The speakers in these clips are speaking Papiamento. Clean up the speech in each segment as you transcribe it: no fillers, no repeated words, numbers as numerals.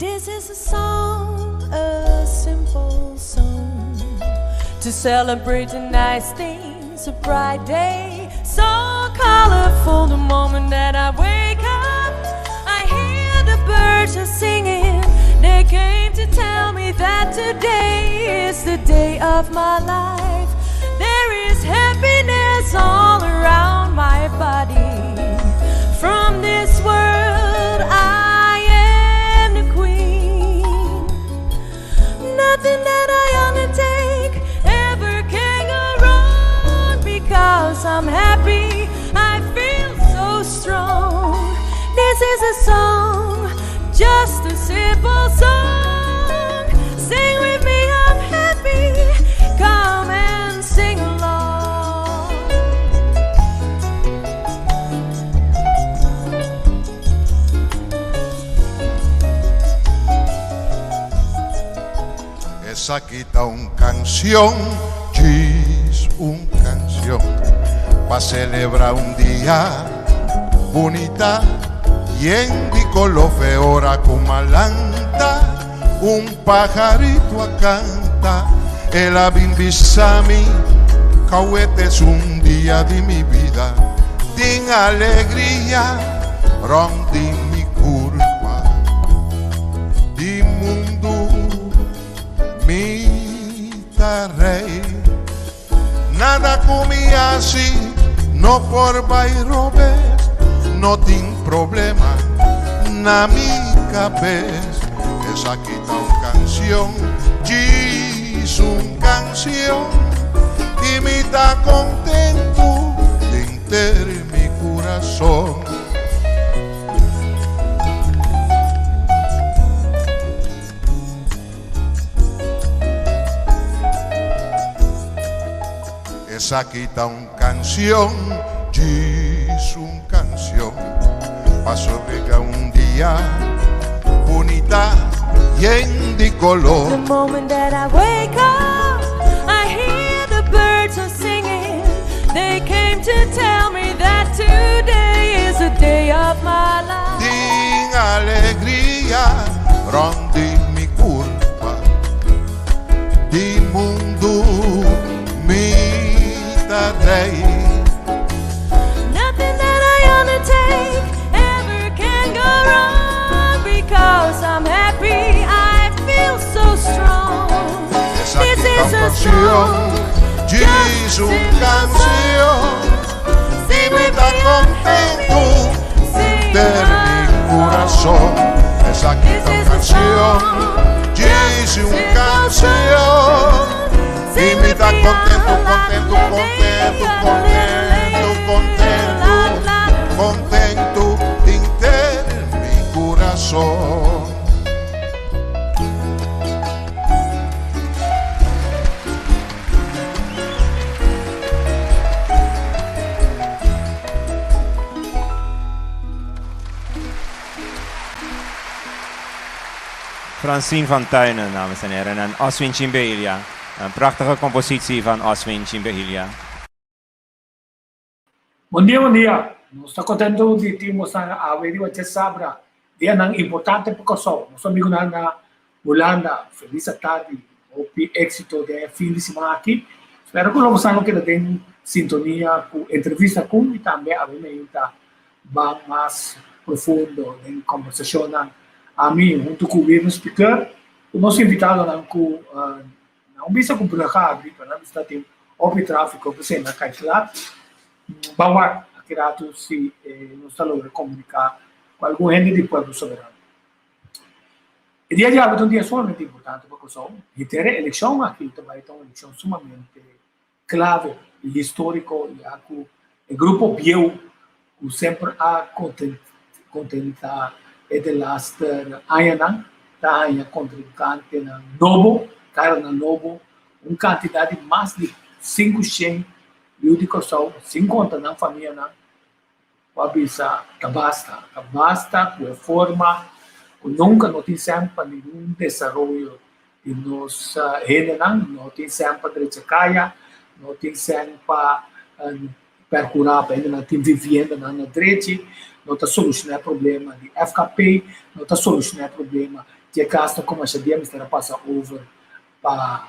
This is a song, a simple song To celebrate the nice things, a bright day So colorful the moment that I wake up I hear the birds are singing They came to tell me that today is the day of my life There is happiness all around my body From this world I am the queen Nothing that I undertake ever can go wrong Because I'm happy, I feel so strong This is a song, just a simple song Sing with me, I'm happy, come and sing along Esaki ta un canción, djis un canción Pa celebra un dia bunita Yen di color fe ora cu m'a lanta Un pajarito a canta El a bin bisa mi Cauet es un dia di mi bida Tin alegria rond di mi curpa Di mundu mi ta rey Nada cu mi haci no por bay robes No tin problema na mi cabes Esaki ta un cancion, djis un cancion Y mi ta contento denter mi curason. Esaki ta un canción, djis un canción, pa sobrega un dia bunita yen di color. The moment that I wake up, I hear the birds are singing. They came to tell me that today is the day of my life. Tin alegria rond di mi curpa, di mundu mi ta rey. Nothing that I undertake ever can go wrong because I'm happy, I feel so strong. Esaki This ta is un a canción, song, djis just a un simple canción. song. Y Sing mi with ta me, I'm contento happy. Sing denter mi curason. along. Esaki This ta un is a canción, song, djis just a un simple canción. song. Y Sing mi with ta me, contento, la la contento, la contento, la contento, contento, la la la. contento denter mi curason. Francine van Tuinen, dames en heren, en Oswin Chimbelia. Een prachtige compositie van Oswin Chimbelia. Bon dia, bon dia. Nos ta kontentu di tin boso awe riba djasabra, dianan importante pa Kòrsou. Nos amigunan na Hulanda, felis atardi, hopi éksito den e fin di siman aki. Spero ku lo boso lo keda den sintonia ku entrevista ku i tambe awe meinta ban mas profundo den kòmbersashonnan ami huntu ku Wirnus Piqueur ku nos invitadonan ku na un bista ku brug a habri pero nan bista tin hopi tráfiko p'esei nan kai flat. Ban wak aki ratu si nos ta logra komuniká ku algun hende di Pueblo Soberano. E dia di awe ta un dia sumamente importante pa Kòrsou. Henter e elekshon aki ta bai ta un elekshon sumamente klave i históriko ya ku e grupo bieu ku semper a kontentá e delaster añanan ta haña kontrinkantenan nobo, karanan nobo, un kantidat di mas di 500 yu di Kòrsou, sin konta nan famianan, ku a bisa ta basta, ta basta ku e forma ku nunka no tin sèn pa ningun desaroyo di nos hendenan, no tin sèn pa drecha kaya, no tin sèn pa perkurá pa hendenan tin viviendanan na drechi, no ta solushoná e problema di FKP, no ta solushoná e problema. Dje kasnan ku masha dia mester a pasa over pa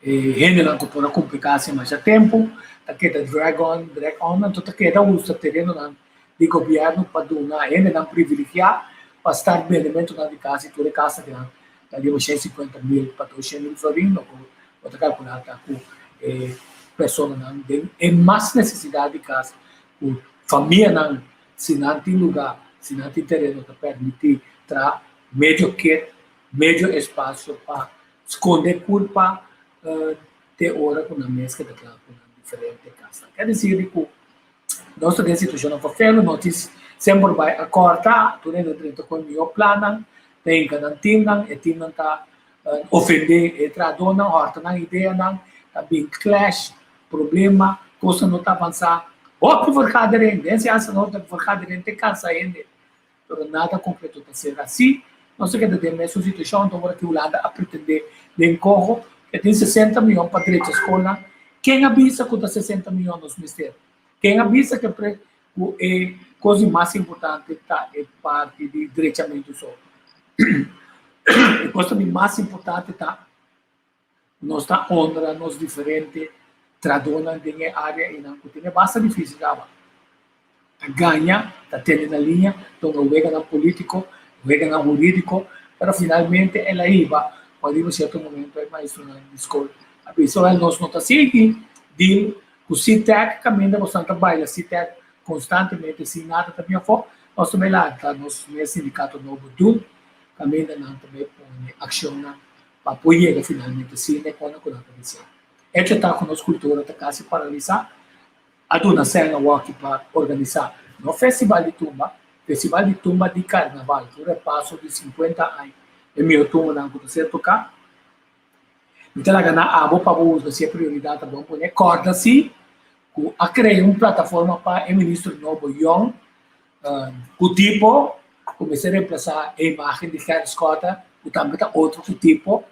e hendenan ku por a kumpli kas den masha tempu, ta keda drag on, drag on, anto ta keda usa terenonan di gobièrnu pa duna hendenan privilegiá pa start bendementunan di kas i tur e kasnan kinan ta riba 150 mil pa 200 mil florin, loke bo ta kalkulá ta ku e personanan den e mas nesesidat di kas ku famianan si nan tin lugá, si nan tin tereno ta permití traha medio ket, medio espasio pa skonde kurpa te ora ku nan mes keda kla ku nan diferente kasnan. Ker desir di ku nos ta den situashonnan ferfelu, no tin semper bai a kòrta, tur hende ta drenta ku e mihó plannan, ta hinka nan timnan, e timnan ta ofendé e trahadónan, hòrta nan ideanan, ta bin clash, problema, kosnan no ta avansá. Hopi vergadering, den siansa no ta vergadering te kansa hende, pero nada konkreto ta ser hasí. Nos ta keda den mesun situashon, anto ora ki Hulanda a pretendé den koho ke tin 60 miyon pa drecha skolnan, ken a bisa ku ta 60 miyon nos mester? Ken a bisa ke pre ku e kos di mas importante ta e parti di drechamentu so? E kos di mas importante ta Nos ta honra nos diferente trahadónan den e área einan ku tin e basta difísil kaba. Ta gaña, ta tene na liña, ta hunga weganan polítiko, weganan hurídiko, pero finalmente el a hiba ku ariba sierto momento e maestronan di skol a bisa, Wèl, nos no ta sigui deal ku CTEC kaminda bosan ta baila CTEC konstantemente sin nada ta bin afó, nos ta bai lanta nos mes sindikato nobo dun kaminda nan ta bai pone akshonnan pa por yega finalmente sine kona ku nan ta desea. Echo ta ku nos kultura ta kasi paralisá, a duna sèn awoki pa organisá no festival di tumba, festival di tumba di karnaval, ku repaso di 50 aña e mihó tumbanan ku ta ser toká. Mi ta laga na abo pa bo husga si e prioridat ta bon pone. Kòrda si ku a krea un plataforma pa e ministro nobo yòn Ku tipo ku mester remplasá e imágen di Gerrit Schotte, ku tambe ta otro ku tipo,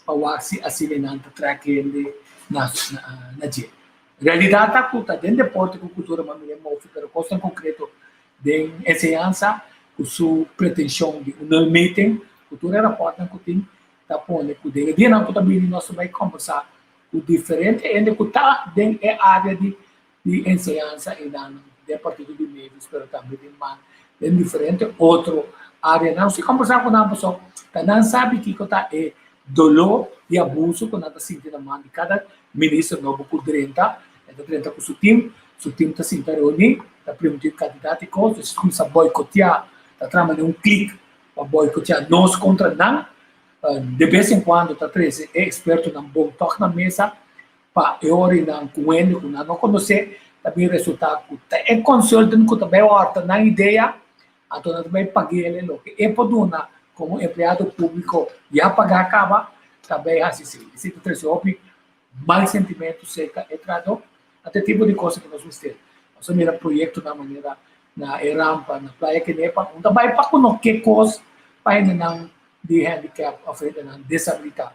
pa wak si asina nan ta trèk hende na na dje. Realidat ta ku ta den deporte ku kultura mas mira e mofi, pero kosnan konkreto den enseñansa ku su pretenshon di un nulmeting, ku tur e rapòrtnan ku tin ta pone ku den e dianan ku ta bini nos ta bai kòmbersá ku diferente hende ku ta den e área di di enseñansa einan den partido di Mavis pero tambe den man den diferente otro areanan. Si kombersá ku nan pasobra ta nan sabi kiko ta e doló di abuso ku nan ta sinti na man di kada minister nobo ku drenta. E ta drenta ku su tim, su tim ta sinta reuní, ta primintí un kantidat di kos, despues kuminsá boikoteá, ta trama den un klik pa boikoteá nos kontra nan. De bes en kuando ta trese e ekspertonan bon tòg na mesa Pa e orinan ku hende ku nan no konosé ta bin resultá ku ta e consultant ku ta bai hòrta nan idea, anto nan ta bai pag'é loke e por duna komo empleado públiko ya pagá kaba, ta bai hasi esei. Esei ta trese hopi mal sentimentu serka e trahadó. Anto e tipo di kos ku nos mester. Nos a mira proyektonan manera na e rampa na Playa Kenepa, un ta bai pa ku no ke kos pa hendenan di handicap òf hendenan desabilitá.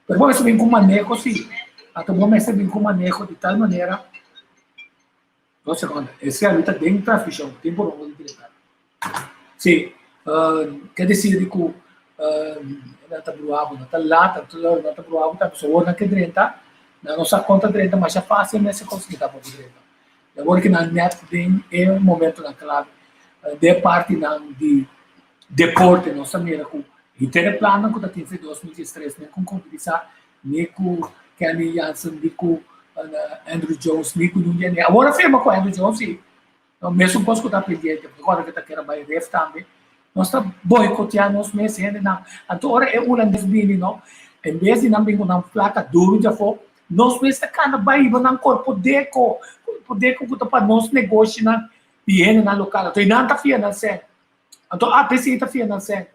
Pero bo mester bin ku maneho sí. Anto bo mester bin ku maneho di tal manera. Dos sekondo. Ese a mi ta den transmishon. Tin por ronda di drenta. Sí. Ke desir di ku nan ta bruha bo, nan ta lata, nan ta bruha bo tambe. So ora nan ke drenta, nan no sa kon ta drenta masha fásil mester konsegui ta por drenta. I awor ki nan nèt den e momentonan klave den partinan di deporte nos ta mira ku henter e plannan ku ta tin for 2013 ni ku konkretisá ni ku Kenley Jansen ni ku Andruw Jones ni ku ningún di e. Awor a firma ku Andruw Jones si mesun kos ku ta pendiente pasobra ora ku ta kere bai ref tambe nos ta boikoteá nos mes hendenan. Anto ora e hulandes bini no en bes di nan bin ku nan plaka duru djafó Nos mes ta kana bai riba nan korpodeko, korpodeko ku ta pa nos negoshinan di hendenan lokal. Anto nan ta fia nan sèn. Anto APC ta fia nan sèn.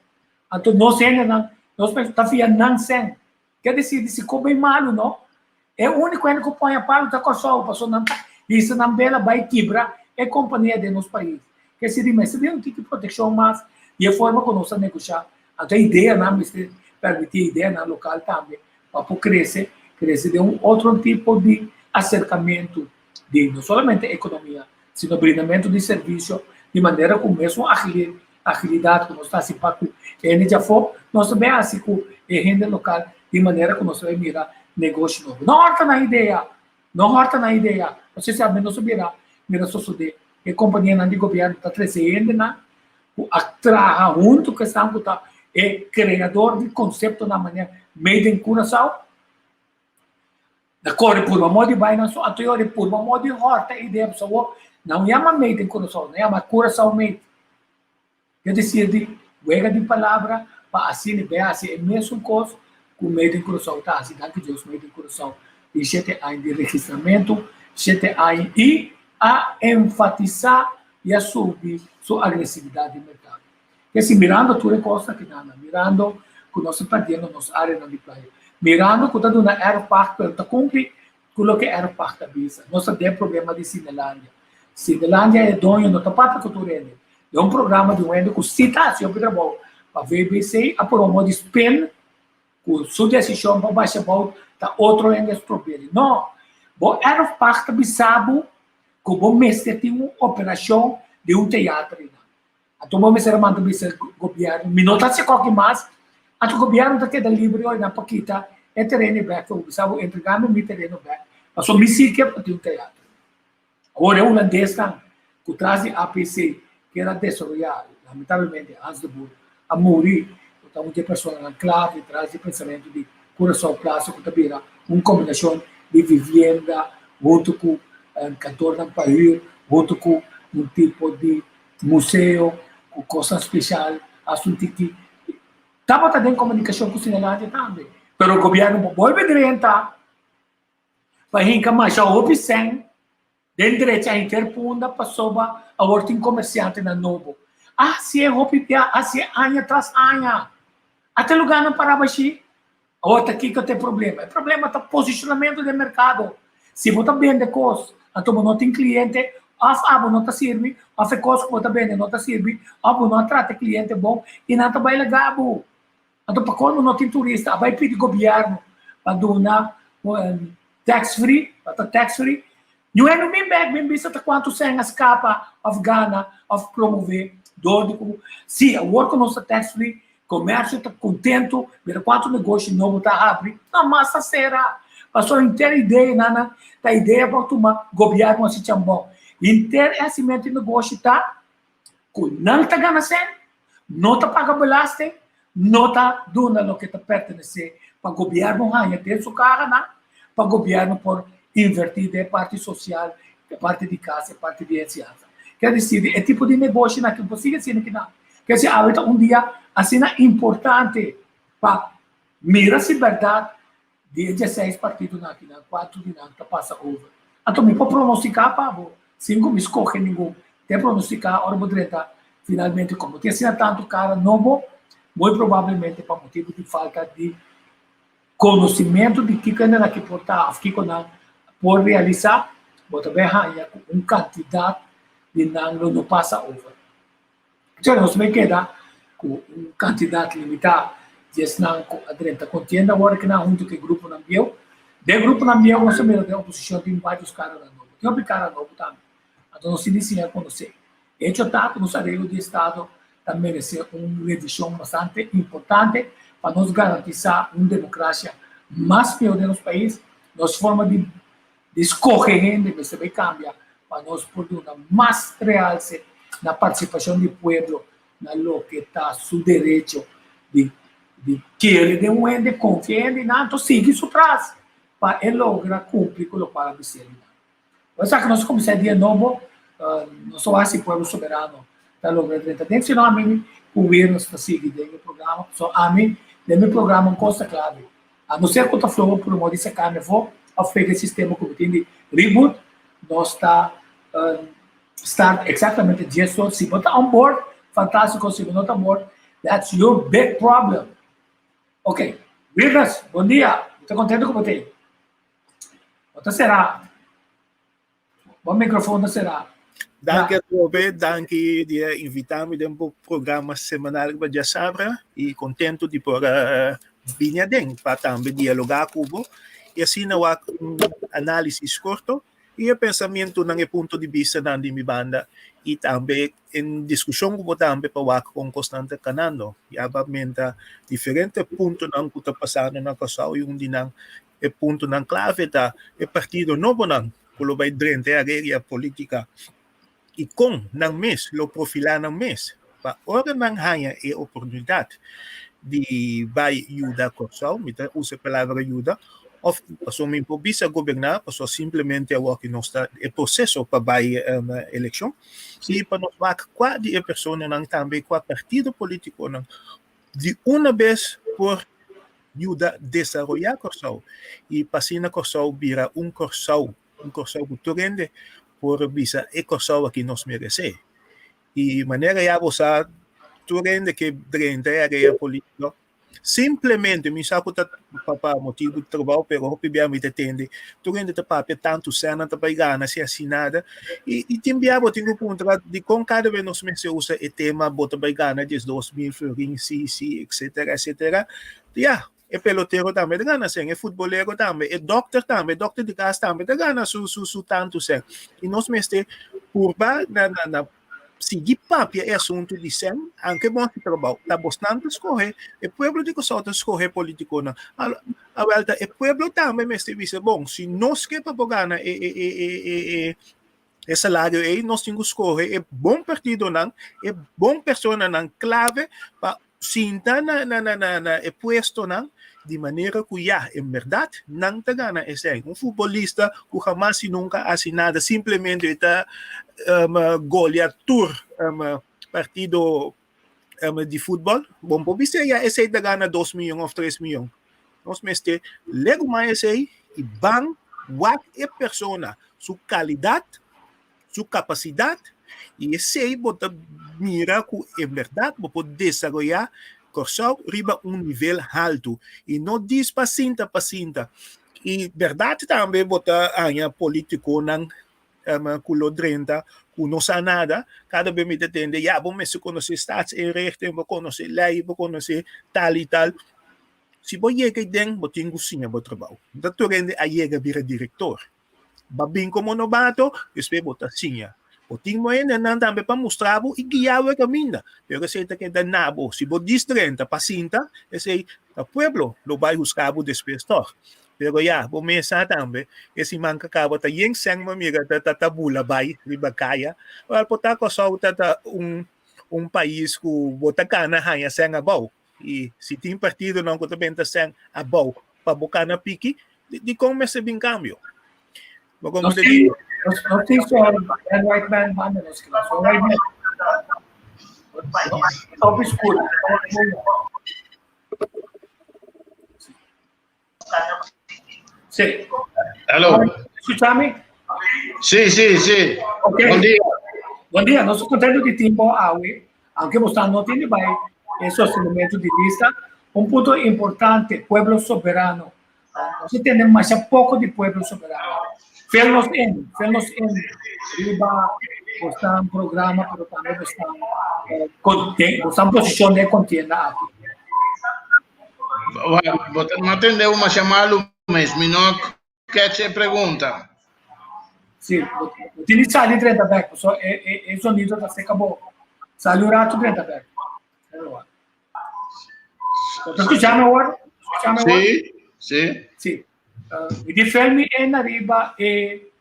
Anto nos hendenan, nos mes ta fia nan sèn. Ke desir di si kobe malu no, e úniko hende ku pon a palu ta Kòrsou, pasobra nan ta hisa nan bela bai kibra e kompania den nos pais. Ke desir di mester bin un tiki protekshon mas di e forma ku nos ta negoshá. Anto e ideanan mester permití e ideanan lokal tambe pa por krese, krese den un otro tipo di aserkamentu di no solamente ekonomia, sino brindamentu di servisio di manera ku mesun agilé agilidat ku nos ta hasi pa ku e hende djafó, nos ta bin hasi ku e hende lokal di manera ku nos ta bai mira negoshi nobo. No hòrta nan idea, no hòrta nan idea. Pasobra si ami nos a bira mira sosodé, e kompanianan di gobièrnu ta trese hendenan ku a traha huntu ku esnan ku ta e kreador di konseptonan manera Made in Curaçao. Na kore purba modi bai nan so anto yori purba modi horta idea pasobra awor nan yama made in Curaçao nan yama Curaçao made. Ke desir di wega di palabra pa asina bai hasi e mesun kos ku made in Curaçao ta hasi. Danki Dios made in Curaçao tin shete aña di registramentu, shete aña i a enfatisa i a subi su agresividat den merkado. Kesi mirando tur e kosnan ki nan, mirando ku nos ta perdiendo nos areanan di playa, mirando ku ta duna erfpacht pero ta kumpli ku loke erfpacht ta bisa, nos ta den problema di Sinelandia. Sinelandia e doño no ta papia ku tur hende. Den un programa di un hende ku si ta hasi hopi trabou pa VBC a pone un modo di spin ku su desishon pa basha abou ta otro hende strob'e. No! Bo erfpacht ta bisa bo ku bo mester tin un operashon di un teater einan. Anto bo mester a manda bisa gobierno, mi no ta haci koki mas, anto gobierno ta keda libre ora nan por kita e tereno bek, bo bisa bo entrega mi mi tereno bek, pasobra mi si ke pa tin un teatro. Awor e hulandesnan ku tras di APC kier a desaroya, lamentablemente Hans de Boer a muri, ku ta un di e personanan clave tras di e pensamento di Curaçao Plaza ku ta bira un kombinashon di vivienda hunto ku kantornan pa huur, hunto ku un tipo di museo ku kosnan spesial, hasta un tiki tabata den komunikashon ku Sinelandia tambe, pero gobièrnu por bolbe drenta pa hinka masha hopi sèn den drecha henter punda pasobra awor tin komersiantenan nobo. A hasié hopi bia, a hasié aña tras aña. Ata lugánan pará bashí. Awor ta kiko ta e problema? E problema ta posicionamento den mercado. Si bo ta bende cos, anto bo no tin cliente, of abo no ta sirbi, of e cos cu bo ta bende no ta sirbi, of bo no a trata e cliente bon, y nan ta bay laga bo. Anto pa colmo no tin turista, a bay pidi gobierno pa duna tax free, pa ta tax free. Ñu e no bin bek bin bisa ta cuanto cen a scapa of gana of promove door di cu si awor cu nos ta tax free comercio ta contento mira cuanto negoshi nobo ta habri no mas ta cera pasobra henter idea nan ta idea pa tuma gobierno haci chambon henter e hacimento di negoshi ta cu nan ta gana cen no ta paga belasting no ta duna loke ta pertenece pa gobierno haña den su cahanan pa gobierno por inverti den e parti social, e parti di cas, e parti di enseñansa. Kier deci di e tipo di negoshinan cu por sigui haciendo kinan. Kier deci awe ta un dia asina importante pa mira si berdad di e dieseis partidonan akinan cuanto di nan ta pasa over. Anto mi por pronostica pa bo sin cu mi scoge ningun. Te pronostica ora bo drenta finalmente como tin asina tanto cara nobo, muy probablemente pa motibo di falta di Conocimento di kico nan aki por ta of kico nan por realisa, bo ta bay haya cu un cantidad di nan lo no pasa over. Entonces nos bay keda cu un cantidad limita di esnan cu a drenta contienda awor ki nan hunto cu e gruponan bieu. Den gruponan bieu nos ta mira den oposicion tin varios caranan nobo, tin hopi cara nobo tambe, anto nos tin di siña conoce. Hecho ta ku nos areglo di estado ta meresé un revishon bastante importante pa nos garantisá un demokrasia mas mihó den nos pais. Nos forma di di skohe hende mester bai kambia pa nos por duna mas realse na partisipashon di pueblo na loke ta su derecho di di kere den un hende, konfia e hende i nan anto sigui su tras pa e logra kumpli ku lokual a bis'é di nan. Por esaki nos kuminsá e dia nobo, nos ta wak si Pueblo Soberano ta logra drenta den, sino ami ku Wirnes ta sigui den e programa, pasobra ami den mi programa un kos ta klave, a no ser ku ta floho promó di saka mi afó òf pega e sistema ku mi tin di reboot, nos ta start eksaktamente dies or, si bo ta on board, fantástiko, si bo no ta on board, that's your big problem. Ok, Wirnes, bon dia, mi ta kontento ku bo ta ei. Bo ta será. Bo microfoon ta será. Danki atrobe, danki di a invitá mi den bo programa semanal riba Djasabra i kontentu di por a bini aden pa tambe dialogá ku bo i asina wak un análisis korto. I e pensamentunan, e punto di bistanan di mi banda i tambe en diskushon ku bo tambe pa wak kon kosnan ta kanando. Ya bo a menta diferente puntonan ku ta pasando na Kòrsou i un di nan e puntonan klave ta e partido nobonan ku lo bai drenta e areria polítika i kon nan mes lo profilá nan mes pa ora nan haña e oportunidat di bai yuda Kòrsou, mi ta usa e palabra yuda, òf pasobra mi por bisa goberná pasobra simplemente awor ku nos ta e proseso pa bai elekshon i pa nos wak kua di e personanan tambe kua partido polítikonan di una bes por yuda desaroyá Kòrsou i pa asina Kòrsou bira un Kòrsou Un Kòrsou ku tur hende por bisa e Kòrsou aki nos meresé. I manera ya bo sa tur hende ke drenta e area polítiko simplemente mi sa ku ta pa motibu di trabou pero hopi bia mi ta tende tur hende ta papia tantu sèn nan ta bai gana si hasi nada i i tin bia bo tin ku puntra dikon kada bes nos mester usa e tema bo ta bai gana 12.000 florin si si etsetera etsetera ya E pelotero tambe ta gana sèn, e futbolero tambe, e dòkter tambe, e dòkter di kas tambe ta gana su su su tantu sèn. I nos mester purba na na na sigui papia e asuntu di sèn, anke bon hasi trabou. Ta bosnan ta skohe, e pueblo di Kòrsou ta skohe politikonan. Awèl ta e pueblo tambe mester bisa, bon, si nos ke pa por gana e e e e e e e salario ei, nos tin ku skohe e bon partidonan, e bon personanan klave pa Sinta na na na na na e puestonan di manera ku ya, en bèrdat nan ta gana esei. Un futbolista ku hamas i nunka a hasi nada, simplemente e ta golia tur partido di futbòl, bo no por bisa ya esei ta gana dos miyon òf tres miyon. Nos mester legu mas esei i ban wak e persona su kalidat, su kapasidat i esei bo ta mira ku en bèrdat bo por desaroyá Kòrsou riba un nivel haltu i no dis pa sinta pa sinta. I bèrdat tambe bo ta haña polítikonan ku lo drenta ku no sa nada, kada bes mi ta tende ya bo mester konosé staatsinrichting, bo konosé lei, bo konosé tal i tal. Si bo yega aden bo tin ku siña bo trabou. No ta tur hende a yega bira direktor. Ba bin komo nobato, despues bo ta siña. Bo tin bo hendenan tambe pa mustra bo i guia bo e kaminda. Pero esei ta keda na bo. Si bo distrenta pa sinta, esei ta pueblo lo bai huska bo despues tòg. Pero ya, bo mes sa tambe, e siman ku a kaba ta yen sèn bo mira ta ta bula bai riba kaya. Wèl, por ta Kòrsou ta ta un un pais ku bo ta gana haña sèn abou. I si tin partidonan ku ta benta sèn abou pa bo kana piki, Dikon mester bin kambio? Bo komo te di? Nos tin Sir Ben Whiteman banda nos kla. Sir Whiteman. Top school. Sí. Hello. Escuchame? Sí, sí, sí. Okay. Bon dia. Bon dia. Nos contento di timbo awe. Aunke boso no tin di bai e sostenimento di lista, un punto importante, pueblo soberano. Nos a tende masha poko di pueblo soberano. Fill nos in, fill nos in riba bosnan programa, pero tambe bosnan eh, bosnan posishon den kontienda aki. Bo ta no tende masha malu mes, mi no catch e pregunta. Sí, bo tin di sali drenta bek, paso e, e, e sonido ta seca bo. Sali un rato drenta bek. Bo ta escuchame awor? Escuchame awor? Sí, sí. Sí. Uh, mi di Felmi en arriba e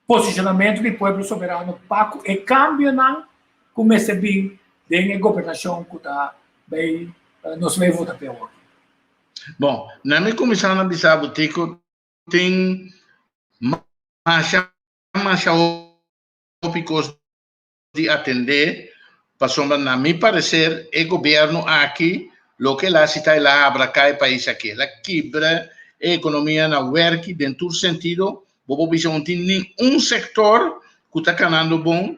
posicionamento di pueblo soberano pa ku e cambionan ku mester bin den e gobernacion ku ta bay uh, nos bay vota pe awor. Bon, na mi kuminsá na bisa bo Tico tin masha masha hopi kos di atendé pasobra na mi pareser e gobièrnu aki loke el a hasi ta el a abraká e pais aki, el a kibra e ekonomia na wèrki den tur sentido, bo por bisa no tin ningun sektor ku ta kanando bon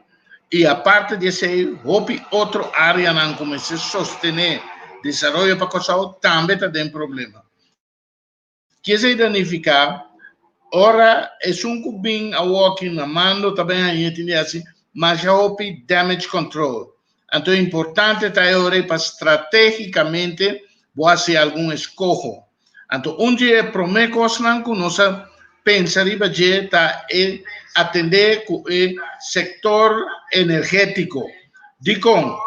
i aparte di esei hopi otro áreanan ku mester sostené desaroyo pa Kòrsou tambe ta den problema. Ke esei ta nifiká? Ora esun ku bin awoki na mando ta bin haña tin di hasi masha hopi damage control. Anto importante ta e ora ei pa stratégikamente bo hasi algun eskoho. Anto un di e promé kosnan ku nos a. pensa riba dje ta e atendé ku e sektor energétiko. Dikon?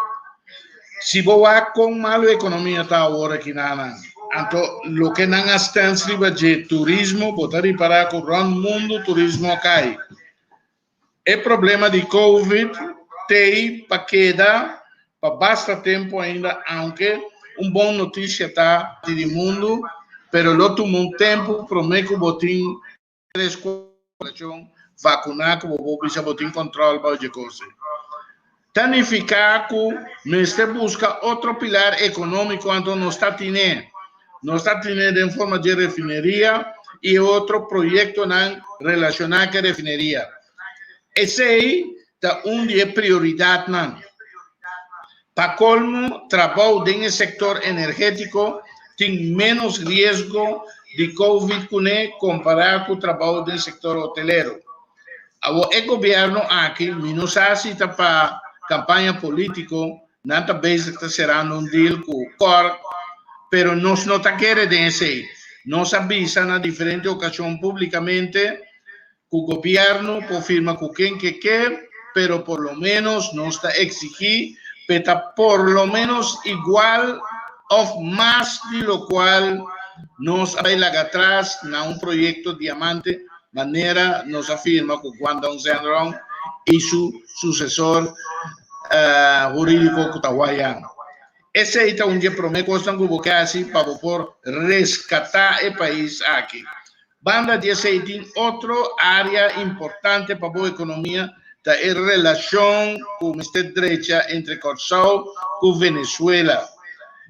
Si bo wak kon malu ekonomia ta awor aki nanan, anto loke nan a stèns riba dje, turismo, bo ta ripará ku rònt mundu turismo a kai. E problema di Covid t'ei pa keda pa basta tempu ainda, aunke un bon notisia ta di mundu, pero lo tuma un tempu promé ku bo tin tres poblacion vacuna cu bo por bisa bo tin control bao dje cose. Ta nifica cu mester busca otro pilar economico anto nos ta tine. Nos ta tine den forma dje refineria y e otro proyectonan relaciona cu e refineria. Esey ta un di e prioridadnan. Pa colmo, trabou den e sector energetico tin menos riesgo di covid cune compara cu trabou den sector hotelero. Awor e gobierno aki, mi no sa si ta pa campaña politico, nan ta bezig ta cerando un deal cu Cork, pero nos no ta kere den esey. Nos a bisa na diferente ocasion publicamente ku gobièrnu por firma ku ken ke ke, pero por lo ménos nos ta eksigí p'e ta por lo ménos igual òf mas di lokual nos a bai laga atras na un proyekto diamante manera nos a firma ku Guangdong Zhenrong i su susesor hurídiko ku ta Huayang. Esei ta un dje promé kosnan ku bo ke hasi pa bo por reskatá e pais aki. Banda di esei tin otro área importante pa bo ekonomia ta e relashon ku mester drecha entre Kòrsou ku Venezuela.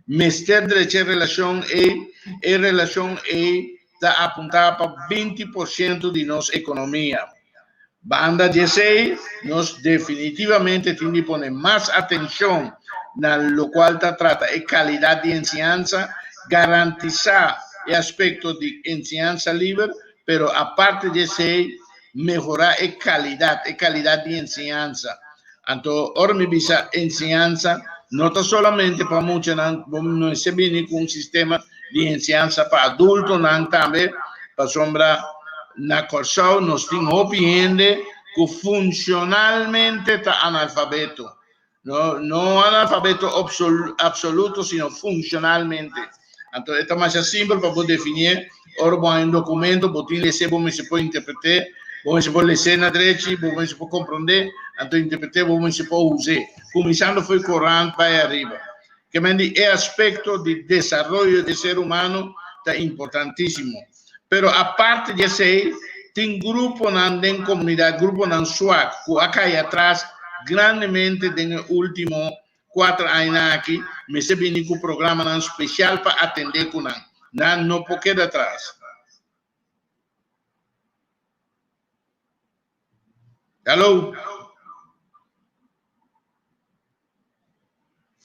Mester drecha e relashon ei, e relashon ei ta apuntá pa 20% di nos ekonomia. Banda di esei nos definitivamente tin di pone mas atenshon na lokual ta trata e kalidat di enseñansa, garantisá e aspekto di enseñansa liber, pero aparte di esei mehorá e kalidat, e kalidat di enseñansa. Anto ora mi bisa enseñansa no ta solamente pa muchanan, bo mester bini ku un sistema di enseñansa pa adultonan tambe, pasobra na Kòrsou nos tin hopi hende ku funshonalmente ta analfabeto. No, no analfabeto absoluto, sino funshonalmente. Anto e ta masha simpel pa bo definié, ora bo haña un dokumento, bo tin lesé, bo mester por interpreté, bo mester por lesé na drechi, bo mester por komprondé, anto interpreté, bo mester por us'é. Kuminsando for e korant bai ariba. Ke men di e aspekto di desaroyo di ser humano ta importantísimo. Pero aparte di esei, tin gruponan den komunidat, gruponan swak, ku a kai atras grandemente den e último kuater añanan aki, mester bini ku programanan spesial pa atendé ku nan. Nan no por keda atras. Hello?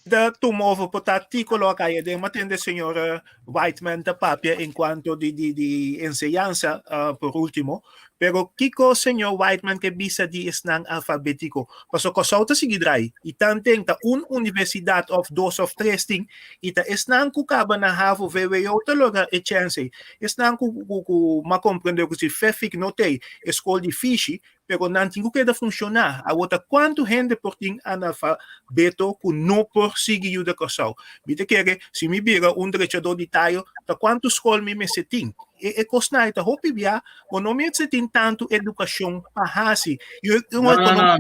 Ta tuma over por ta artículo acá y den matende señor Whiteman ta papia en cuanto di di di enseñanza uh, por último. Pero kiko señor Whiteman ke bisa di esnan alfabético? Paso Kòrsou ta sigui drai y tanten ta un universidad of dos of tres tin y ta esnan ku kaba na havo VWO ta logra e chance. Esnan ku ku ku m'a comprende ku si FEFIK no tei e skol di fishi Pero nan tin ku keda funshoná. Awor ta kuantu hende por tin analfabeto ku no por sigui yuda Kòrsou? Mi ta kere si mi bira un drechadó di tayo, ta kuantu skol mi mester tin? E e kosnan ei ta hopi bia, bo no mester tin tantu edukashon pa hasi. No, no, no,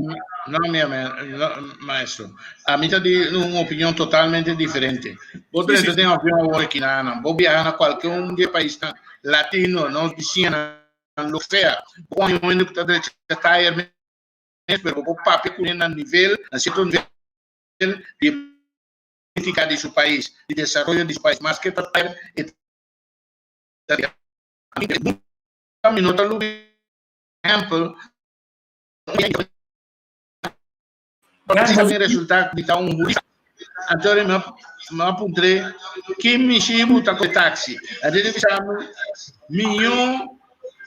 no, mi no, maestro. Ami ta di un opinion totalmente diferente. Bo drenta den avion awor aki na, bo biaha na kualke un di e paisnan latino, nos bisiñanan, lo sea. Bo haña un hende ku ta drecha tayer mes, pero bo por papia kuné na nivel, na sierto nivel di polítika di su pais, di desaroyo di su pais. Maske ta tayer, e ta drecha. Nunka mi no ta lubida ehèmpel, Mi resulta mi ta un hurista. Anto mi a puntr'é, Ki mishi bo ta kohe taksi? Anto e bisa mi, Mihó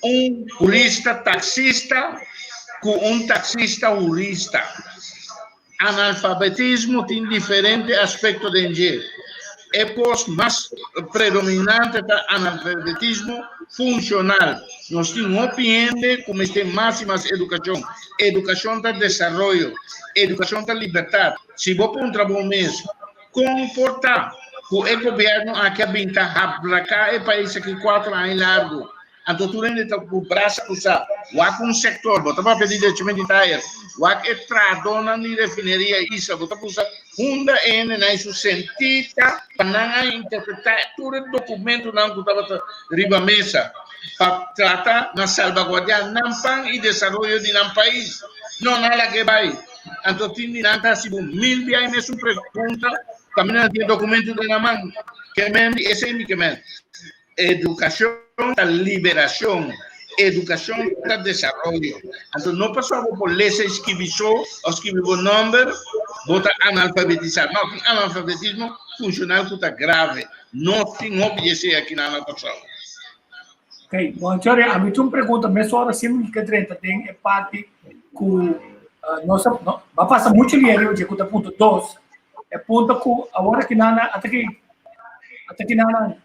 un hurista taksista ku un taksista hurista. Analfabetismo tin diferente aspekto den dje. E kos mas predominante ta analfabetismo funshonal. Nos tin hopi hende ku mester mas i mas edukashon. Edukashon ta desaroyo. Edukashon ta libertat. Si bo puntra bo mes, kon por ta ku e gobièrnu aki a bin ta habraká e pais aki kuater aña largu? Anto tur hende ta ku brasa krusá. Wak un sektor, bo ta papia di derechamente di tayer, wak e trahadónan di refineria Isla, bo ta pusa hunda e hendenan i su sentí ta pa nan a interpretá tur e dokumentunan ku tabata riba mesa pa trata na salbaguardiá nan pan i desaroyo di nan pais. No, nan lag'é bai. Anto tin di nan ta hasi bo mil bia e mesun pregunta, kaminda nan tin e dokumentu den nan man. Ke men di esei mi ke men. Edukashon ta liberashon, edukashon ta desaroyo. Anto no pasobra bo por lesa i skibi so òf skibi bo nòmber, bo ta analfabetisá. No, tin analfabetismo funshonal ku ta grave. Nos tin hopi di esei aki na Kòrsou. Ok, bon Chori, ami tin un pregunta mesora sin mi ke drenta den e parti ku nos a, no, ba pasa muchu lier riba dje ku ta punto dos, e punto ku awor aki nan ata ki Ata ki nan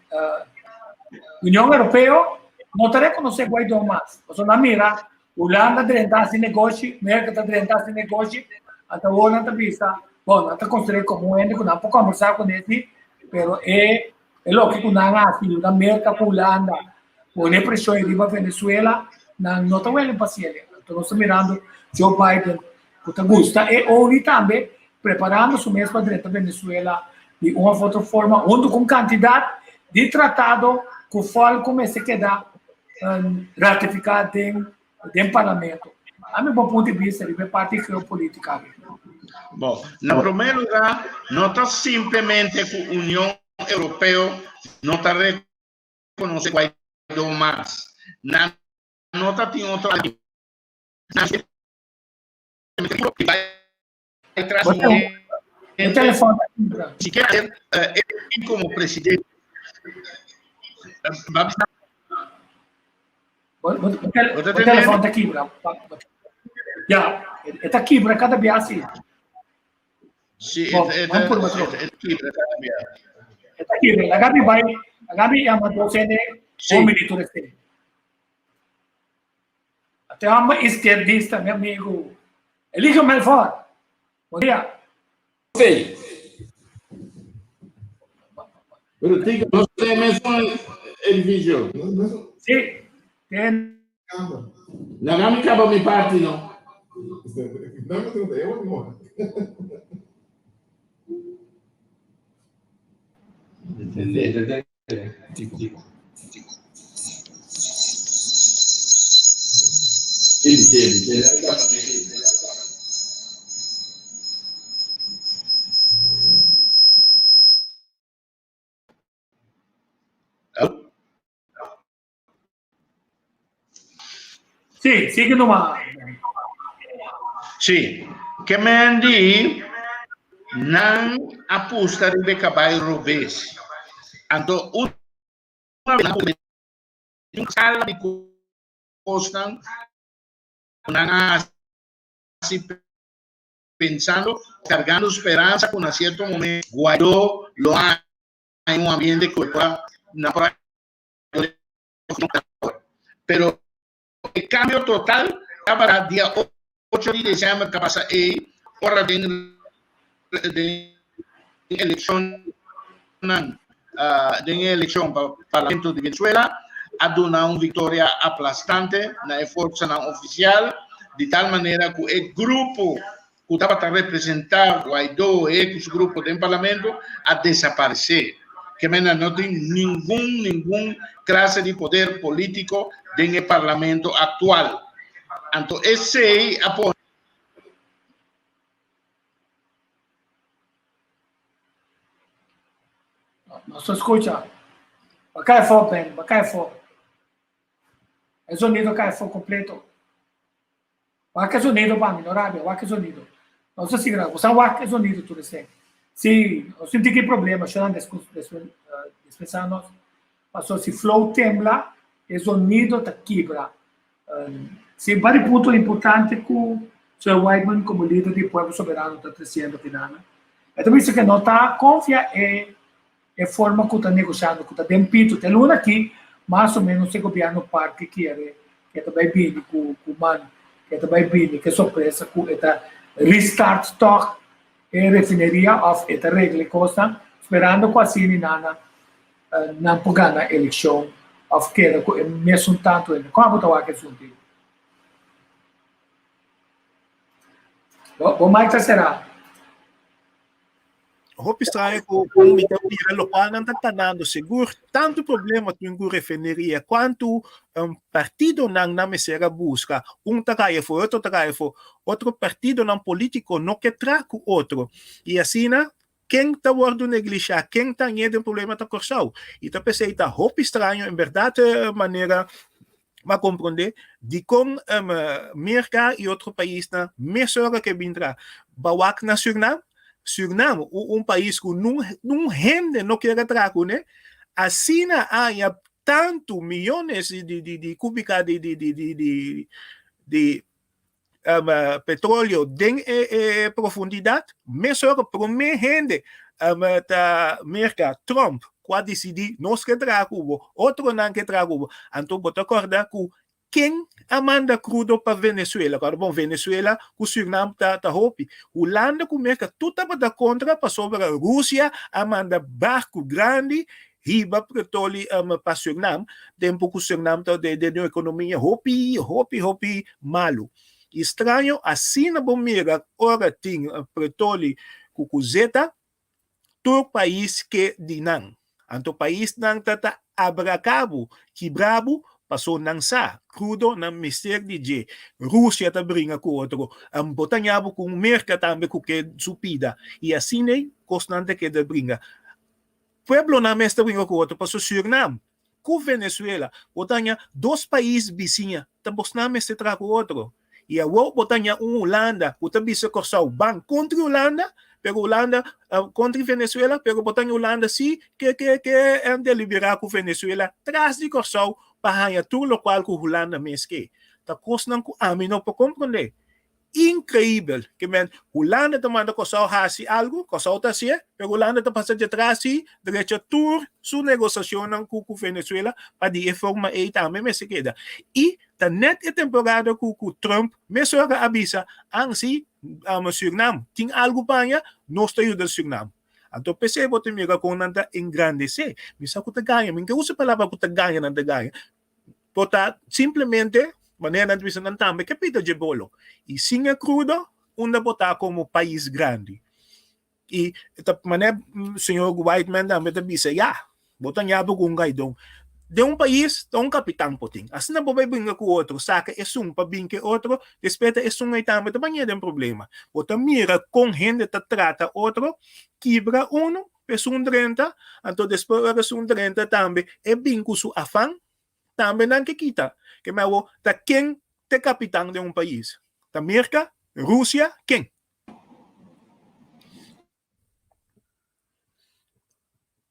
Union Europeo no ta rekonosé Guaidó mas. Pasobra nan mira Hulanda drenta hasi negoshi, Merka ta drenta hasi negoshi, ata awor nan ta bisa, bon, nan ta konsider'é komo un hende ku nan por kombersá kuné si, pero e e loke ku nan hasi yuda Merka ku Hulanda pone preshon riba Venezuela, nan no ta welen pa hasiel. Anto nos ta mirando Joe Biden ku ta gusta e olie tambe, preparando su mes pa drenta Venezuela di un of otro forma huntu ku un kantidat di tratado ku fòl ku mester keda ratifiká den den parlamento. Ami bo punto di bista riba e parti geopolítika aki. Bon, na promé lugá no ta simplemente ku Union Europeo no ta rekonosé Guaidó mas. Nan no ta tin otro O telefone ta kibra. Sikiera e como presidente. O telefone ta kibra. Ya, e ta kibra kada bia si. Si, e ta kibra kada bia. E ta kibra. Laga mi bai, laga mi yama dos hende un minuto recién. Te homber izquierdista, mi amigo. Eligio Melfor. Bon dia. Sí. Pero Tico, no sé mesmo edificio. Sí. Ten. Laga mi caba mi parti, no? Sí, sigue nomás. Sí, ke men di nan a pusta riba e kabai robes. Anto una vez un sala di kosnan ku nan a hasi pensando, kargando speransa ku na sierto momento Guaidó lo haña un ambiente ku e por a nan por a Pero e cambio total tabata dia 8 di december ta pasa ei ora den den eleccionnan den e eleccion pa parlamento di Venezuela a duna un victoria aplastante na e forzanan oficial di tal manera cu e grupo cu tabata representa Guaidó e cu su grupo den parlamento a desaparece. Ke mena no tin ningun ningun clase di poder politico den e parlamento actual. Anto esey a pone. No se escucha. Va cae fo, Ben, va cae fo. E sonido cae fo completo. Wak e sonido pa mi, no rabia, wak e sonido. No se sigra, bo sa wak e sonido tur esei. Si, no sinti ki problema, shonan dispensá nos. Paso si flow tembla, e sonido ta kibra. Si, un par di punto importante ku Sir Whiteman komo lider di Pueblo Soberano ta tresiendo kinana. E ta bisa ke no ta konfia e. E forma ku ta negoshando ku ta den pito te luna aki mas o menos e gobièrnu parke kier ke ta bai bini ku ku man ke ta bai bini ke sorpresa ku e ta restart tòg e refineria òf e ta regla e kosnan sperando ku asina nana nan por gana elekshon òf keda ku e mesun tantu hende. Kon abo ta wak e asuntu ei? Bo mic ta será. Hopi straño ku ku mi ta mira lokual nan ta kanando sigur tantu problema tin ku refineria kuantu um, partidonan nan mester a buska un ta kaya afó otro ta kaya afó otro partidonan polítiko no ke tra ku otro i asina ken ta wòrdu neglishá ken ta ñe den problema ta Kòrsou i ta p'esei ta hopi straño en bèrdat manera M'a komprondé dikon Merka i otro paisnan mesora ke bin tra bawak na Sürnam. Sürnam, un pais ku nun hende no kier a traha kuné, asina a haña tantu miyones di kubika di petroleo den e profundidat, mesora promé hende ta Merka, Trump, ku a disidí nos ke traha ku bo, otronan ke traha ku bo. Anto bo ta kòrda ku ken a manda krudo pa Venezuela? Kòrda bon, Venezuela ku Surinam ta hopi. Hulanda ku Merka tur tabata kontra pasobra Rusia a manda barku grandi hiba petroli pa Surinam, tempu ku Surinam ta den un ekonomia hopi, hopi, hopi malu. I straño asina bo mira ora tin petroli ku ku zeta, tur pais ke di nan. Anto paisnan ta ta abrakabu, kibrabu, paso nan sa, krudo nan mester di dje. Rusia ta bringa ku otro, bo ta ñabu ku Merka tambe ku ke su pida. I asin'ei kosnan ta keda bringa. Pueblonan mes ta bringa ku otro paso Surinam ku Venezuela bo ta haña dos pais bisiña ta bosnan mester traha ku otro i awor bo ta haña un Hulanda ku ta bisa Kòrsou ban kontra Hulanda pero Hulanda kontra Venezuela pero bo ta haña Hulanda si ke ke ke deliberá ku Venezuela tras di Kòrsou pa haña tur lokual ku Hulanda mes ke ta kosnan ku ami no por komprondé. Increibel! Ke men Hulanda ta manda Kòrsou hasi algu, Kòrsou ta hasié, pero Hulanda ta pasa dje tras i drecha tur su negosashonnan ku ku Venezuela pa di e forma ei tambe mester keda. I ta nèt e temporada ku ku Trump mesora a bisa, An si, Surinam tin algu paña, nos ta yuda Surinam. Anto p'esei bo ta mira kon nan ta engrandesé. Mi sa ku ta gaña, mi no ke usa e palabra ku ta gaña nan ta gaña, Por ta simplemente, manera nan ta bisa nan tambe ke pita dje bolo. I sin e crudo, unda bo ta como pais grandi? I ta manera señor Whiteman tambe ta bisa, ya, bo ta ña bo cu un gaidon. Den un pais ta un capitan por tin. Asina bo bay bringa cu otro, saca esun pa bin ke otro, despues ta esun ey tambe ta baña den problema. Bo ta mira con hende ta trata otro, kibra uno, Esun drenta, anto despues ora esun drenta tambe e bin ku su afan, tambe nan ke kita. Ke me awo ta ken t'e kapitan den un pais? Ta Merka? Rusia? Ken?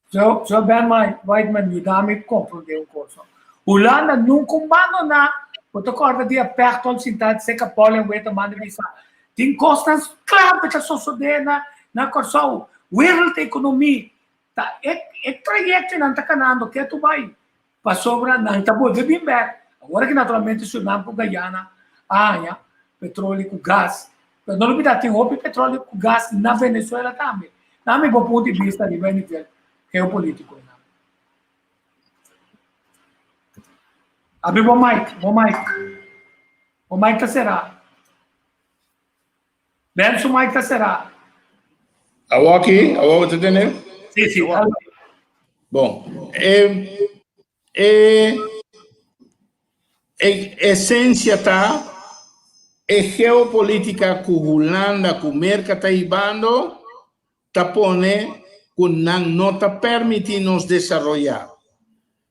So, so Ben Whiteman yuda mi komprondé un kos. Hulanda nunka un bandoná. Bo ta kòrda dia Pechtold sintá serka Paul en Weta manda bisa, Tin kosnan klave ta sosodé na na Kòrsou. Wereld ekonomie ta e e trayektonan ta kanando ketu bai pasobra nan ta bolbe bin bèk. Awor aki naturalmente Surinam ku Guyana a haña petroli ku gas. Pero no lubidá tin hopi petroli ku gas na Venezuela tambe. Na mi bo punto di bista riba e nivel geopolitiko nan. Abri bo mic, bo mic. Bo mic ta será. Ben su mic ta será. Awor aki, awor bo ta tende? Sí, sí. Bon, e, e, e esencia ta e geopolítica ku Hulanda ku Merca ta hibando ta pone ku nan no ta permití nos desaroyá.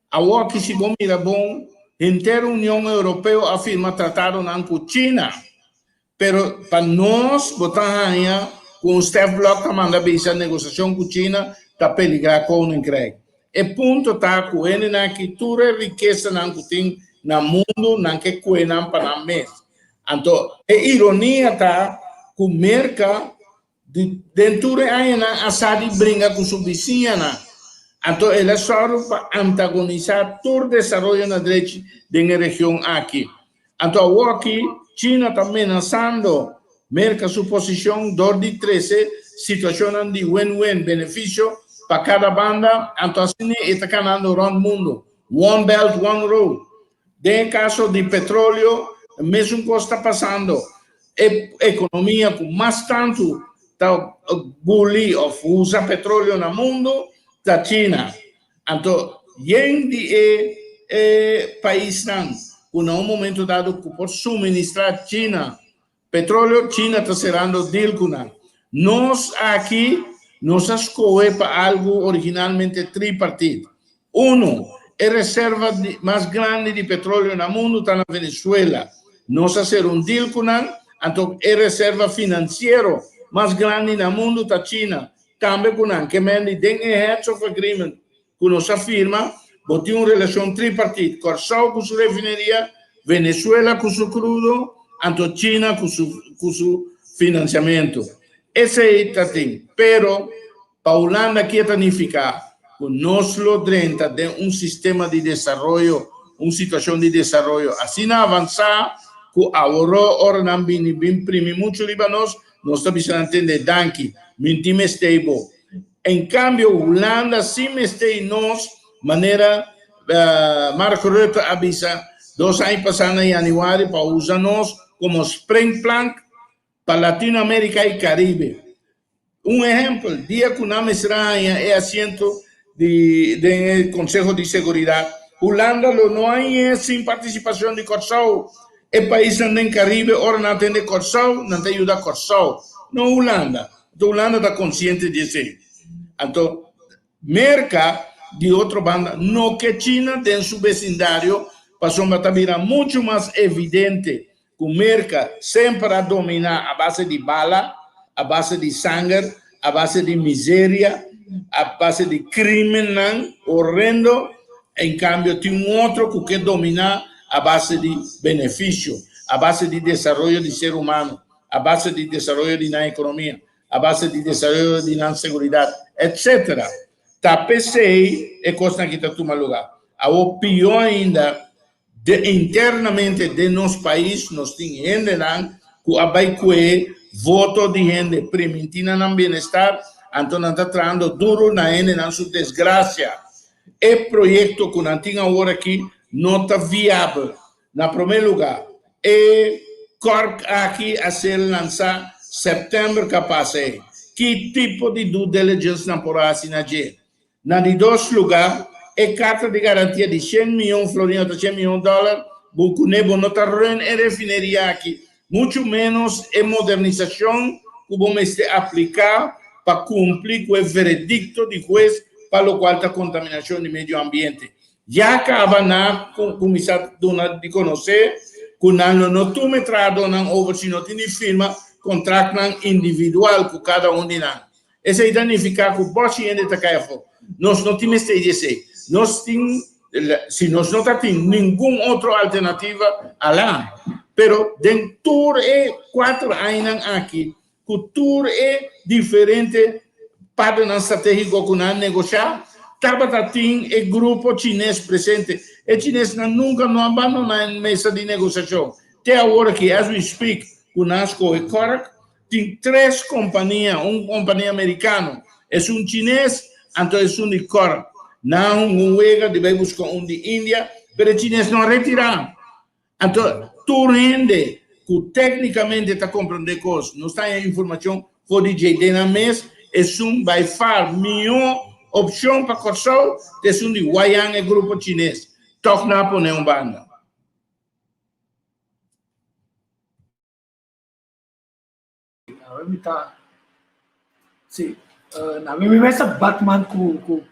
Awor ki si bo mira bon, henter Union Europeo a firma tratadonan ku China, pero pa nos bo ta haña ku un Stef Blok ta manda bisa negosiashon ku China ta peligrá Koninkrijk. E punto ta ku hendenan aki tur e rikesanan ku tin na mundu nan ke kue nan pa nan mes. Anto e ironia ta ku Merka Di den tur e añanan a sa di bringa ku su bisiñanan. Anto el a sòru pa antagonisá tur desaroyo na drechi den e region aki. Anto awoki China ta menasando Merka su posishon dor di trese situashonnan di win-win, benefisio pa kada banda, anto asina e ta kanando rònt mundu, One Belt One Road. Den e kaso di petroleo mesun kos ta pasando. E ekonomia ku mas tantu ta guli òf usa petroleo na mundu ta China. Anto yen di e e paisnan ku na un momento dado ku por suministrá China petroleo, China ta serando deal ku nan. Nos aki nos a skohe pa algu originalmente tripartit. Uno, e reserva di mas grandi di petroleo na mundu ta na Venezuela. Nos a sera un deal ku nan, anto e reserva finansiero mas grandi na mundu ta China. Tambe ku nan ke mendi den e Heads of Agreement ku nos a firma, bo tin un relashon tripartit, Kòrsou ku su refineria, Venezuela ku su krudo, anto China ku su ku su finansiamentu. Esei ta tin. Pero pa Hulanda ke ta nifiká ku nos lo drenta den un sistema di desaroyo, un situashon di desaroyo asina avansá ku aworó ora nan bini bin primi muchu riba nos, Nos ta bisa nan tende danki, mi tin mester bo. En cambio Hulanda si mester nos, manera Mark Rutte a bisa dos aña pasa na januari pa usa nos como springplank pa Latino America y Caribe. Un ehempel, dia cu nan mester a haña e asiento di den e Conseho di Seguridad, Hulanda lo no hañ'é sin participacion di Corsou. E paisnan den Caribe ora nan tende Corsou, nan ta yuda Corsou, no Hulanda. Anto Hulanda ta consciente di esey. Anto Merca, di otro banda, no ke China den su becindario pasobra ta bira mucho mas evidente ku Merka semper a dominá a base di bala, a base di sanger, a base di miseria, a base di krímennan horendo, en kambio tin un otro ku ke dominá a base di benefisio, a base di desaroyo di ser humano, a base di desaroyo di nan ekonomia, a base di desaroyo di nan seguridat, etcetera. Ta p'esei e kosnan aki ta tuma lugá. Awor pió ainda, De internamente den nos pais nos tin hendenan ku a bai kue voto di hende primintí na nan bienestar, anto nan ta trahando duru na hendenan su desgrasia. E proyekto ku nan tin awor aki no ta viabel. Na promé lugá, e kòrk aki a ser lansá sèptèmber ku a pasa ei. Ki tipo di due diligence nan por a hasi na dje? Na di dos lugá, e karta di garantia di shen mion florin òf shen mion dòler, bo kuné bo no ta run e refineria aki, muchu ménos e modernisashon ku bo mester apliká pa kumpli ku e veredikto di hues pa lokual ta kontaminashon di medio ambiente. Ya kaba na kuminsá duna di konosé ku nan lo no tuma e trahadónan over si no tin di firma kontraktnan individual ku kada un di nan. Esei ta nifiká ku bòshi hende ta kai afó. Nos no tin mester di esei. Nos tin, si nos no ta tin ningun otro alternativa, alá. Pero den tur e kuater añanan aki, ku tur e diferente partnernan stratégiko ku nan a negoshá, tabata tin e grupo chines presente. E chinesnan nunka no a bandoná e mesa di negosiashon. Te awor aki, as we speak, ku nan a skohe Kork, Tin tres kompania, un kompania merikano, esun chines, anto esun di Kòrk. Nan a hunga un wega di bai buska un di India, pero e chines no a retirá. Anto tur hende ku téknikamente ta komprondé kos, nos ta haña informashon for di dje den nan mes, esun by far mihó opshon pa Kòrsou ta esun di Huayang, e grupo chines. Tòg nan a pone un banda. Awe mi ta Sí. Na mi mesa Batman ku ku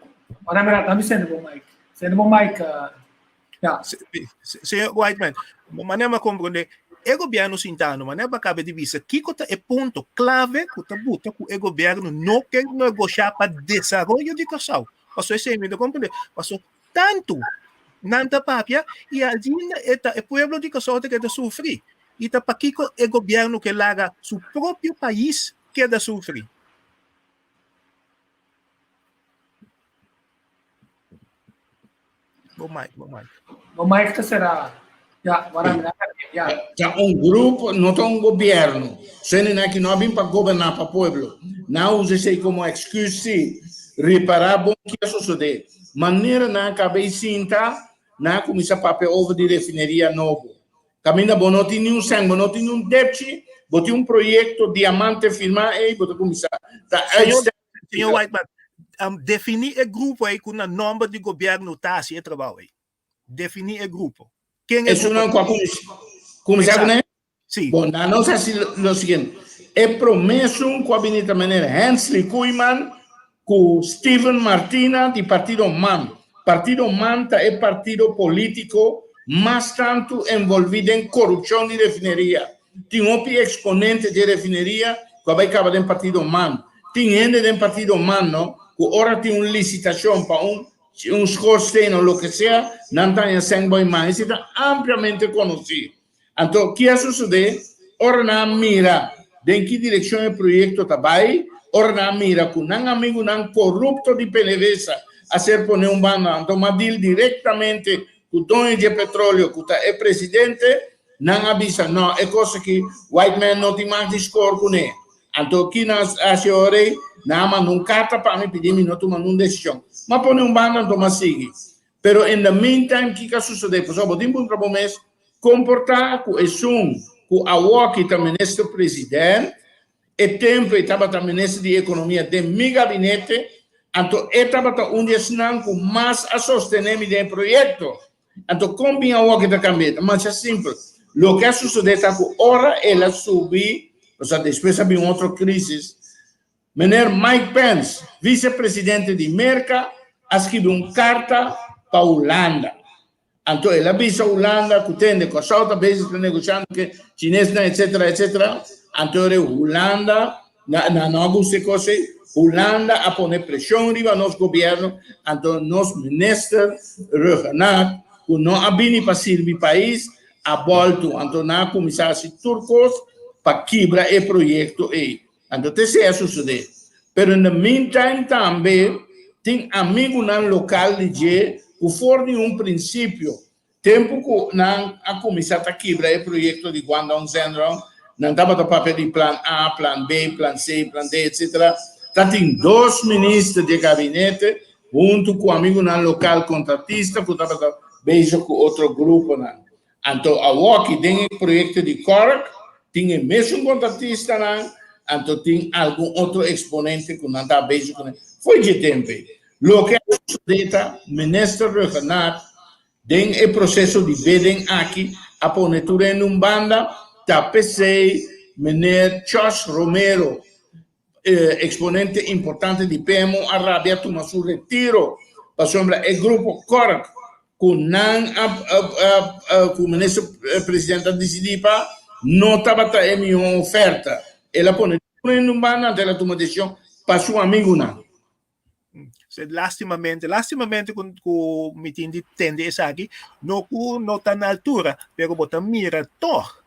Ora mira, dami sende bo mic. Sende bo mic. Ja. Señor Whiteman, mané ma comprende, e gobierno sintano, mané ba cabe di bisa, kiko ta e punto clave ku ta buta ku e gobierno no ke negociar pa desaroyo di Kòrsou. Paso esei mi ta comprende. Paso tantu nan ta papia i ainda e ta e pueblo di Kòrsou ta keda sufri. I ta pakiko e gobièrnu ke laga su propio pais keda sufri? Bo mic, bo mic. Bo mic ta será. Ya, wara mi ya. Ta un grupo, no ta un gobièrnu. Sende aki no a bin pa goberná pa pueblo. Nan a usa esei komo excuse sí. Ripará bon ki a sosodé. Manera nan a kaba i sinta, nan a kuminsá papia over di refineria nobo. Kaminda bo no tin niun sèn, bo no tin niun depchi, bo tin un proyekto diamante firmá ei, bo ta kuminsá ta uitstel. Señor Whiteman, definí e grupo ei ku na nòmber di gobièrnu ta hasi e trabou ei. Definí e grupo. Ken e Esunnan ku a kuminsá kuné? Sí. Bon, nan nos hasi lo siguiente. E promé esun ku a bini ta meneer Hensley Koeiman ku Steven Martina di partido man. Partido man ta e partido polítiko mas tantu envolví den korupshon di refineria. Tin hopi eksponente dje refineria ku a bai kaba den partido man. Tin hende den partido man no ku ora tin un lisitashon pa un un schoorsteen o loke sea, nan ta haña sèn boi man. Esei ta ampliamente konosí. Anto, ki a sosodé ora nan a mira den ki direkshon e proyekto ta bai? Ora nan a mira ku nan amigunan korupto di PDVSA a ser poné un banda, anto m'a dil direktamente ku doño dje petroleo ku ta e presidente, nan a bisa, No, e kos aki white man no tin mas di skor kuné. Anto, ki nan a hasi ora ei? Nan a manda un karta pa mi pidi mi no tuma nun desishon. M'a pone un banda anto m'a sigui. Pero in the meantime kiko a sucede? Pasobra bo tin puntra bo mes con por ta cu esun cu awoki ta minister president, e tempo e tabata minister di economia den mi gabinete, anto e tabata un di esnan cu mas a sostene mi den e proyecto. Anto con bin awoki ta cambia? Ta masha simpel. Loke a sucede ta cu ora el a subi, pasobra despues a bin otro crisis, Meneer Mike Pence, vicepresidente di Merca, a skibi un carta pa Hulanda. Anto el a bisa Hulanda cu tende Corsou ta bezig ta negociando cu e Chinesnan etcetera etcetera. Anto ora Hulanda nan no a gusta e cos ey. Hulanda a pone presion riba nos gobierno, anto nos minister Rhuggenaath cu no a bini pa sirbi pais a bolto. Anto nan a cuminsa haci tur cos pa kibra e proyecto ey. Anto te esei a sucede. Pero in the meantime tambe tin amigunan local di dje cu for di un principio, tempo cu nan a cuminsa ta kibra e proyecto di Guangdong Zhenrong, nan tabata papia di plan A, plan B, plan C, plan D, etc. Ta tin dos minister di e gabinete hunto cu amigunan local contratista cu tabata bezig cu otro gruponan. Anto awoki den e proyecto di Cork tin e mesun contratistanan, anto tin algun otro exponente cu nan ta bezig cune fo'i dje tempo ei. Loke a sucede ta Minister Rhuggenaath den e proceso di bidding aki a pone tur hende un banda, ta p'esei Meneer Chos Romero, exponente importante di PMO a rabia tuma su retiro pasobra e grupo Cork cu nan a cu minister president a dicidi pa no tabata e miho oferta. El a pone tur hende un banda anto el a tuma decision pa su amigunan. Lastimamente, lastimamente cu cu mi tin di tende esaki, no cu no ta na altura, pero bo ta mira toch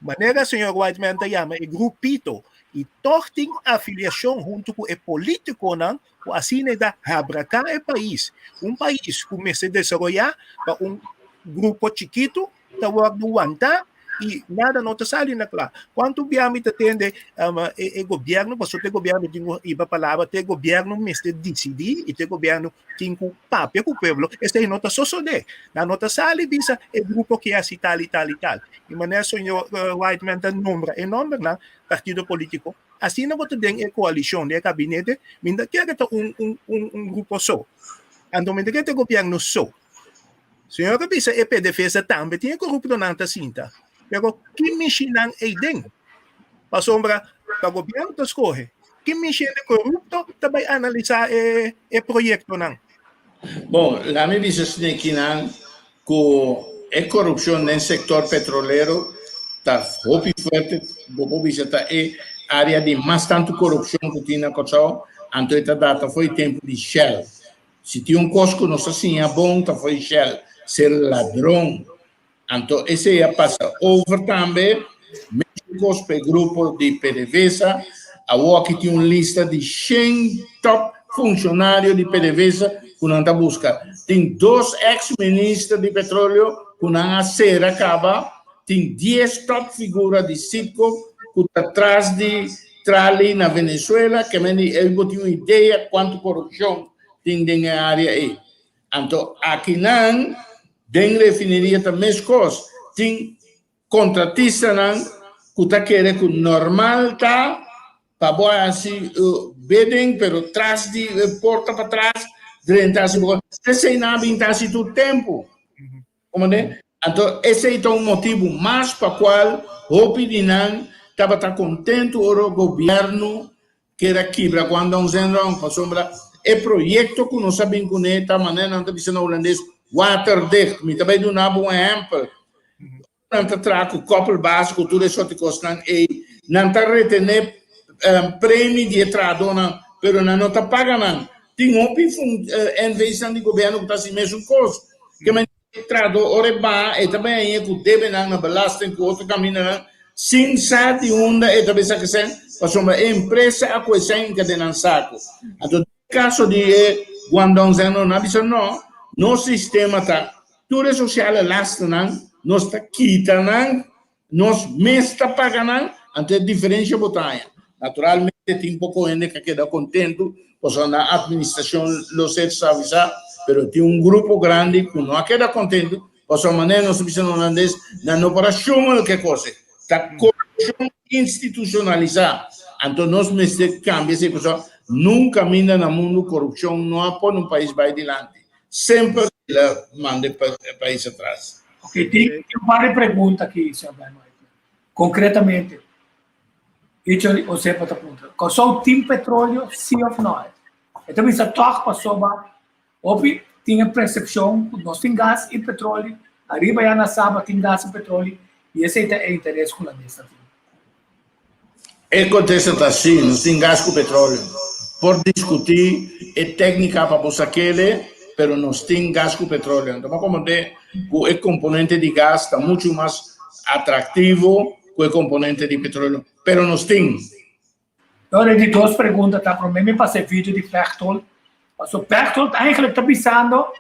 manera señor Whiteman ta yama e grupito y toch tin afiliacion hunto cu e politiconan cu asina e ta habraca e pais. Un pais cu mester desaroya pa un grupo chikito ta wordo wanta y nada no ta sali na cla. Cuanto bia mi ta tende e, e gobierno, pasobra te gobierno tin cu hiba palabra, te gobierno mester dicidi y te gobierno tin cu papia cu pueblo, esey no ta sosode. Nan no ta sali bisa e grupo ke haci tal y tal y tal. Y manera señor Whiteman ta nombra e nombernan, partido politico, asina bo ta den e coalicion, den e gabinete, mi no ta kere ta un, un, un, un grupo so. Anto mi ta kere ta e gobierno so. Señor a bisa e PDVSA tambe tin e corruptonan ta sinta. Pero ki mishi nan ei den? Pasobra ta gobierno ta scoge. Ki mishi hende corrupto ta bay analisa e e proyectonan? Bon, laat mi bisa snekinan cu e corrupcion den sector petrolero ta hopi fuerte, bo por bisa ta e area di mas tanto corrupcion cu tin na Corsou, anto e ta data for e tempo di Shell. Si tin un kos ku nos a siña bon ta fo'i Shell, ser ladron. Anto esei a pasa over tambe, mesun kos pa e grupo di PDVSA. Awor aki tin un lista di shen top funshonario di PDVSA ku nan ta buska. Tin dos eks minister di petroleo ku nan a sera kaba, tin dies top figura di Citgo ku ta tras di trali na Venezuela, ke men di bo tin un idea kuantu korupshon tin den e área ei. Anto akinan den refineria ta meskos, tin kontratistanan ku ta kere ku normal ta pa bo hasi bidding pero tras di porta patras drenta hasi bo kos. Esei nan a bin ta hasi tur tempu. Komprende? Anto esei ta un motibu mas pa kual hopi di nan tabata kontentu ora gobièrnu keda kibra Guangdong Zhenrong pasobra e proyekto ku nos a bin kuné ta manera nan ta bisa na hulandes waterdicht. Mi ta bai duna bo un ehèmpel. Nan ta traha ku koppelbaas ku tur e sorti kosnan ei. Nan ta retené premi di e trahadónan pero nan no ta paga nan. Tin hopi NV's-nan di gobièrnu ku ta hasi mesun kos. Ke E trahadó ora e baha e ta bai haña ku debenan na belasting ku otro kamindanan sin sa di unda e ta bai saka sèn pasobra e empresa a kohe sèn i kade nan saku. Anto den e kaso di e Guangdong Zhenrong nan a bisa no, nos sistema ta tur e sosiale lasternan nos ta kita nan Nos mes ta paga nan, anto e diferencia bo ta haña. Naturalmente tin poco hende ca keda contento pasobra nan administracion lo ser suavisa, pero tin un grupo grandi cu no a keda contento pasobra manera nos ta bisa na holandes, nan no por a sjoemel ke cose. Ta corupcion institucionalisa. Anto nos mester cambia esey pasobra nunca minda na mundo corupcion no a pone un pais bay dilanti. Semper el a manda e pais atras. Ok, tin un par di pregunta aki, señor Ben Whiteman. Concretamente, Icho Osepa ta puntra, Kòrsou tin petroleo, sí of no? E ta bisa tòg pasobra hopi tin e persepshon ku nos tin gas i petroleo, ariba ya na Saba tin gas i petroleo, i esei ta e interes ku Hulandes ta tin. E kontesta ta sí, nos tin gas ku petróleo. Por diskutí e téknika pa bo sak'ele, pero nos tin gas ku petróleo. Anto bo a komprendé ku e komponente di gas ta muchu mas atraktivo ku e komponente di petróleo, pero nos tin. Ora e di dos pregunta ta, promé mi pasa e video di Pechtold, pasobra Pechtold eigenlijk ta bisando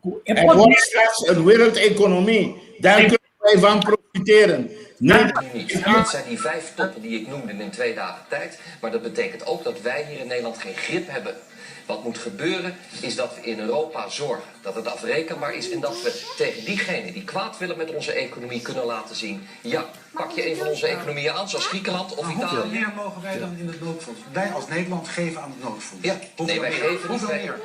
ku e Het wordt straks een wereldeconomie. Daar kunnen wij van profiteren. Het zijn die vijf toppen die ik noemde in 2 dagen tijd. Maar dat betekent ook dat wij hier in Nederland geen grip hebben. Wat moet gebeuren, is dat we in Europa zorgen dat het afrekenbaar is en dat we tegen diegenen die kwaad willen met onze economie kunnen laten zien: ja, pak je een van onze economieën aan, zoals Griekenland of Maar hoeveel Italië. meer mogen wij dan in het noodfonds? Wij als Nederland geven aan het noodfonds. Ja, Hoeveel nee, wij meer? geven niet. Hoeveel meer?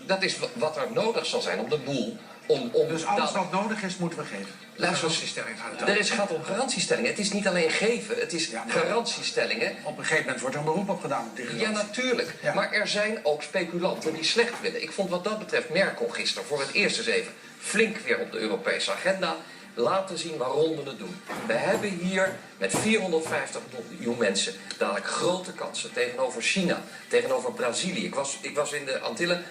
Dat is wat er nodig zal zijn om de boel. Om Dus alles dadelijk- wat nodig is, moeten we geven. Luister, Garantiestelling gaat het er gaat om garantiestellingen. Het is niet alleen geven, het is Ja, maar- garantiestellingen. Op een gegeven moment wordt er een beroep op gedaan op die Ja, garantie. natuurlijk. Ja. Maar er zijn ook speculanten die slecht willen. Ik vond wat dat betreft Merkel gisteren voor het eerst eens even flink weer op de Europese agenda laten zien waarom we het doen. We hebben hier met 450 miljoen mensen dadelijk grote kansen tegenover China, tegenover Brazilië. Ik was in de Antillen.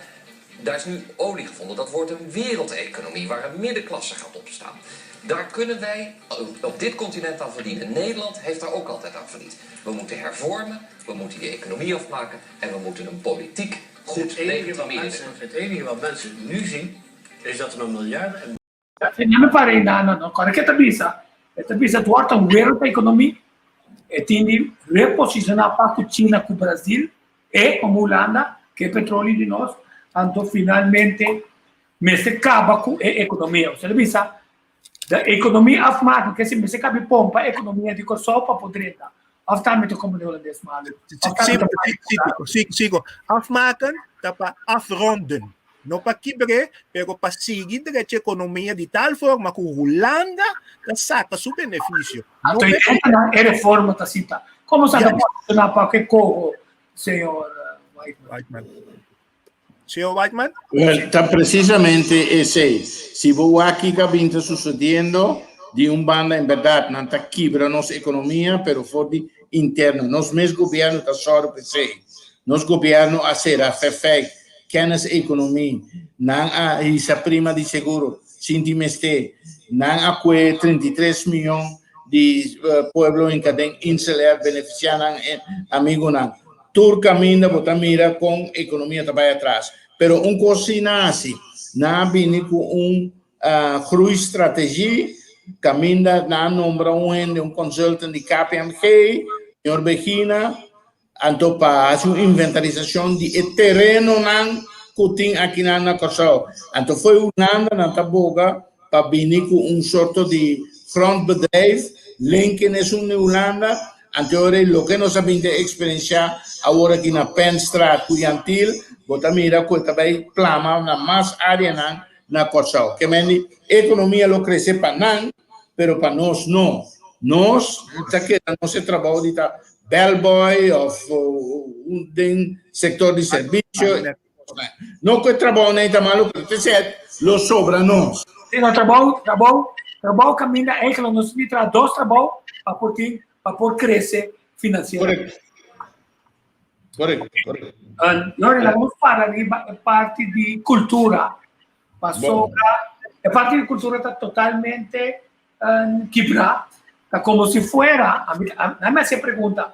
Daar is nu olie gevonden. Dat wordt een wereldeconomie waar een middenklasse gaat opstaan. Daar kunnen wij op dit continent aan verdienen. Nederland heeft daar ook altijd aan verdiend. We moeten hervormen, we moeten die economie afmaken en we moeten een politiek goed legitimeren. Het enige wat mensen nu zien, is dat er nog miljarden en Ja, mi para no, no. Kòrda ku e ta bisa, e ta bisa het wordt een wereldeconomie. E tin di reposishoná pa ku China, ku Brasil e komo Hulanda, ku e petroleo di nos, anto finalmente mester kaba ku e ekonomia. Osea bisa de economie afmaken, ke si mester kabi pompa ekonomia di Kòrsou pa por drenta. Of tambe ta komo de holandês malu? Of tambe ta Sí, sigo. Afmaken, ta pa afronden. No pa kibr'é, pero pa sigui drecha ekonomia di tal forma ku Hulanda ta saka su benefisio. No Anto e reforma ta sita. Komo sa ta funshoná pa ke koho, señor Whiteman? Whiteman. Señor Whiteman? Well, ta precisamente esei. Si bo wak kiko a bin ta sucediendo, di un banda en berdad nan ta kibra nos economia, pero for di interno. Nos mes gobierno ta sòru pa esei. Nos gobierno a sera fefek, kennis economie, nan a hisa prima di seguro sin tin mester, nan a kue 33 miyon di pueblo hinka den InselAir, beneficia nan amigonan. Tur kaminda bo ta mira kon ekonomia ta bai atras. Pero un kos si nan hasi, nan a bini ku un groeistrategie kaminda nan a nombra un hende, un consultant di KPMG, señor Begina, anto pa hasi un inventarisashon di e terenonan ku tin akinan na Kòrsou. Anto fo'i Hulanda nan ta boga pa bini ku un sorto di grondbedrijf, linken esun di Hulanda, anto ora ei loke nos a bin ta eksperensiá awor aki na Penstraat ku Jan Thiel, bo ta mira ku e ta bai plama na mas áreanan na Kòrsou. Ke men di ekonomia lo krese pa nan, pero pa nos no. Nos ta keda nos e trabou di ta bellboy òf den sektor di servisio. No ku e trabounan ei ta malu, pero te sèt lo sobra nos. Sí, no, trabou, trabou, trabou kaminda eigenlijk nos tin di traha dos trabou pa por tin, pa por krese finansieramente. Korekto. Korekto, korekto. Lordy, laga nos para riba e parti di kultura. Pasobra e parti di kultura ta totalmente kibrá. Ta komo si fuera, ami, ami hasi e pregunta,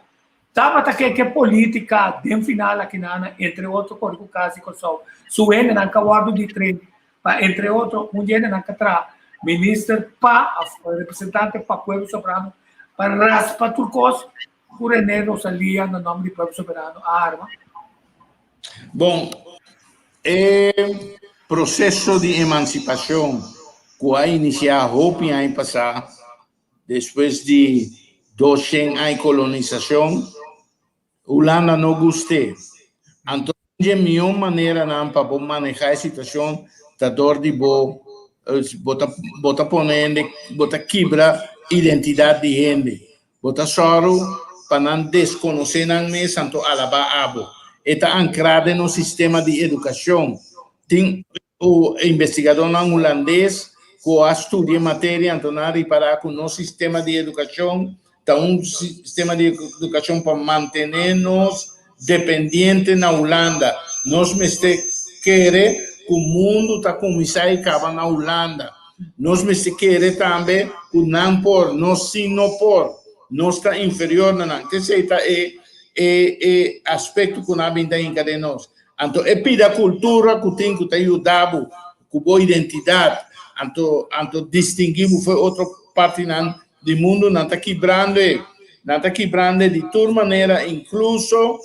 Tabata ke ke politica den final akinana entre otro kore ku Kas di Kòrsou su hendenan ka wòrdu di train pa entre otro un di hendenan ka traha minister pa òf representante pa Pueblo Soberano pa raspa tur kos ku Rene Rosalia na nòmber di Pueblo Soberano a arma. Bon, e proseso di emansipashon ku a inisiá hopi aña pasá Despues di doshen aña kolonisashon, Hulanda no gust'é. Anto un dje mihó maneranan pa bo manehá e situashon ta dor di bo bo ta bo ta pone hende bo ta kibra identidat di hende. Bo ta sòru pa nan deskonosé nan mes anto alabá abo. E ta ankrá den nos sistema di edukashon. Tin O investigadónan hulandes ku a studia e materia anto nan a ripará ku nos sistema di edukashon ta un sistema di edukashon pa mantené nos dependiente na Hulanda. Nos mester kere ku mundu ta kuminsá i kaba na Hulanda. Nos mester kere tambe ku nan por, nos sí no por. Nos ta inferior na nan. T'esei ta e e aspekto ku nan a bin ta hinka den nos. Anto e pida kultura ku tin ku ta yuda bo ku bo identidat, anto anto distingui bo for otro partinan di mundu, nan ta kibrando e, nan ta kibrando e di tur manera, inkluso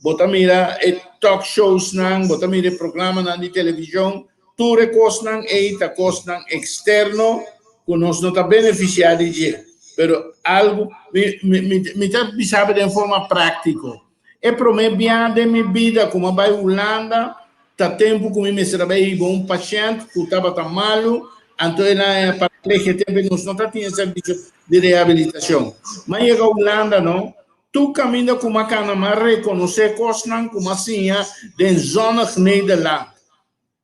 bo ta mira e talk showsnan, bo ta mira e programanan di televishon, tur e kosnan ei ta kosnan eksterno ku nos no ta benefisiá di dje, pero algu mi mi mi ta bisa bo den forma práktiko. E promé bia den mi bida ku mi a bai Hulanda ta tempu ku mi mester a bai hiba un pashènt ku tabata malu, anto el a haña paraplegia. Tempu ei nos no ta tin e servisio di rehabilitashon. Mi a yega Hulanda no, tur kaminda ku mi a kana mi a rekonosé kosnan ku mi a siña den Zonnig Nederland,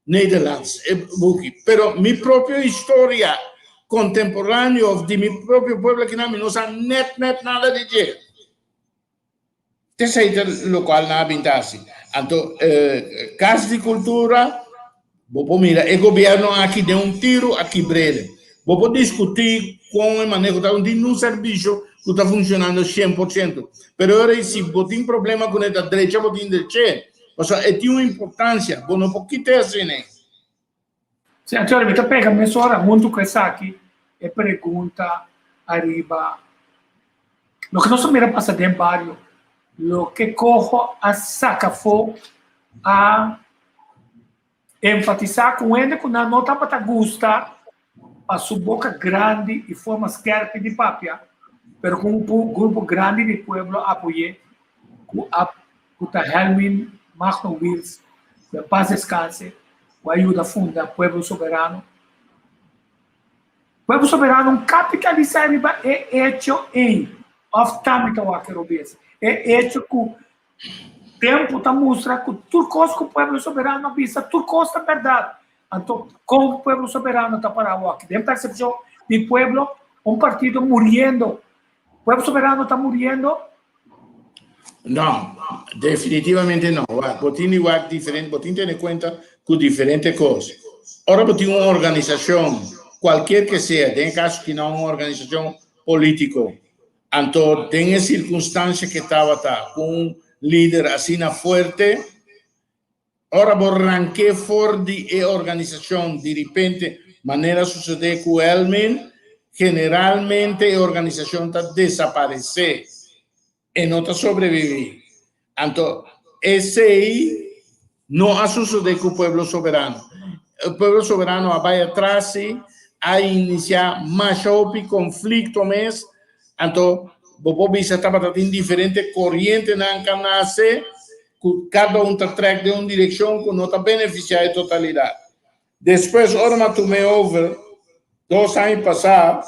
Nederlands, e buki. Pero mi propio historia kontemporaneo òf di mi propio pueblo akinan mi no sa nèt nèt nada di dje. T'esei ta lokual nan a bin ta hasi. Anto Kas di Kultura, bo por mira e gobièrnu aki den un tiru a kibr'el. Bo por diskutí kon e maneho ta, no tin nun servisio ku ta funshonando 100%. Pero ora ei si bo tin problema kuné ta drecha bo tin drech'é, pasobra e tin un importansia, bo no por kit'é asina. Sí, anto mi ta pega mesora huntu ku esaki e pregunta ariba loke nos a mira pasa den bario, loke Coho a saka afó a enfatisá ku hende ku nan no tabata gusta pa su boka grandi i forma skèrpi di papia, pero ku un grupo grandi di pueblo a apoy'é ku a ku ta Helmin Magno Wiels, ku en pas deskanse, ku a yuda funda Pueblo Soberano. Pueblo Soberano un kapitalisá riba e echo ei, òf tambe ta wak robes. E echo ku tempu ta mustra ku tur kos ku Pueblo Soberano a bisa, tur kos ta bèrdat. Anto kon Pueblo Soberano ta pará awor? Den persepshon di pueblo, un partido muriendo. Pueblo Soberano ta muriendo? No, definitivamente no. Wak, bo tin di wak diferente, bo tin tene kuenta ku diferente kos. Ora bo tin un organisashon, kualkier ke sea, den e kaso ki no un organisashon polítiko, anto den e sirkunstansia ke tabata ku un. lider asina fuerte, ora bo rank'é for di e organisashon diripente manera susedé ku Elmin, generalmente e organisashon ta desaparesé, e no ta sobreviví. Anto esei no a susedé ku Pueblo Soberano. Pueblo Soberano a bai atras sí, a inisiá masha hopi konflikto mes, anto bo por bisa tabata tin diferente korientenan ka nase ku kada un ta trèk den un direkshon ku no ta benefisiá e totalidat. Despues ora mi a tum'é over dos aña pasá,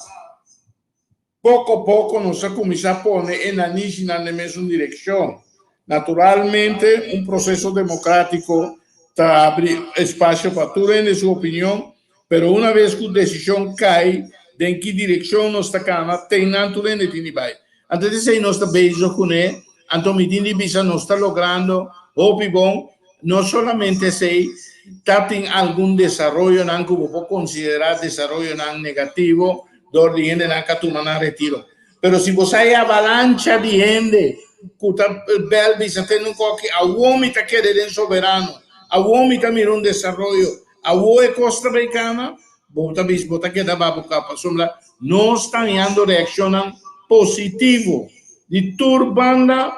Poko poko nos a kuminsá pone e nanishinan den mesun direkshon. Naturalmente, un proseso demokrátiko ta abri espasio pa tur hende su opinion, pero una bes ku desishon kai den ki direkshon nos ta kana, ten nan tur hende tin di bai. Anto di esei nos ta bezig kuné, anto mi tin di bisa nos ta logrando hopi bon. No solamente esei, ta tin algun desaroyonan ku bo por konsiderá desaroyonan negativo, Dor di hendenan ka tuma nan retiro. Pero si bo sa e avalancha di hende ku ta bel bisa tende un koki, awor mi ta kere den Soberano, awor mi ta mira un desaroyo, awor e kos ta bay kana, bo ta bisa, bo ta keda babuká pasobra nos ta hañando reakshonnan positivo di tur banda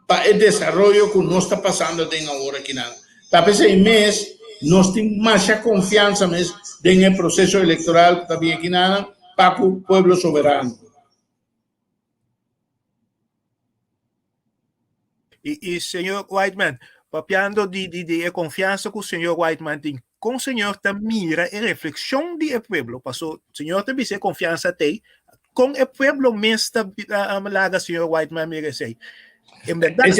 pa e desaroyo ku nos ta pasando den awor akinan. Ta p'esei mes nos tin masha konfiansa mes den e proseso elektoral ku ta bin akinanan pa ku Pueblo Soberano. I señor Whiteman, papiando di di e konfiansa ku señor Whiteman tin, kon señor ta mira e reflekshon di e pueblo? Paso señor ta bisa e konfiansa t'ei, kon e pueblo mes ta laga señor Whiteman mira esei? En bèrdat.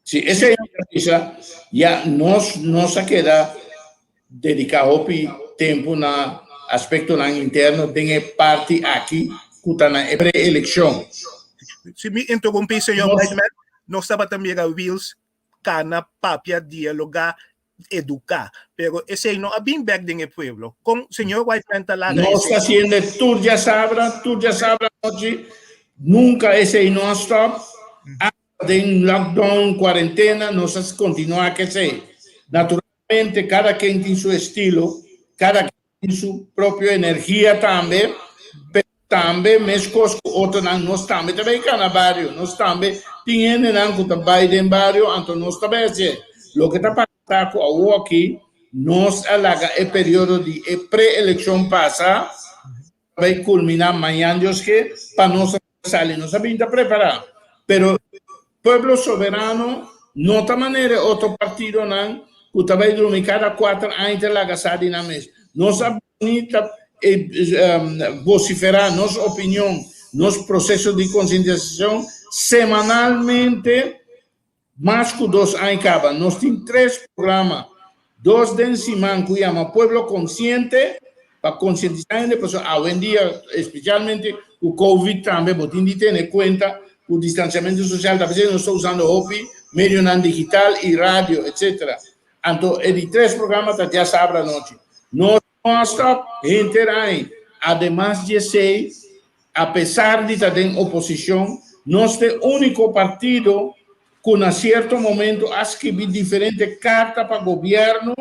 Si esei no ta bisa, ya nos nos a keda dediká hopi tempu na aspektonan interno den e parti aki ku ta na e pre-elekshon. Si mi interumpí, señor Whiteman, nos tabata mira Wiels kana, papia, dialogá, eduká, pero esei no a bin bèk den e pueblo. Kon señor Whiteman ta laga esei? Nos ta hasiendo tur djasabra, tur djasabra anochi, nunka esei no a stòp. Den lockdown, cuarentena, nos a continua cu esey. Naturalmente cada ken tin su estilo, cada ken tin su propio energia tambe, pero tambe mescos cu otronan nos tambe ta bay cana bario, nos tambe tin hendenan cu ta bay den bario, anto nos ta bay hacié. Loke ta pasa ta cu awoki nos a laga e periodo di e pre-eleccion pasa, ta bay culmina mañan Dios ke, pa nos sali nos a bin ta prepara pero pueblo soberano no ta manera e otro partidonan cu ta bay drumi cada cuater aña ta laga sa di nan mes. Nos a bini ta vocifera nos opinion, nos proceso di concientisacion semanalmente. Mas ku dos aña kaba nos tin tres programa, dos den siman ku yama Pueblo Konsiente pa konsientisá hende pasobra awendia espesialmente ku Covid tambe bo tin di tene kuenta ku distansiamentu sosial ta p'esei nos ta usando hopi medionan digital i radio etcetera. Anto e di tres programa ta djasabra anochi. Nos No a stop henter aña. Ademas di esey, apesar di ta den oposicion, nos ta e unico partido cu na cierto momento a scribi diferente carta pa gobierno,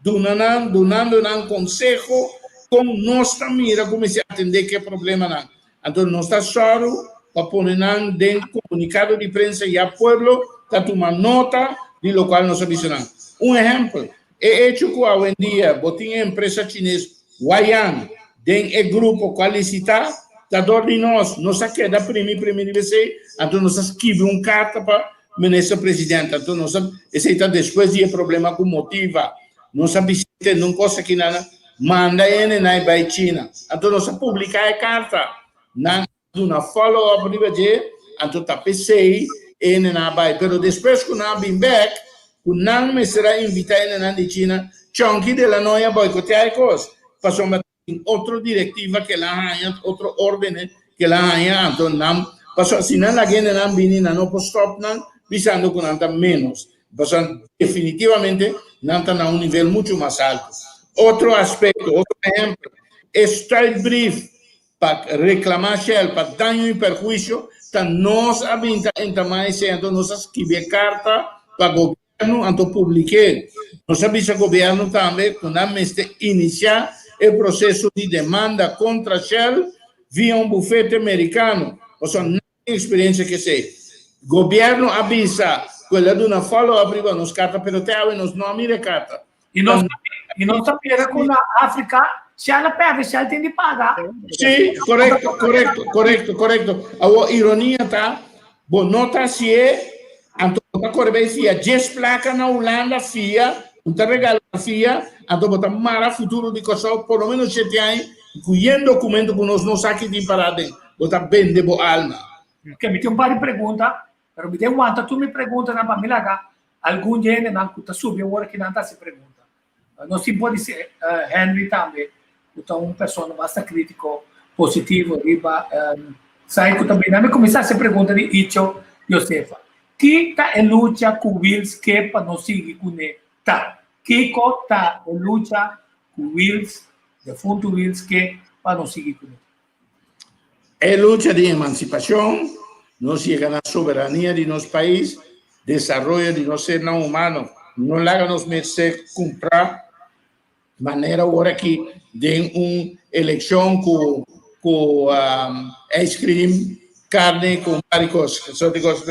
duna nan, dunando nan conseho con nos ta mira cu mester atende cu e problemanan. Anto nos ta sòru pa pone nan den komunikado di prensa ya pueblo ta tuma nota di lokual nos a bisa nan. Un ehèmpel, e echo ku awendia bo tin e empresa chines Huayang den e grupo ku a lisitá ta dor di nos. Nos a keda primi primi riba esei, anto nos a skibi un karta pa minister presidente. Anto nos a, esei ta despues di e problema ku Motiva. Nos a bisa tende un kos aki nan a manda hende nan e bai China. Anto nos a publiká e karta. Nan a duna follow up riba dje, anto ta p'esei e hendenan a bai. Pero despues ku nan a bin bèk, ku nan mester a invitá hendenan di China, Chonky de la Noy a boikoteá e kos, pasobra tin otro direktiva ku el a haña, otro órdenes ku el a haña, anto nan, pasobra si nan laga hendenan bini, nan no por stòp nan bisando ku nan ta ménos. Pasobra definitivamente nan ta na un nivel muchu mas altu. Otro aspekto, otro ehèmpel, e stuitbrief pa reklamá Shell pa daño i perhuisio. Ta nos a bin ta entamá esei, anto nos a skibi e karta pa gobièrnu, anto publik'é. Nos a bisa gobièrnu tambe ku nan mester inisiá e proseso di demanda kontra Shell via un bufete merikano, pasobra nan tin eksperensia ku esei. Gobièrnu a bisa ku el a duna follow up riba nos karta, pero te awe nos no a mira e karta. I nos i nos ta mira ku na Afrika Shell a pèrdè, Shell tin di paga. Sí, korekto, korekto, korekto, korekto. Awor ironia ta, bo no ta hasié, anto bo ta kore bai fia djes plaka na Hulanda fia, un ta regala fia, anto bo ta mara futuro di Kòrsou por lo menos shete aña ku yen dokumento ku nos no sa ki tin pará aden. Bo ta bende bo alma. Oke, mi tin un par di pregunta, pero mi den wanta tur mi preguntanan pa mi laga Algun di hendenan ku ta subi awor aki nan ta hasi pregunta. Nos tin por di Henry tambe ku ta un persona basta kritiko positivo riba sai ku ta bini. Nan mi kuminsá hasi pregunta di Icho Josefa. Ki ta e lucha ku Wiels ke pa nos sigui kuné ta? Kiko ta e lucha ku Wiels, defuntu Wiels ke pa nos sigui kuné? E lucha di emansipashon, nos yega na soberania di nos pais, desaroyo di nos sernan humano. No laga nos mester kumpra manera awor aki den un elekshon ku ku ice cream, karne ku un par di kos, sort di kos.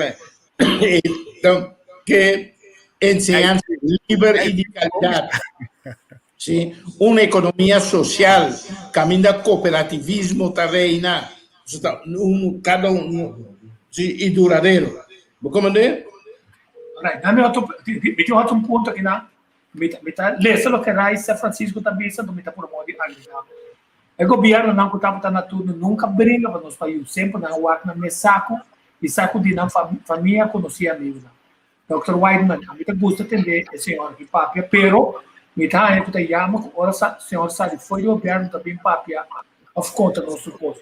Ke enseñansa liber i di kalidat. Sí, un economia social caminda cooperativismo ta reina, eso ta un cada un, sí, y duradero. Bo comprende? Right, dame otro, mi tin otro punto aki nan. Mi ta, mi ta lesa loke Raisa Francisco ta bisa, enton mi ta promovi di agrega. E gobiernonan ku tabata na turno nunca bringa pa nos pais, semper nan a wak nan mes saku i saku di nan famia, konosí, amigunan. Dòkter Whiteman, A mi ta gusta tende e señor aki papia, pero mi ta haña ku ta yama ku ora sa señor sali fo'i di gobièrnu ta bin papia òf konta nos tur kos.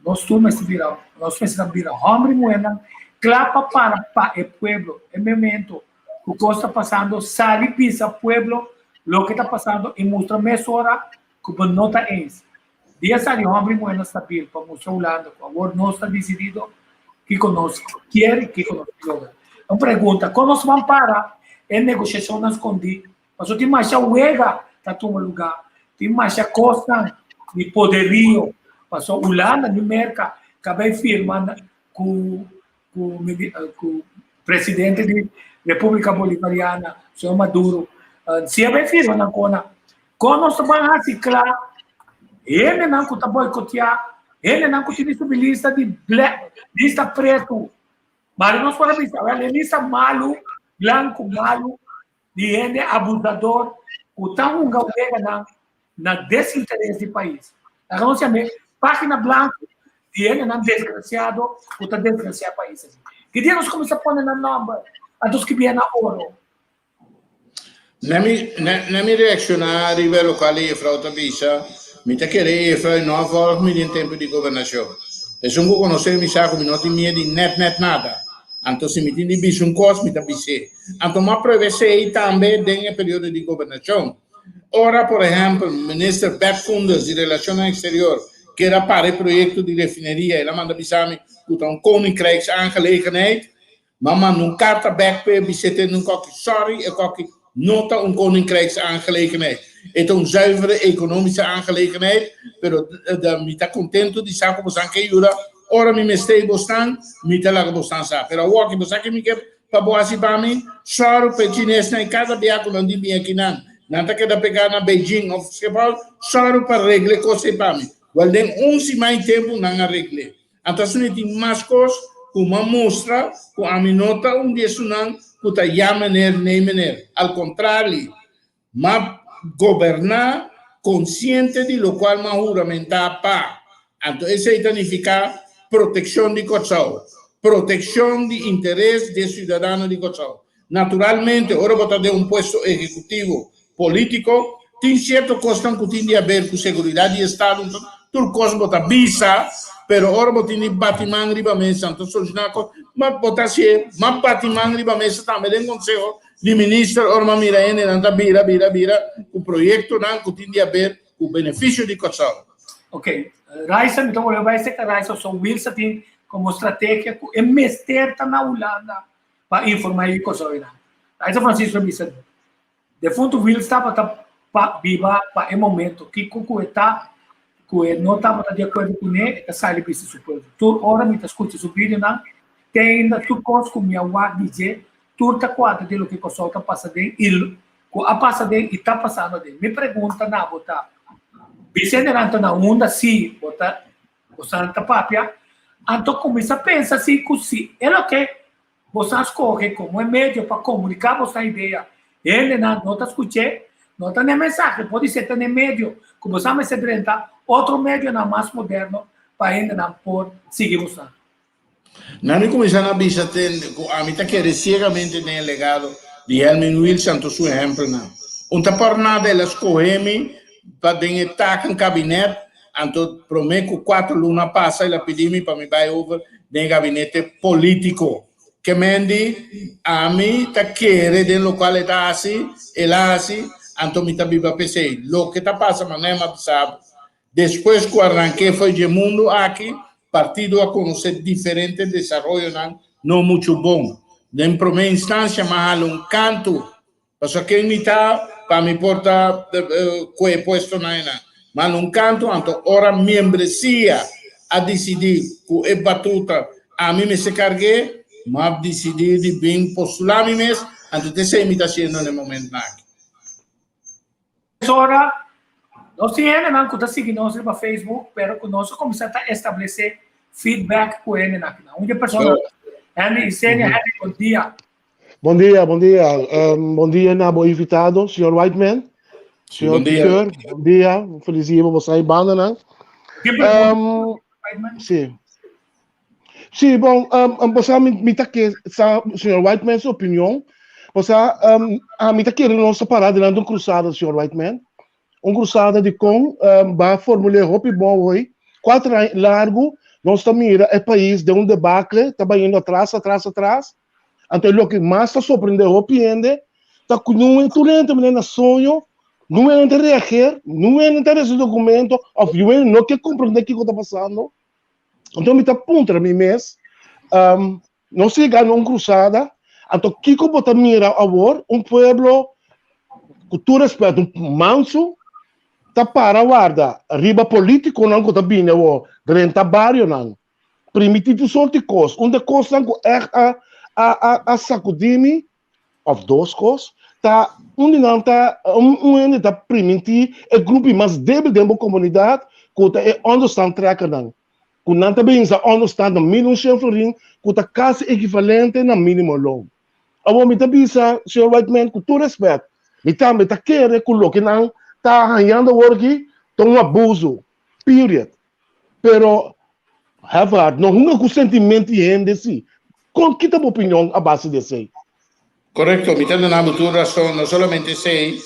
Nos tur mester bira, nos mester ta bira hòmber i muhernan kla pa para pa e pueblo. E momento ku kos ta pasando, sali bisa pueblo loke ta pasando i mustra mesora ku bo no ta eens. Dia sali hòmber i muhernan stabil pa mustra Hulanda ku awor nos ta disidido kiko nos kier i kiko nos ta logra. Un pregunta, kon nos ban para e negoshashonnan skondí? Pasobra tin masha wega ta tuma lugá, tin masha kosnan di poderio, pasobra Hulanda ni Merka ka bai firma ku ku presidente di República Bolivariana, señor Maduro, si a bai firma nan kona, kon nos ta ban hasi kla hendenan ku ta boikoteá, hendenan ku tin subi lista di black, lista pretu, mari nos por a bisa, wèl e lista malu, blanku malu, di hende abusador ku ta hunga weganan na desinteres di pais. Laga nos yam'é página blanku di hendenan desgrasiado ku ta desgrasiá pais así. Ki dia nos kuminsá pone nan nòmber anto skibié na oro? Na mi, na mi reakshoná riba e lokual e jefrou ta bisa, mi ta kere e jefrou no a vòlg mi den tempu di gobernashon. Esun ku konosé mi sa ku mi no tin miedu di nèt nèt nada. Anto si mi tin di bisa un kos, mi ta bis'é. Anto mi a prueba esei tambe den e periodo di gobernashon. Ora, por ehèmpel, Minister Bert Koenders di Relashonnan Eksterior kier a para e proyekto di refineria, el a manda bisa mi ku ta un Koninkrijksaangelegenheid. Mi a manda un karta bèk p'e bis'é tende un kòki, Sòri, e kòki no ta un Koninkrijksaangelegenheid. E ta un zuivere ekonomische aangelegenheid, pero mi ta kontentu di sa ku bosan ke yuda. Ora mi mester bosnan, mi ta laga bosnan sa. Pero awor ki bo sa ke mi ke Pa bo hasi pa mi, sòru pa e chinesnan i kada bia ku nan di bin akinan, nan ta keda pegá na Beijing òf Schiphol, sòru pa regl'e kos ei pa mi. Wèl, den un siman i tempu nan a regl'é. Anto asina i tin mas kos ku m'a mustra ku ami no ta un di esunnan ku ta ya meneer, nee meneer. Al kontrali, M'a goberná konsiente di lokual m'a huramentá pa. Anto esei ta nifiká protekshon di Kòrsou, protekshon di interes di e siudadano di Kòrsou. Naturalmente ora bo ta den un puesto ehekutivo polítiko tin sierto kosnan ku tin di haber ku seguridat di estado, tur kos bo ta bisa, pero ora bo tin di bati man riba mesa anto solushoná kos, ma bo ta hasié, m'a bati man riba mesa tambe den konseho Di minister ora m'a mira hendenan ta bira bira bira ku proyektonan ku tin di haber ku benefisio di Kòrsou. Ok, Raisa, mi ta wòrdu bai seka Raisa, so Wilsa tin. komo strategia ku e mester ta na Hulanda pa informá e Kòrsounan. Laisa Francisco a bisa, Defuntu Wiels tabata pa biba pa e momento, kiko ku e ta ku e no tabata di akuerdo kuné, e ta sali bisa su pueblo. Tur ora mi ta skucha su videonan, te ainda tur kos ku mi a wak di dje, tur ta kuadra di loke Kòrsou ta pasa den i ku a pasa den i ta pasando den. Mi pregunta na bo ta, Bisentenan ta na unda si bo ta bosan ta papia? Anto kuminsá pensa si ku si e loke bosan skohe komo e medio pa komuniká bosan idea, hendenan no ta skuch'é, no ta n'e mensahe, podisé ta n'e medio ku bosan mester drenta otro medionan mas moderno pa hendenan por sigui bosan. Na mi kuminsá na bisa ten ku ami ta kere siegamente den e legado di Helmin Wiels anto su ehèmpelnan. Un ta por nada el a skohe mi pa den e taken kabinet, anto promé ku kuater luna pasa el a pidi mi pa mi bai over den e gabinete polítiko. Ke men di, ami ta kere den lokual e ta hasi, el a hasi, anto mi ta biba p'esei. Loke ta pasa manera mi a bisa bo, Despues ku arranké fo'i dje mundu aki, partido a konosé diferente desaroyonan no muchu bon. Den promé instansia m'a hala un kantu, pasobra ken mi ta pa mi por ta ku e puestonan einan. M'a hala un kantu, anto ora miembresia a disidí ku e batuta ami mester karg'é, m'a disidí di bin postulá mi mes, anto t'esei mi ta hasiendo na e momentunan aki. Ora, nos tin hendenan ku ta sigui nos riba Facebook, pero ku nos a kuminsá ta establesé feedback ku hendenan akinan. Un di e persona, Henry Isenia, Henry, bon dia. Bon dia, bon dia. Um, bon dia na bo invitado, señor Whiteman. Señor Bon dia. Piqueur, bon dia. Un feliz dia pa boso aí banda nan. Tin pregunta, Um, Whiteman? sí. Sí, bon, um, um, bosa mi, mi ta ke sa señor Whiteman su opinion. Bosa, um, a mi ta kere nos ta para delante un cruzada, señor Whiteman. Un cruzada di con um, ba formule hopi bon hoy. Cuatro aña largo, nos ta mira e país den un debacle, ta bayendo atras, atras, atras. Anto loke mas ta sorprende hopi hende, ta ku nun tur hende mene na soño, nun hende ta reageer, nun hende ta recibi documento, of nun hende no ke comprende kiko ta pasando. Anto mi ta puntra mi mes, um, nos a yega na un cruzada, anto kiko bo ta mira awor? Un pueblo, ku tur respeto, un mansu, ta para warda riba politiconan ku ta bini awor drenta barionan, primiti tur sorti kos. Un de kosnan ku ègt a, a, a, a sakudí mi, òf dos kos, ta un di nan ta un un hende ta primintí e grupi mas débil den bo komunidat ku ta e onderstand trekkernan, ku nan ta bin sa onderstand na 1100 florin ku ta kasi ekivalente na minimo loon. Awor mi ta bisa señor Whiteman ku tur rèspèt, mi tambe ta kere ku loke nan ta hañando awor aki ta un abuso, period. Pero Havard, no hunga ku sentiment di hende si. Kon ki ta bo opinion a base di esei? Korekto, mi ta duna bo tur rason. No solamente esei,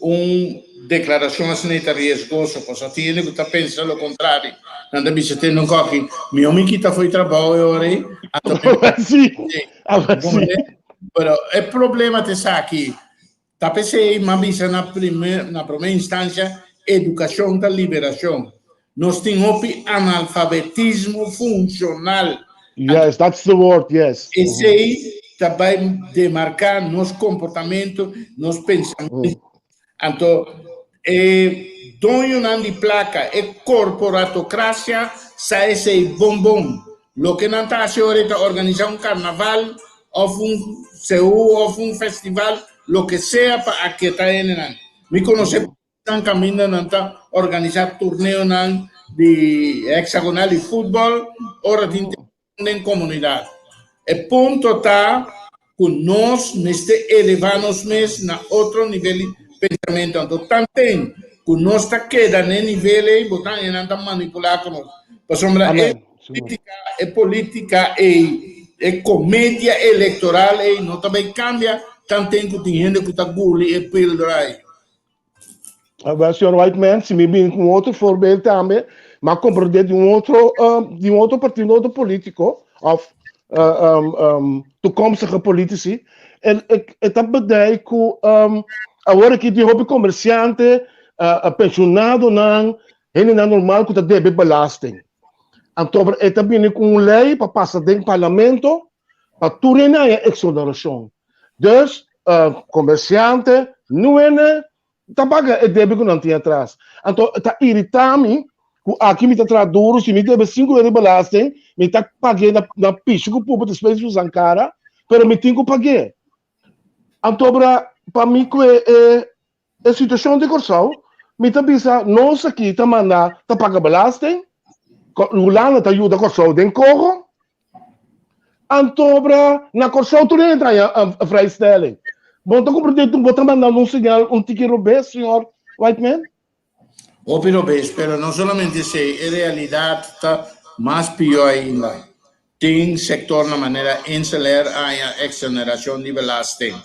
un deklarashon asina ta riesgoso, pasobra tin hende ku ta pensa lo kontrario. Nan ta bisa, Tende un kòki, mihó mi kita fo'i trabou e ora ei, anto mi Aba si, aba si. Pero e problema ta esaki, Ta p'esei m'a bisa na primer na promé instancia educacion ta liberacion. Nos tin hopi analfabetismo funcional. Yes, that's the word, yes. Esei ta bai demarca nos comportamento, nos pensamento. Anto e doñonan di placa, e corporatocracia sa esei bon bon. Loke nan ta haci ora ta organisa un carnaval of un seú of un festival, loke sea pa akietá hendenan. Mi konosé nan kaminda nan ta organisá torneonan di heksagonal di futbòl ora tin tenshon den komunidat. E punto ta ku nos mester elevá nos mes na otro nivel di pensamentu. Anto tanten ku nos ta keda na e nivel ei, bo ta haña nan ta manipulá ku nos. Pasobra e polítika, e polítika ei, e komedia elektoral ei no ta bai kambia tanten ku tin hende ku ta guli e píldora ei. Awel, señor Whiteman, si mi bini ku un otro voorbeeld tambe, m'a komprendé di un otro, di un otro partido, un otro polítiko, òf toekomstige politici, e, e, e ta bedei ku awor aki tin hopi komersiante, penshonadonan, hendenan normal ku ta debe belasting. Anto e ta bini ku un lei pa pasa den parlamento pa tur hende haña eksonerashon. Dus, komersiante, nu hende ta paga e debe ku nan tin atras. Anto ta iritá mi ku aki mi ta traha duru, si mi debe sinku euro di belasting, mi ta pag'é na na pishi ku pupu despues di usa kara, pero mi tin ku pag'é. Anto bra pa mi ku e e e situashon di Kòrsou, mi ta bisa nos aki ta manda ta paga belasting, Hulanda ta yuda Kòrsou den koho, Antobra na Kòrsou tur hende ta haña vrijstelling. Bo ta komprendé tur bo ta mandando un señal un tiki robes, señor Whiteman? Hopi robes, pero no solamente esei, e realidat ta mas pió ainda. Tin sektornan manera Inselair a haña eksonerashon di belasting.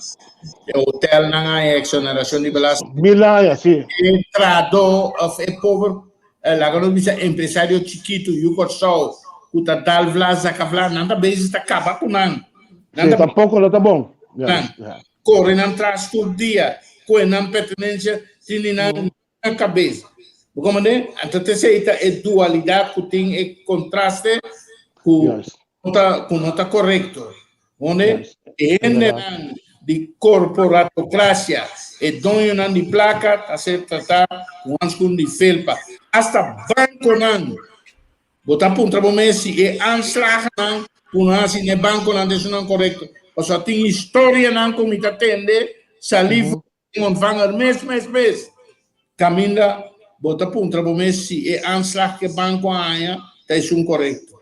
E hotelnan a haña eksonerashon di belasting. Mil aña, si. E trahadó òf e pober Laga nos bisa empresario chikitu yu Kòrsou ku ta dal vla saka vla, nan ta bezig ta kaba ku nan. Nan ta tampoko no ta bon. Nan kore nan tras tur dia, kohe nan pertenensia sin di nan na kabes. Bo komprende? Anto t'esei ta e dualidat ku tin e kontraste ku no ta ku no ta korekto. Honde e hendenan di korporatokrasia, e doñonan di plaka ta ser tratá ku hanskun di felpa. Asta bankonan, bo ta puntra bo mes si e aanslagnan ku nan hasi na e bankonan ta esunnan korekto. Pasobra tin historianan ku mi ta tende salí for di un ontvanger mes mes mes kaminda bo ta puntra bo mes si e aanslag ku e banko a haña ta esun korekto.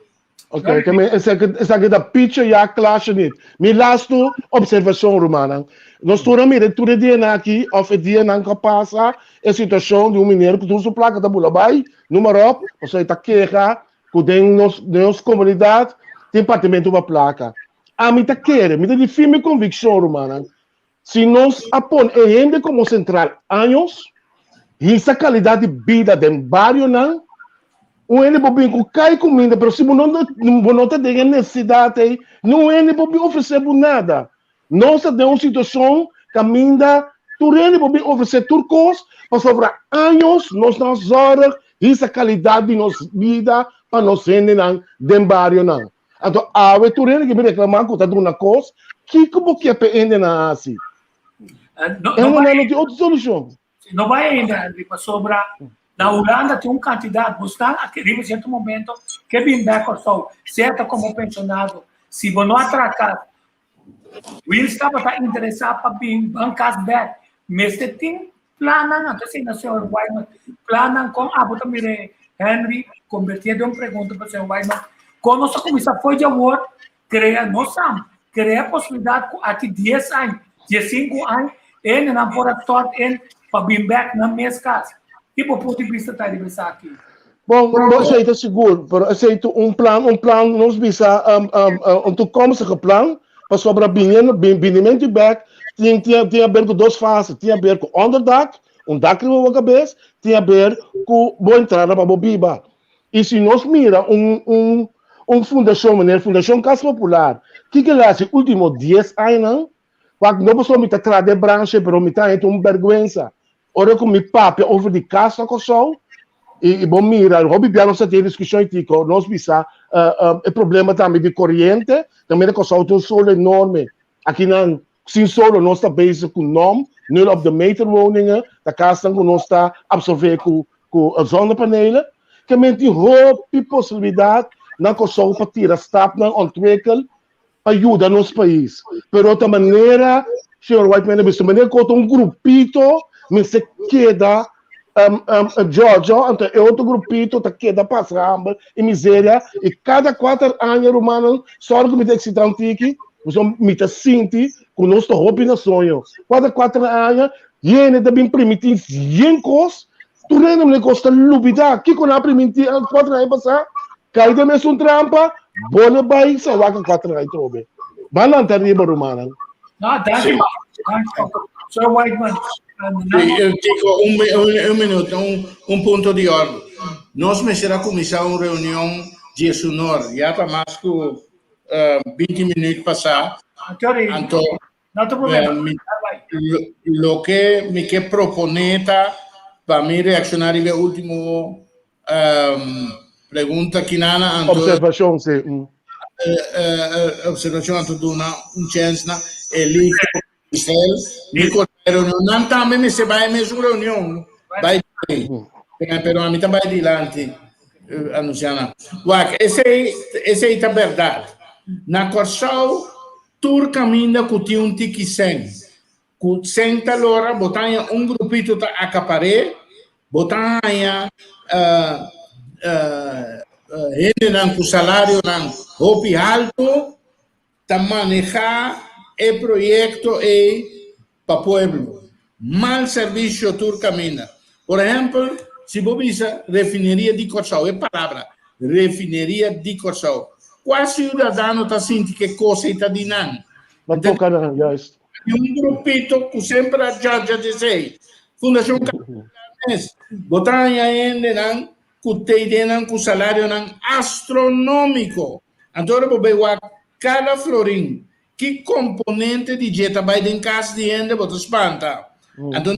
Ok, te me, esaki, esaki ta picho ya klasje niet. Mi laatste observacion, rumannan. Nos tur a mira tur e dianan aki, of e dianan ku a pasa, e situacion di un meneer ku tur su plaka ta bula bai, noem maar op, pasobra e ta keha ku den nos, den nos komunidat tin partimentu pa plaka. Ami ta kere, mi ta di firme konvikshon, rumannan, si nos a pone e hende komo sentral años, hisa kalidat di bida den barionan, un hende por bin ku kai kuminda, pero si bo no bo no ta den e nesesidat ei, niun hende por bin ofresé bo nada. Nos ta den un situashon kaminda tur hende por bin ofresé tur kos, pasobra años nos no a zòrg hisa kalidat di nos bida pa nos hendenan den barionan. Anto awe tur hende ke bin reklamá ku ta duna kos, kiko bo ke pa e hendenan hasi? No, E no hendenan bai, no tin otro solushon. no bai ainda, Henry, pasobra na Hulanda tin un kantidat, bo stan aki riba sierto momento ke bin bek Kòrsou, sea ta komo penshonado, si bo no a traha Wils tabata interesá pa bin ban kas bek, mester tin plannan, anto esei na señor Wyman, plannan kon abo ta mira Henry konbertié den un pregunta pa señor Wyman, kon nos ta kuminsá fo'i djawor krea nos sam, krea posibilidat ku aki dies aña, diesinku aña, e hendenan por a stòrt in pa bin bek nan mes kas. Ki bo punto di bista ta riba esaki? Bon, bo esei ta sigur, pero esei ta un plan, un plan, nos bisa um, um, un toekomstige plan, pasobra biniendo, binimentu bek, tin, tin, tin haber ku dos fase, tin haber ku onderdak, un dak riba bo kabes, tin haber ku bo entrada pa bo biba. I si nos mira un, un, un fundashon, manera Fundashon Kas Popular, kiko el a hasi ultimo dies añanan? Wak, no pasobra mi ta traha den branche, pero mi ta henter un bèrgwensa. Ora ku mi papia over di kas na Kòrsou, i i bo mira, hopi bia nos a tin diskushon i tiko, nos bisa e problema tambe di koriente, tambe na Kòrsou tin un solo enorme. Akinan sin solo nos ta bezig ku nom, nul op de meter woningen, ta kasnan ku nos ta absorvé ku ku zonnepanelen. Ke men tin hopi posibilidat na Kòrsou pa tira stapnan ontwikkel pa yuda nos pais. Pero ta manera señor Whiteman a bisa, manera ku ta un grupito mester keda um, um, Giorgio, anto e otro grupito ta keda pasa hamber i miseria i kada kuater aña rumannan, sorry ku mi ta eksita un tiki, pasobra mi ta sinti ku nos ta hopi na soño. Kada kuater aña hende ta bin primintí yen kos, tur hende mester kos ta lubidá kiko nan a primintí kuater aña pasá. Kai den mesun trampa, bo lo bai sa wak kuater aña trobe. Ban lanta riba, rumannan. No, danki, Sí. pa. Danki, pa. Sir Whiteman. Sí, Tico, un, un, un minuut, un, un punto di orde. Nos mester a kuminsá un reunion diesunor, ya ta mas ku 20 minuut pasá. Sorry, Anto, no te problema. Loke mi ke proponé ta pa mi reakshoná riba e último. pregunta kinana anto Observashon, si. Mm. Observashon anto duna un chèns na Eligio Michel. Mi kor bai reunion. Nan tambe mester bai e mesun reunion. Bai pero ami ta bai dilanti anunsiá nan. Wak, esei esei ta bèrdat. Na Kòrsou tur kaminda ku tin un tiki sèn, ku sèn ta lora, bo ta haña un grupito ta akapar'é, bo ta haña hendenan ku salarionan hopi haltu ta manehá e proyekto ei pa pueblo. Mal servisio tur kaminda. Por ehèmpel, si bo bisa Refineria di Kòrsou, e palabra Refineria di Kòrsou, kua siudadano ta sinti ku e kos ei ta di nan? No toka nan, juist. Tin un grupito ku semper a djaja di esei. Fundashon Capital mes, bo ta haña hendenan ku teidenan ku salarionan astronómiko. Anto ora bo bai wak kada florin, ki komponente di dje ta bai den kas di hende, bo ta spanta. Anto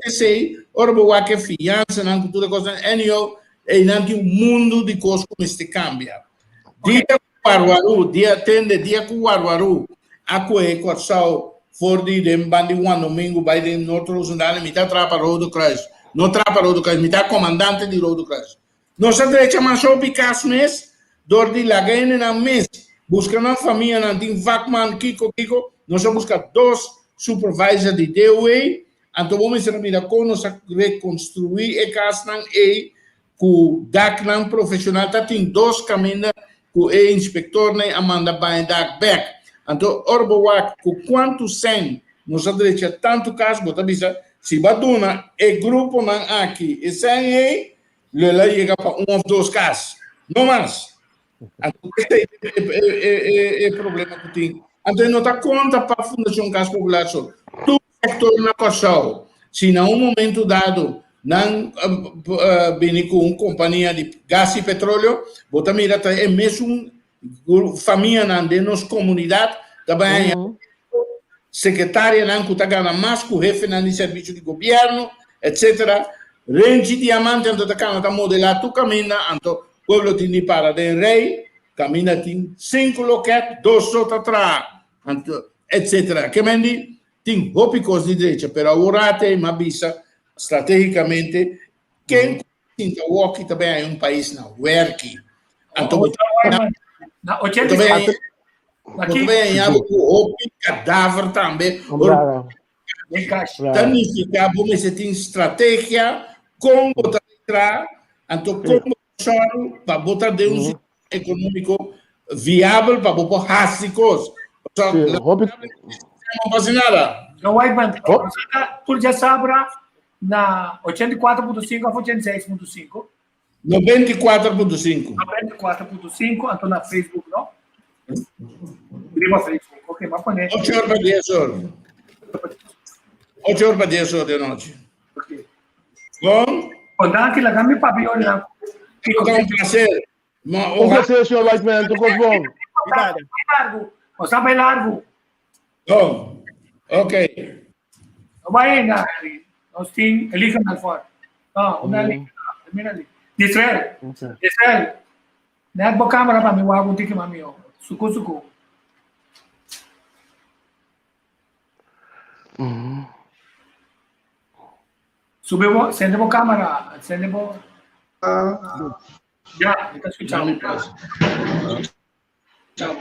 esei, ora bo wak e fiansanan ku tur e kosnan, anyhow, einan tin un mundu di kos ku mester kambia. Dia ku Warwarú, dia tende, dia ku Warwarú a kohe Kòrsou for di den ban di Juan Domingo bai den Noord Roosendaal, mi ta traha pa Rode Kruis. No traha pa Rode Kruis, mi ta komandante di Rode Kruis. Nos a drecha mas hopi kas mes dor di laga hendenan mes buska nan famianan, tin vakman, kiko kiko. Nos a buska dos supervisor di DOW, anto bo mester a mira kon nos a rekonstruí e kasnan ei Ku daknan profeshonal ta tin dos kaminda ku e inspektornan a manda baña dak bek. Anto ora bo wak ku kuantu sèn nos a drecha tantu kas bo ta bisa si bo a duna e gruponan aki e sèn ei lo el a yega pa un òf dos kas, no mas. Anto esei e problema ku tin. Anto e no ta konta pa Fundashon Kas Popular so. Tur sektor na Kòrsou, si na un momento dado nan bini ku un kompania di gas i petroleo, bo ta mira ta e mesun famianan den nos komunidat ta bai haña sekretarianan ku ta gana mas ku hefenan di servisio di gobièrnu, etsetera. Renchi Diamante anto ta kana ta modelá tur kaminda, anto pueblo tin di para den rei, kaminda tin sinku lokèt, dos so ta traha, anto etsetera. Ke men di tin hopi kos di drecha, pero awor ate mi a bisa stratégikamente ken ku sinta woki ta bai haña un pais na wèrki. Anto bo ta bai haña bo ku hopi kadaver tambe. Ta nifiká bo mester tin strategia kon bo ta traha, anto kon bo ta sòru pa bo ta den un situashon ekonómiko viabel pa bo por hasi kos. Pasobra no por hasi nada. No, Whiteman, tur dja sabra na 84.5 of 86.5? 94.5. 94.5, anto na Facebook, no? Riba Facebook, ok, ma pone. 8 or pa 10 or. 8 or pa 10 or di nochi. Ok. Bon? Bon, danki, laga mi papia ora nan. Ta un placer. Un placer, señor Whiteman, tur kos bon. Largo, o sa bai largo. Bon, ok. No bai ainda, Henry. Nos tin Elisa Melfort. No, una Elisa. Mira ali. Israel. Israel. Net bo camera pa mi wak un tiki mami. Suku suku. Sube bo, sende bo camera, sende bo. Ya, mi ta escucha. Chao.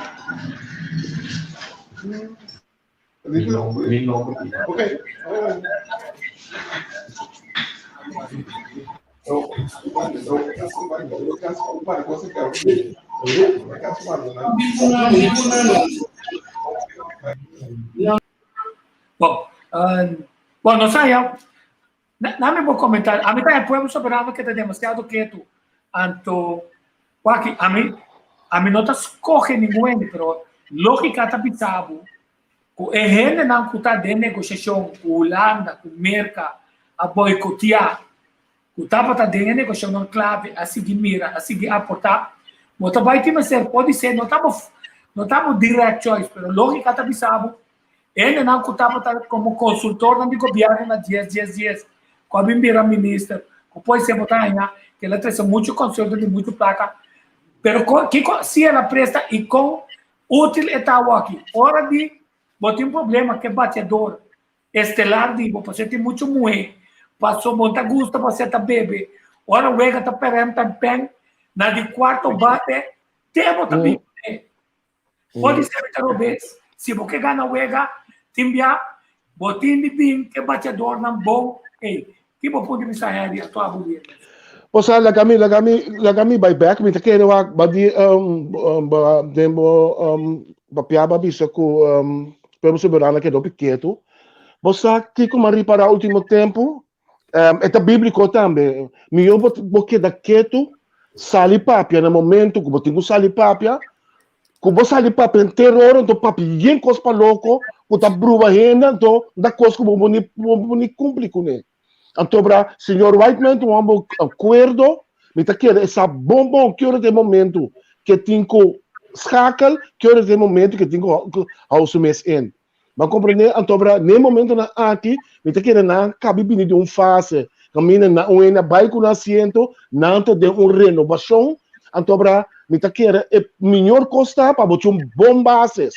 Bom, uh, bom, não sei, eu, na mi por comentar, a mi ta e pueblo soberano que ta demasiado quieto. Anto, waki, a mi, a mi no ta scoge ningun hende, pero lógica ta bisa bo ku e hendenan ku ta den negosiashon ku Hulanda, ku Merka, a boikoteá, ku tabata den e negosiashonnan klave, a sigui mira, a sigui aportá, bo ta bai tin mester, podisé no ta bo, no ta bo direct choice, pero lógica ta bisa bo, e hendenan ku tabata komo konsultornan di gobièrnu na dies dies dies, ku a bin bira minister, Ku pode ser bo ta haña ku el a trese muchu consultant di muchu plaka, pero kon kiko si el a presta i kon útil e ta awoki. Ora di bo tin problema ku e bateador estelar di bo pasobra tin muchu muhé, paso bo ta gusta pasobra ta bebe, ora wega ta pèrèm pèn pèn na di kuarto bate te bo ta bin kuné. Pode ser ta robes, si bo ke gana wega, tin bia bo tin di bin ke bateadornan bon ei. Ki bo punto di bista Harry a tua bo bien? Bo sa, laga mi, laga mi, laga mi bai bek, mi ta kere wak ba di um, um, ba den bo um, papia ba bisa ku um, Pueblo Soberano a keda hopi ketu. Bo sa kiko mi a ripará ultimo tempu? Um, e ta bíbliko tambe. Mihó bo, bo keda ketu, sali papia na momento ku bo tin ku sali papia, ku bo sali papia henter ora, anto papia yen kos pa loko, ku ta bruba hende, anto da kos ku bo bo ni, bo bo ni kumpli kuné. Anto bra, señor Whiteman ta un homber akuerdo, mi ta kere e sa bon bon ki ora ta e momento ke tin ku schakel, ki ora ta e momento ke tin ku hou su mes in. Bo a komprendé? Anto bra, n'e momentonan aki, mi ta kere nan kabi bini di un fase kaminda nan un hende a bai ku nan asiento, nan ta den un renobashon. Anto bra, mi ta kere e miñor kos ta pa bo tin un bon bases.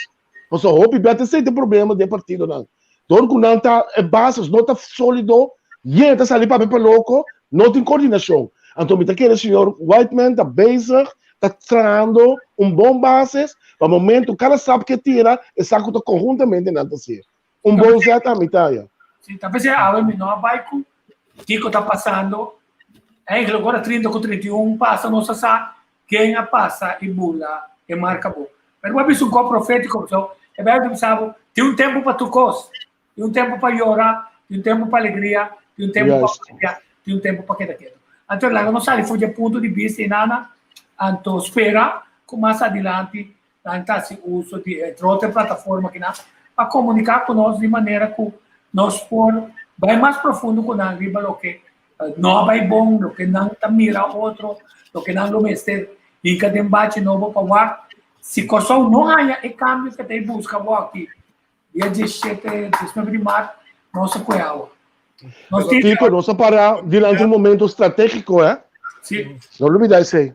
Pasobra hopi bia ta esei ta e problema den partidonan. Dor ku nan ta, e bases no ta sólido, yen ta sali papia pa loko, no tin kordinashon. Anto mi ta kere señor Whiteman ta bezig ta trahando un bon bases pa momento cada stap ke tira e sa ku ta konhuntamente nan ta hacié. Un bon zet a mi ta ya. Sí, ta pensé awe mi no a bai ku kiko ta pasando. Eigenlijk ora 30 ku 31 pasa nos a sa ken a pasa i bula e marka bo. Pero bo a bisa un kos profétiko so e Bijbel ta bisa bo tin un tempu pa tur kos. Tin un tempu pa yora, tin un tempu pa alegria, tin un tempu pa papia, tin un tempu pa keda ketu. Anto laga nos sali for di e punto di bista einana, anto spera ku mas adilanti nan ta hasi uso di e otro plataforma kinan pa komuniká ku nos di manera ku nos por bai mas profundo ku nan riba loke no a bai bon, loke nan ta mira otro, loke nan lo mester hinka den bachi nobo pa wak si Kòrsou no haña e kambio ke ta e buska awor aki. Dia 17, 19 di maart, nos a kue awa. Nos tin... Tico, nos a para dilanti un momento stratégico, eh? Sí. No lubida esei.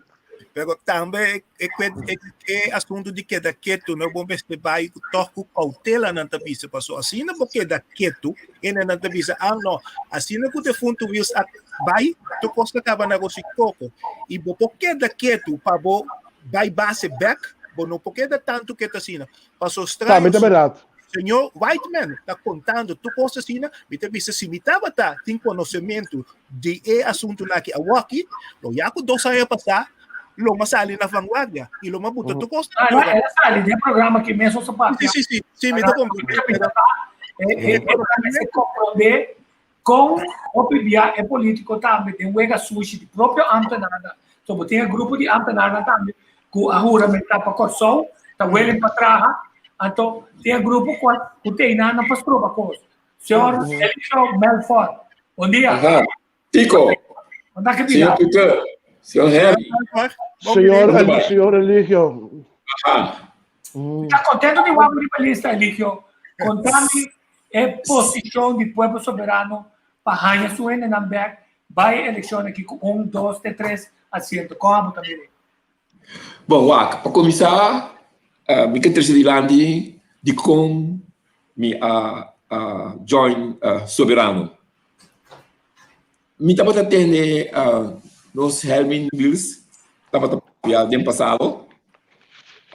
Pero tambe e, e, e asunto di keda ketu, no bo mester bai toch ku kautela nan ta bisa paso asina bo keda ketu, ene nan ta bisa, ah no, asina ku defuntu Wiels a bai, tu kos ta kaba na rosi koko. I bo por keda ketu pa bo bai base bek, bo no por keda tantu ketu asina. Paso straño. Tambe ta berdad. Señor Whiteman ta contando tur cos asina, mi ta bisa si mi tabata tin conocemento di e asuntonan aki awoki, lo ya cu dos aña pasa lo m'a sali na vanguardia y lo m'a buta tur cos na lugar. El a sali den programa aki mes nos a papia. Si, si, si, si, mi ta comprende. E programa se comprende con hopi bia e politico tambe den wega sushi di propio ambtenaarnan. So bo tin e grupo di ambtenaarnan tambe ku a huramentá pa Kòrsou, ta willing pa traha, anto tin e grupo ku a ku ta einan nan pa stroba kos. Señor Eliseo Melfort, bon dia. Aha, Tico. Unda ke Señor bira? Peter, señor Henry. Señor, señor Eligio. Aha. Ta contento di wak riba lista, Eligio. Contami e posicion di Pueblo Soberano pa haña su hendenan bek bai eleccion aki cu un, dos te tres asiento. Con abo ta mira? Bon, wak, pa kuminsá, mi ke trese dilanti dikon mi a join Soberano. Mi tabata tende nos Helmin Wiels tabata papia den pasado,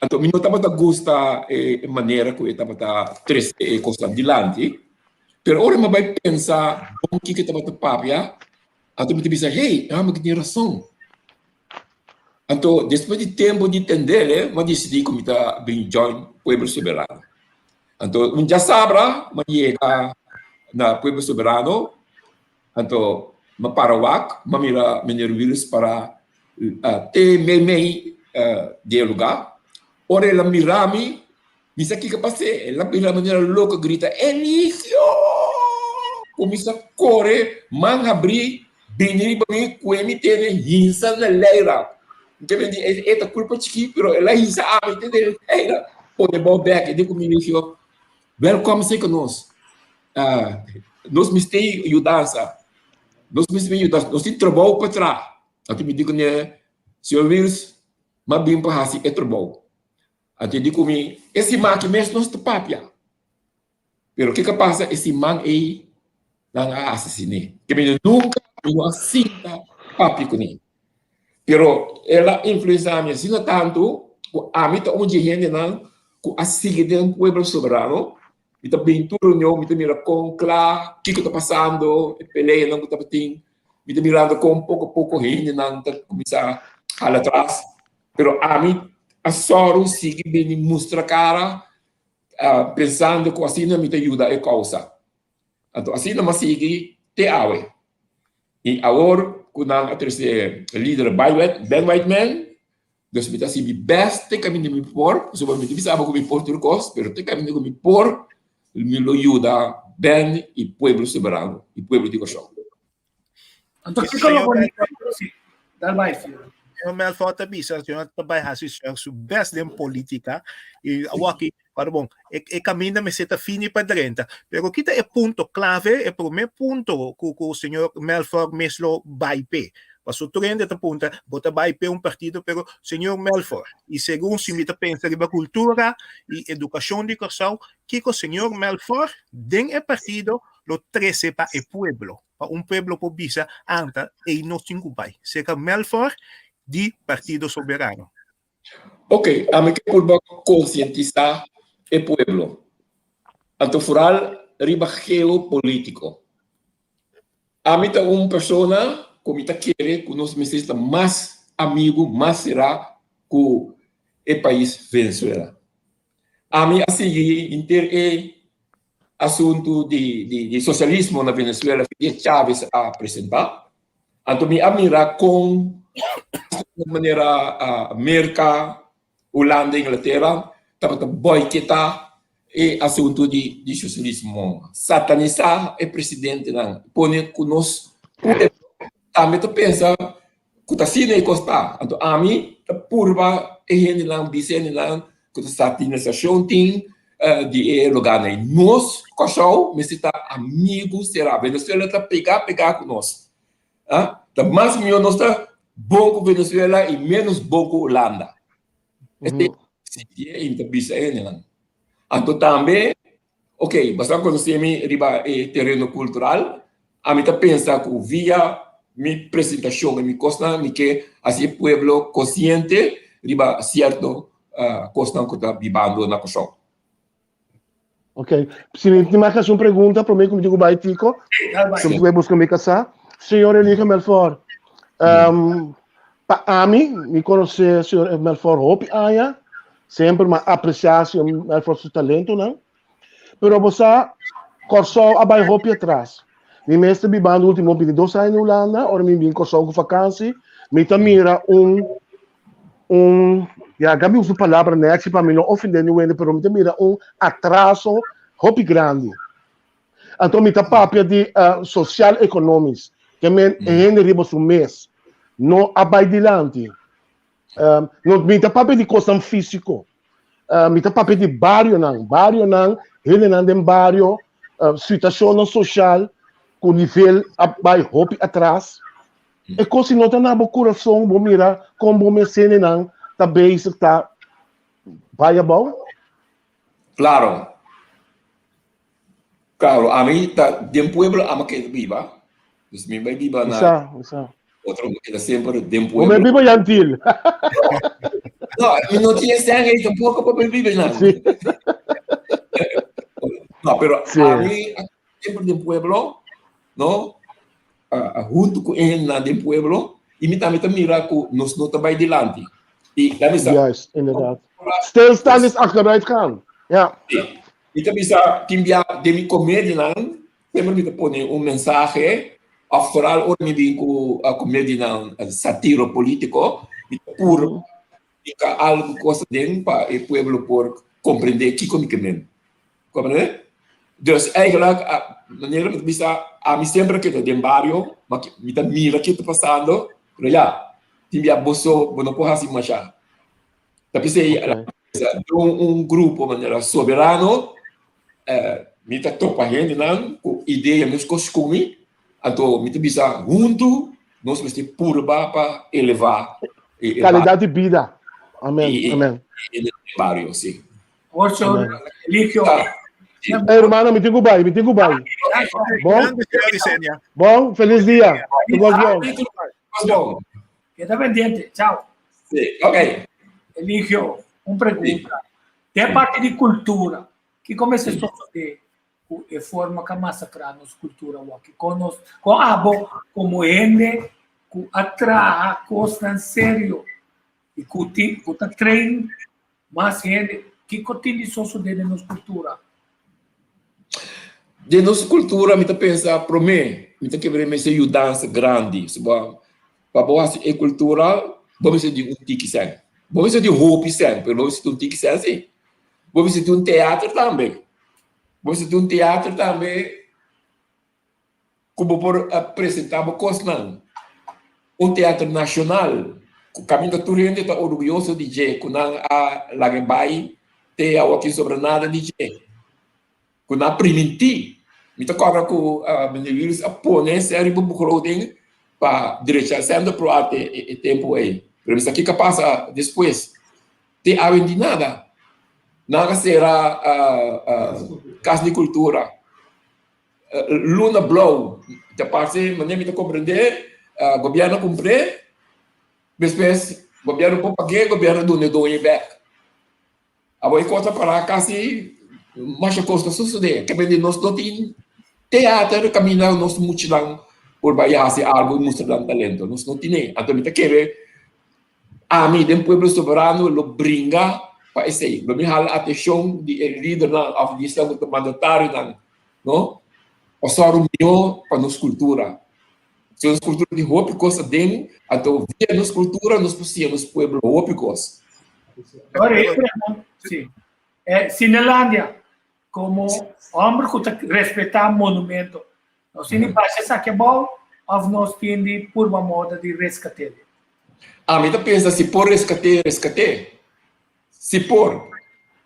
anto mi no tabata gusta e manera ku e tabata trese e kosnan dilanti, pero ora mi a bai pensa bon kiko e tabata papia, anto mi ta bisa, hey, e hòmber aki tin rason. Anto despues di tempu di tendele m'a disidí ku mi ta bin join Pueblo Soberano. Anto un djasabra m'a yega na Pueblo Soberano, anto m'a para wak, m'a mira meneer Wiels para te meimei di e lugá. Ora el a mira mi, mi sa kiko a pas'é, el a bira manera loko grita, Eligio! Kuminsá kore, man habrí, Bini riba mi kue mi tene hinsa na leira. Mi ta bini e ta kulpa chikí pero el a hinsa ami tene leira pone bou bek e di ku mi Eligio welkom seka nos. Nos mester yudansa. Nos mester yuda, nos tin trabou pa traha. Anto mi di kuné, Señor Wiels, m'a bin pa hasi e trabou. Anto e di ku mi, E siman aki mes nos ta papia. Pero kiko a pasa e siman ei nan a asesiné. Ke mi nunka mi no a sinta papia kuné. Pero el a influensiá mi asina tantu ku ami ta un dje hendenan ku a sigui den Pueblo Soberano. Mi ta bin tur reunion, mi ta mira kon kla kiko ta pasando, e peleanan ku tabatin. Mi ta mirando kon poko poko hendenan ta kuminsá hala atras. Pero ami a sòru sigui bini mustra kara pensando ku asina mi ta yuda e kousa. Anto asina mi a sigui te awe. I awor ku nan a trese lider Ben Whiteman, dus mi ta hasi mi best te kaminda mi por, pasobra mi ta bisa abo ku mi por tur kos, pero te kaminda ku mi por, mi lo yuda Ben i pueblo soberano i pueblo di Kòrsou. Anto kiko lo bo si dal bai Fior. Señor Melfort ta bisa, señor ta bai hasi su best den politica y awaki, pero bon, e, e caminda mester ta fini pa drenta. Pero kita e punto clave, e prome punto cu cu señor Melfort mes lo bai pe. Paso tur hende ta punta, bo ta bai pe un partido, pero señor Melfort, y segun si mi ta pensa riba cultura y educacion di Kòrsou, kiko señor Melfort den e partido lo trese pa e pueblo, pa un pueblo por bisa anta ei nos tin ku bai, serka Melfor di Partido Soberano. Ok, ami ke purba konsientisá e pueblo, anto foral riba geopolitiko. Ami ta un persona ku mi ta kere ku nos mester ta mas amigu, mas será ku e pais Venezuela. Ami a sigui henter e asuntu di di socialismo na Venezuela que Chávez a presenta. Anto mi a mira con manera Merca, Hulanda, Inglaterra tabata boiketa e asuntu di di socialismo, satanisa e presidentenan, pone cu nos pueblo tambe ta pensa cu ta asina e cos ta. Anto ami ta purba e hendenan, bisa e hendenan cu ta satanisacion tin di e lugarnan ei. Nos Kòrsou mester ta amigu será. Venezuela ta pegá pegá ku nos. Ta mas mihó nos ta bon ku Venezuela i ménos bon ku Hulanda. Esei e ta bisa e hendenan. Anto tambe, ok, boso a konosé mi riba e tereno kultural, ami ta pensa ku via mi presentashon i mi kosnan mi ke hasi e pueblo konsiente riba sierto kosnan ku ta bibando na Kòrsou. Ok. Si mi tin mas un pregunta, promé ku mi tin ku bai Tico. Si mi bai buska mi kasá. Señor Elige Melfor, um, pa ami, mi konosé señor Melfor hopi aña. Semper mi a apresiá señor Melfor su talentonan. Pero bo sa, Kòrsou a bai hopi atras. Mi mes ta bibando último 22 aña na Hulanda, ora mi bin Kòrsou ku vakansi, mi ta mira un un, ya Gaby usa palabra nechi pa mi no ofende ni wende, pero mi ta mira un atraso hopi grandi. Anto mi ta papia di uh, social economisch, ke men mm. hende riba su mes no a bai dilanti. Um, no, mi ta papia di kosnan físiko. Uh, mi ta papia di barionan, barionan, hendenan den bario, uh, situacionnan social ku nivel a bai hopi atras. E kos si no ta na bo kurason, bo mira kon bo mes hendenan ta bezig ta bai abou. Claro. Claro, ami ta den pueblo ama keda biba. Dus mi bai biba na Isa, isa. otro mi keda semper den Bo me pueblo. biba Yantil. No, mi no tiene sangre tampoco pa bai biba nan. Sí. No, pero Sí. ami semper den pueblo, no? Huntu ku e hendenan den pueblo i mi tambe ta mira ku nos no ta bai dilanti. I la bisa. Juist, inderdaad. Stilstaan is achteruit gaan. Ja. Mi ta bisa tin bia den mi komedianan semper mi ta pone un mensahe òf foral ora mi bin ku komedianan satiro politiko mi ta purba Fica algo cosa den pa e pueblo por comprende kico mi ke men. Comprende? Dus eigenlijk, manera mi ta bisa, ami semper a keda den bario, ma mi ta mira ke ta pasando, pero ya, tin bia bo so, bo no por haci masha. Ta p'esei, den un grupo manera Soberano, mi ta topa hendenan ku idea meskos ku mi. Anto mi ta bisa huntu nos mester purba pa elevá e Kalidat di bida. Amen, amen. E bario, si. Ocho, Eligio. Hey, hermano, mi tin ku bai, mi tin ku bai. Bon? Bon, felis dia. Bon. Keda pendiente. Chao. Sí, ok. Eligio, un pregunta. De parte di cultura, kiko mester sosodé ku e forma ku a masakrá nos kultura awor? Kon nos, kon abo komo hende ku a traha kosnan serio i ku tin, ku ta train mas hende, kiko tin di sosodé den nos kultura? Den nos kultura mi ta pensa promé mi ta kere mester yudansa grandi. Pa bo hasi e kultura bo mester di un tiki sèn. Bo mester di hopi sèn pero bo mester di un tiki sèn si. Bo mester di un teater tambe. Bo mester di un teater tambe ku bo por presentá bo kosnan. Un teater nashonal ku kaminda tur hende ta orguyoso di dje ku nan a laga e bai te awoki sobra nada di dje. Ku nan a primintí. Mi ta kòrda ku Meneer Wiels a pone esei riba begroting pa drecha Centro Pro Arte e tempu ei. Pero mi sa kiko a pasa despues. Te awe di nada. Nan a sera Kas di Kultura. Luna Blou ta parse manera mi ta komprendé gobièrnu a kumpr'é, despues gobièrnu por pag'é, gobièrnu a duna e doño bèk. Awor e kos ta pará kasi masha kos ta sosodé. Ke bende nos no tin teater kaminda nos muchanan por bai hasi algu i mustra nan talento. Nos no tine. Anto mi ta kere ami den Pueblo Soberano lo bringa pa esei. Lo mi hala atenshon di e lidernan òf di esnan ku ta mandatarionan, no, pa sòru mihó pa nos kultura. Si nos kultura tin hopi kos aden, anto via nos kultura nos por siña nos pueblo hopi kos. Ora e pregunta, sí. Eh, Sinelandia, como hombre ku ta respetá monumento, nos tin di basha esaki abou of nos tin di purba moda di reskat'é? Ami ta pensa si por reskat'é, reskat'é. Si por.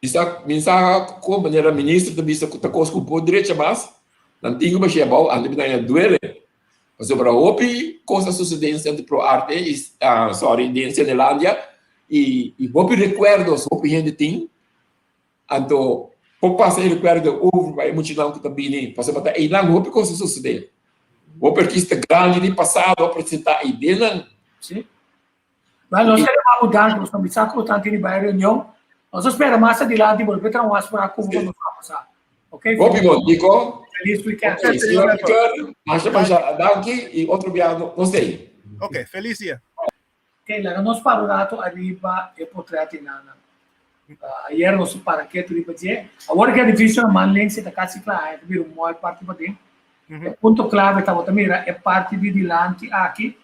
Bisa, mi sa ku manera minister ta bisa ku ta kos ku por drecha mas, nan tin ku bash'é abou antes mi ta haña duele. Pasobra hopi kos a sosodé den Centro Pro Arte i sorry den Cenelandia i i hopi rekuerdos hopi hende tin. Anto por pasa e rekuerdo over pa e muchanan ku ta bini pasobra ta einan hopi kos a sosodé. Hopi artista grandi di pasado a presentá ei den nan. Sí. Bueno, nos queremos abundar, nos no bisa ku tanto riba e reunion. Nos spera mas adelante bolbe traha un afspraak ku nos a pasa. Ok? Hopi bon, Nico. Feliz weekend. Ok, señor Piquer, masha masha danki y otro biaha nos tei. Ok, feliz dia. Ok, laga nos para un rato ariba e portret inana. Ayer nos para ketu riba dje. Awor ku e edificio na man links ta kasi kla, e ta bira un mooi parti paden. E punto clave tabata mira e parti di dilanti aki.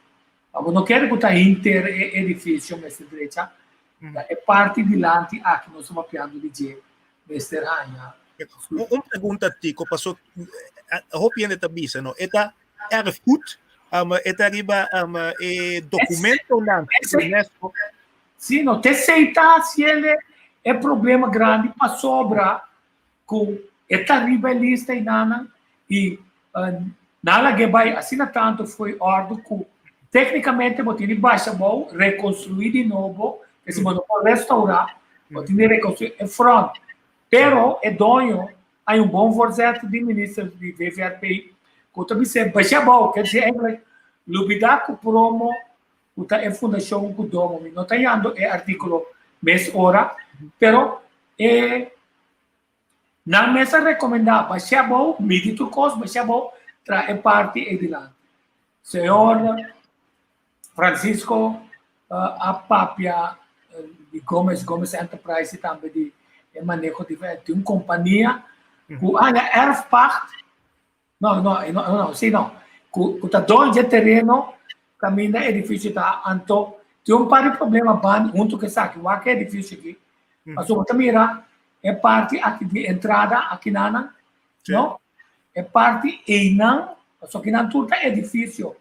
Pa bo no kere ku ta hinter e edifisio mester drecha, ta e parti dilanti aki nos ta papiando di dje mester haña. Un pregunta Tico, paso hopi hende ta bisa no, e ta erfgoed, e ta riba e documentonan UNESCO. Si no, te esei ta hasiende e problema grandi pasobra ku e ta riba e lista einanan i nan lag'é bai asina tantu fo'i òrdu ku téknikamente bo tin di basha abou, rekonstruí di nobo, ke si bo no por restourá, bo tin di rekonstruí e front. Pero e doño hay un bon voorzet di minister di VVRP ku ta bis'é basha abou, ke dje eigenlijk lubidá ku promo ku ta e fundashon ku domo. Mi no ta yando e artíkulo mes ora, pero e Nan mes a recomenda basha abou, midi tur cos, basha abou, traha e parti ei dilanti. Señor Francisco a papia di Gomez, Gomez Enterprise y tambe di e maneho di di un compania cu haña erfpacht, no, no, no, no, si no, cu ta doño dje tereno caminda edificio ta, anto tin un par di problema ban hunto cu esaki, wak e edificio aki, pasobra bo ta mira E parti aki di entrada akinanan, no? E parti einan, pasobra akinan tur ta edifisio.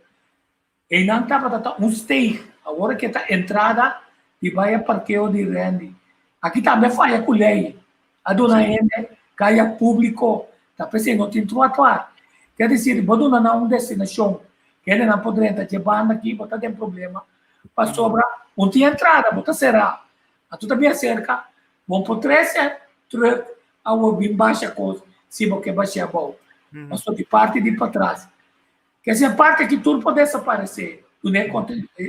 Einan tabata ta un steeg, awor ke ta entrada di bai e parkeo di Randy. Aki tambe a faya ku lei, a duna hende kaya públiko, ta p'esei no tin trotuar. Ke desir, bo duna nan un destinashon ku hendenan por drenta dje banda aki, bo ta den problema pasobra un tin entrada, bo ta será. Anto ta bin aserka, bo por trese trùk awor bin basha kos si bo ke bash'é abou. Pasobra di parti di patras. Ke esei parti aki tur por desaparesé, duna e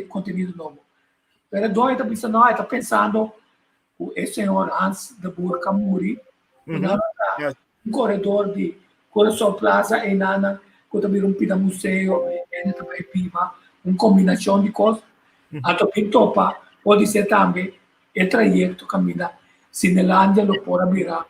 kontenido nobo. Pero e doño ta bisa no, e ta pensando ku e señor Hans de Boer ka muri, ku nan a traha un koredor di Curaçao Plaza einan ku ta bira un pida museo, hende ta bai biba, un kombinashon di kos. Anto bin topa podi ser tambe e trayekto kaminda Cinelandia lo por a bira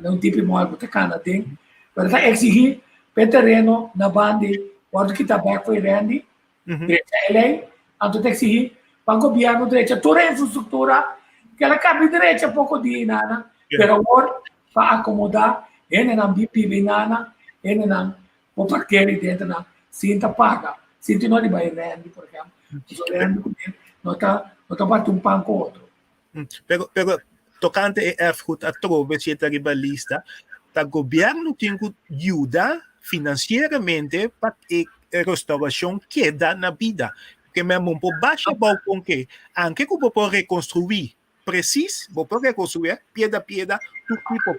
un tipo mall ku ta kana den, pero ta eksigí pa e tereno na bandi wòrdu kita bèk for e rendi. Drecha e lei, anto ta exigi pa gobierno drecha tur e infrastructura ke la kabi drecha poko dia i nana, pero awor pa acomoda hendenan bin biba i nana, hendenan por parkera i dentro nan sin ta paga, sin tin no di bai rendi por ehemplo, pasobra rendi ku no ta no ta bati un pan ku otro. Pero pero tocante e erfgoed atrobe si e ta riba lista, ta gobierno tin cu yuda financieramente pa e restauracion keda na bida. Ke men bo por basha abou con ke, anke cu bo por reconstrui precies, bo por reconstrui pieda pieda tur tipo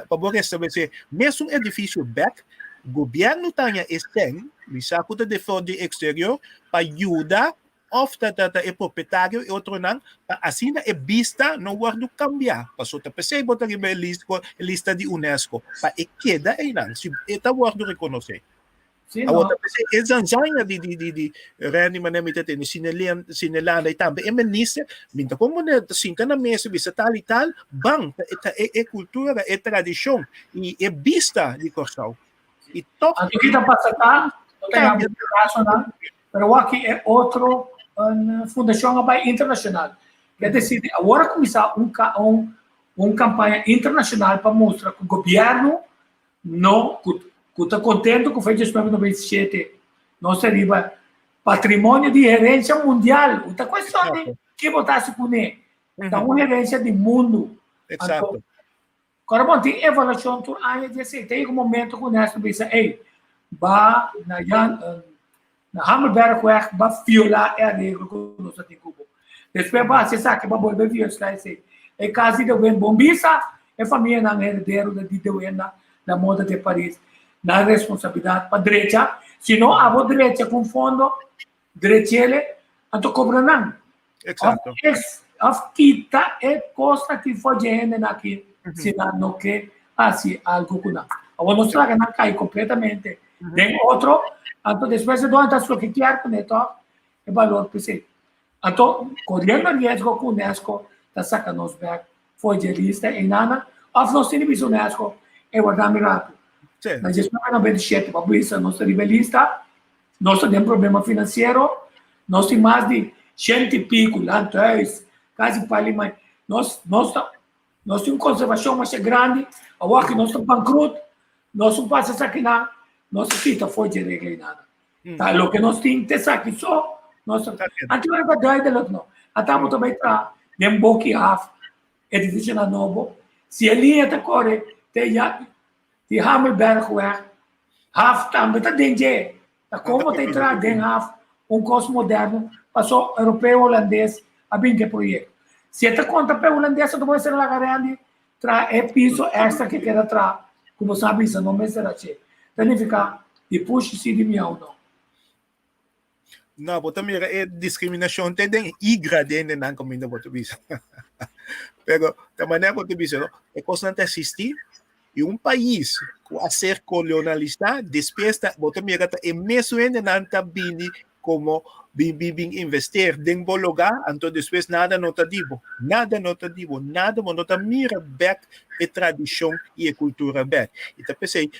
pa bo restablece mesun edificio bek, gobierno ta haña e cen, mi sa cu ta de for di exterior, pa yuda Of ta trata e propietario i otronan pa asina e bista no wòrdu kambiá. Pasobra ta p'esei bo ta riba e lista di UNESCO, pa e keda einan, si e ta wòrdu rekonosé. Awor ta p'esei e zanzaña di di di di Randy manera mi ta tende Cinelanda i tambe e minister, mi ta kon manera ta sinta na mesa i bisa tal i tal, ban, ta ta e e kultura, e tradishon i e bista di Kòrsou. I tòg. Anto ki ta pasa ta, no ta yama kasonan. Pero aki e otro un fundacion a bai internacional. Ke decidi awor a cuminsa un un un campaña internacional pa mustra cu gobierno no cu cu ta contento cu fecha 1997 nos ta riba patrimonio di herencia mundial. U ta cuestion di ki bo ta haci cune. Ta un herencia di mundo. Exacto. Kòrda bon, tin evaluashon tur aña di esei. Ta yega un momento ku UNESCO bisa, ey, ba na Jan, na Hammelbergweg, ba violá e areglo ku nos a tin ku bo. Despues ba hasi esaki, ba bolbe violá esei. E kas di De Wen, bon bisa e famianan heredero di De Wen na La Moda de Paris, nan responsabilidat pa drecha. Si no abo drecha ku un fondo, drechele, anto kobra nan. Exacto. Of, ex, of kita e kos aki for dje hendenan aki si nan no ke hasi algo ku nan. Awor nos laga nan kai kompletamente den otro, anto despues e doño ta hasi loke kier kuné tòg, e balor p'esei. Anto koriendo riesgo ku UNESCO ta saka nos bèk for dje lista einan, of nos tin di bisa UNESCO, e warda mi ratu. Na 1997 pa bisa nos ta riba e lista, Nos ta den problema finansiero, nos tin mas di shent i piku landhuis, kasi pali mai. Nos, nos ta, nos tin un konservashon masha grandi, awor aki nos ta bankrut, nos no pasa esakinan, nos ta kita for dje regla i nada. Ta loke nos tin ta esaki so, nos ta, anto ora ta duidelijk no. Ata bo ta bai traha den boki haf, edifisionan nobo, si e liña ta kore te ya, di Hamelbergweg, haf tambe ta den dje. Ta como ta entra den haf un cos moderno, paso europeo holandes a bin ke proyecto. Si e ta conta pa e holandes, anto bo mester laga Randy traha e piso extra ke keda traha, ku bo sa bisa no mester haci. Ta nifica di pushi si di miau no. No, bo ta mira e discriminacion te den igra den den nan caminda bo ta bisa. Pero ta manera bo ta bisa, no? E cosnan ta existi y un pais cu a ser colonialista despues ta bo ta mira ta e mesun hendenan ta bini como bin bin bin investeer den bo lugar, anto despues nada no ta di bo. Nada no ta di bo, nada bo no ta mira bek e tradicion y e cultura bek. Y ta p'esey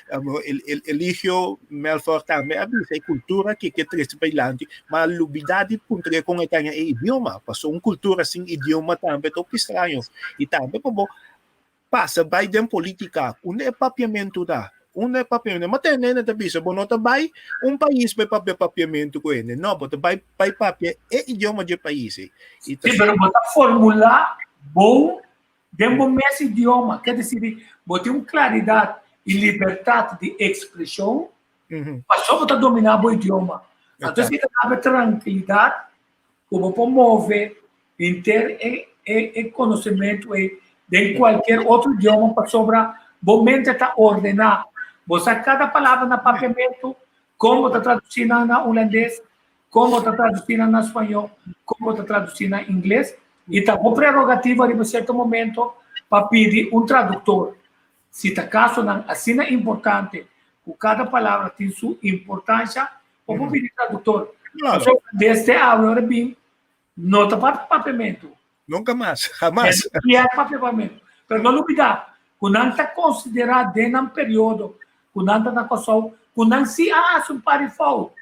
Eligio Melfor tambe a bisa e cultura ke ke trece pa dilanti, ma a lubida di puntra con e ta haña e idioma, pasobra un cultura sin idioma tambe ta hopi straño. Y tambe pa bo pasa bay den politica, unda e papiamento ta? Unda e papiamento? Ma tende hende ta bisa bo no ta bay un pais pa e papia papiamento cu hende, no, bo ta bay bay papia e idioma dje pais ey. Y ta Sí, pero bo ta formula bon Den bo mes idioma, ke desir bo tin un klaridat. i libertat di ekspreshon, pasobra bo ta dominá bo idioma. Anto esei ta daba trankilidat ku bo por move henter e e konosementu ei den kualkier otro idioma pasobra bo mente ta ordená. Bo sa kada palabra na papiamentu, kon bo ta tradusí nan na hulandes, kon bo ta tradusí nan na spañó, kon bo ta tradusí na ingles, i ta bo prerogativa riba sierto momento pa pidi un traduktor. Si ta kasonan asina importante ku kada palabra tin su importansha, bo por pidi traduktor. Pasobra desde awe ora bin no ta papia papiamentu. Nunka mas, hamas. E no kier papia papiamentu. Pero no lubida ku nan ta konsiderá den nan periodo ku nan ta na Kòrsou ku nan si a hasi un par di fout.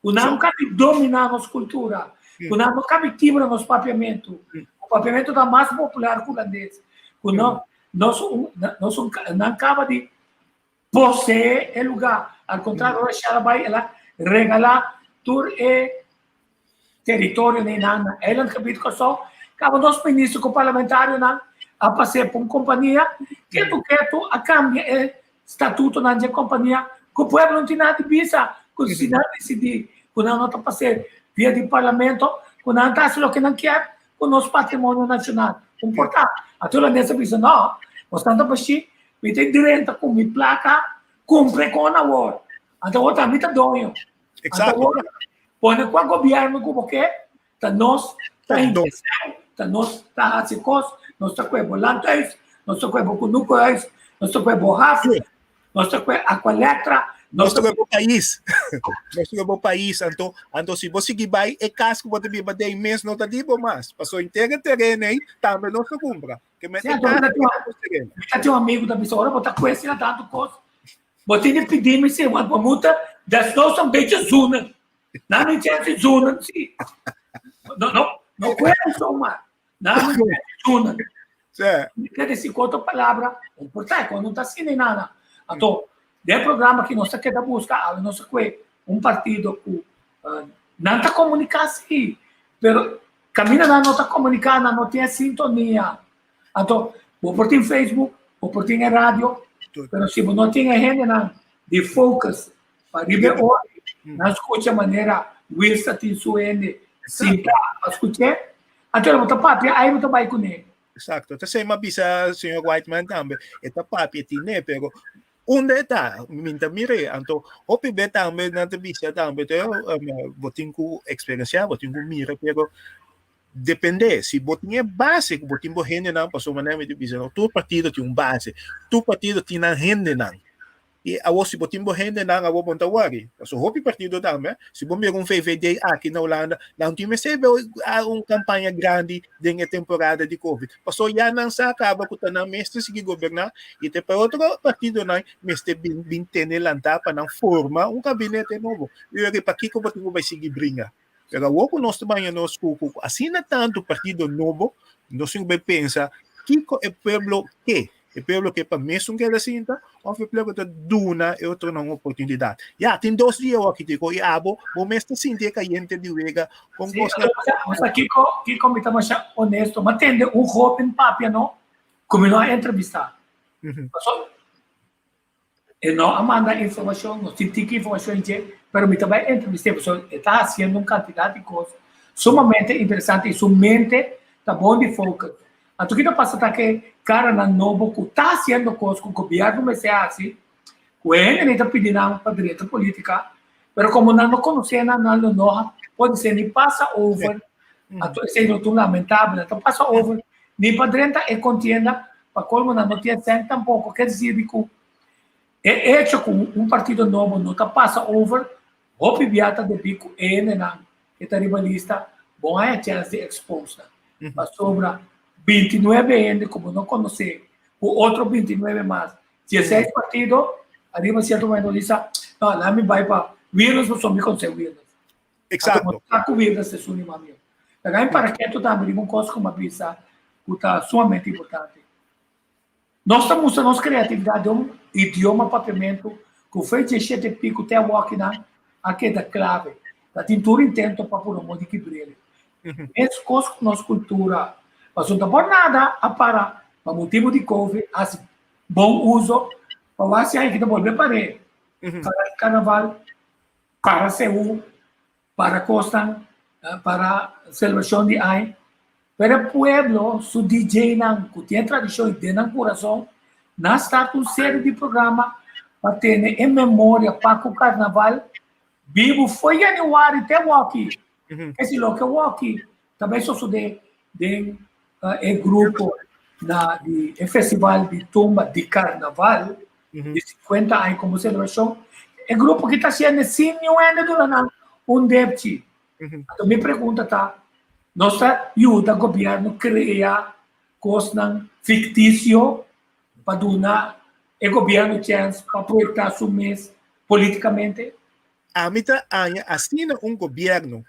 Ku nan no kabi dominá nos kultura, ku nan no kabi kibra nos papiamentu. Ku papiamentu ta mas popular ku hulandes. Ku no, nos un, nos un, nan kaba di poseé e lugá. Al kontrario, ora Shell a bai, el a regalá tur e teritorio nan na eilandgebied Kòrsou. Kaba nos minister ku parlamentarionan a pas'é pa un kompania, ketu ketu a kambia e statutonan dje kompania ku pueblo no tin nada di bisa, ku si nan disidí ku nan no ta pas'é via di parlamento, ku nan ta hasi loke nan kier ku nos patrimonio nashonal. Un por ta. Anto holandes a bisa, no, nos nan ta bashí, mi ta drenta ku mi plaka kumpra e kon awor. Anto awor ta mi ta doño. Anto awor pone kua gobièrnu ku bo ke, ta nos ta interesá, ta nos ta hasi kos, nos ta kue bo landhuis, nos ta kue bo kunukuhuis, nos ta kue bo haf, nos ta kue Aqualectra, nos ta kue bo pais. Nos ta kue bo pais. Anto, anto si bo sigui bai, e kas ku bo ta biba den mes no ta di bo mas. Pasobra henter e tereno ei tambe nos ta kumpra. Ke men e kas ta bo tereno. Mi ta tin un amigu ta bisa, ora bo ta kue asina tantu kos, bo tin di pidi mi si, want bo muta desnoods un bechi zoenen. Nan no chance zoenen si. No, no, no puede zomaar. Nan no chance zoenen. Sí. Ker desi ku otro palabra, un por ta, ku no ta asina nada. Anto, den programa ki nos ta keda buska, awe nos a kue un partido ku uh, nan ta komuniká sí, pero kaminda nan no ta komuniká, nan no tin e sintonia. Anto, bo por tin Facebook, bo por tin e radio, pero si bo no tin e hendenan di focus Pa riba e ora nan skucha manera Wilsa tin su hende sinta pa skuch'é, anto bo ta papia ai bo ta bai kuné. Exacto. Ta sema bisa señor Whiteman tambe. E ta papia tine, pero unda e ta? Min ta mir'é. Anto hopi be tambe nan ta bisa tambe te um, bo tin ku eksperensiá, bo tin ku mira, pero depende si bo tin e base ku bo tin bo hendenan, pasobra manera mi ta bisa, no, tur partido tin un base, tur partido tin nan hendenan. I awor si bo tin bo hendenan awor bo no ta wori. Pasobra hopi partido tambe, si bo mira un VVD aki na Hulanda, nan tin mester be un kampaña grandi den e temporada di Covid. Pasobra ya nan sa kaba ku ta nan mester sigui goberná i te pa e otro partidonan mester bin bin tene lantá pa nan forma un kabinete nobo. I weri pakiko bo tin ku bai sigui bringa? Pero awor ku nos ta baña nos ku ku asina tantu partido nobo, nos tin ku bai pensa kiko e pueblo ke. E pueblo ke pa mesun keda sinta of e pueblo ta duna e otronan un oportunidat. Ya, tin dos dia awor aki Tico i abo bo mes ta sinti e kayente di wega kon Sí, kos na Osea, Kiko, Kiko mi ta masha honesto. Mi a tende un hoben papia no ku mi no a entrevistá. Pasobra e no a manda informashon, no tin tiki informashon dje, pero mi ta bai entrevist'é pasobra e ta hasiendo un kantidat di kos sumamente interesante i su mente ta bon di focus. Anto ki ta pasa ta ke karanan nobo ku ta hasiendo kos ku gobièrnu mester hasi, ku e hende ta pidi nan pa drenta politika, pero komo nan no konosé nan, nan lo no por dise ni pasa over, anto esei lo ta un lamentabel, nan ta pasa over ni pa drenta e kontienda, pa kolmo nan no tin e sèn tampoko, ke desir di ku e echo ku un partido nobo no ta pasa over, hopi bia ta debí ku e hendenan ke ta riba lista bon haña chèns di expose nan. Pasobra bintinuebe hende ku bo no konosé ku otro bintinuebe mas, dieseis partido, ariba sierto momento bo bisa, no, laat mi bai pa Wilders pasobra mi konosé Wilders. Exacto. Anto bo sa ku Wilders ta esun di mas mihó. Laga mi para ketu tambe riba un kos ku mi a bisa ku ta sumamente importante. Nos ta mustra nos kreatividat den un idioma papiamentu ku fe djeshete piku te awokinan a keda klave. Ta tin tur intento pa pone moda di kibr'el. Meskos ku nos kultura, pasobra no ta por nada a para pa motibu di covid hasi bon uso. Pa wak si ai ki ta bolbe par'é. Para karnaval, para seú, para kosnan, para selebrashon di ai. Pero e pueblo su DJ-nan ku tin e tradishon i den nan kurason, nan start un serie di programa pa tene e memoria pa ku karnaval bibu for yanüari te awoki. Esi loke awoki ta bai sosodé den e grupo na di e festival di tumba di karnaval di 50 aña komo selebrashon. E grupo ki ta hasiendo sin niun hende duna nan un depchi. Anto mi pregunta ta, nos ta yuda gobièrnu krea kosnan fiktisio pa duna e gobièrnu chèns pa proyektá su mes politikamente? Ami ta haña asina un gobièrnu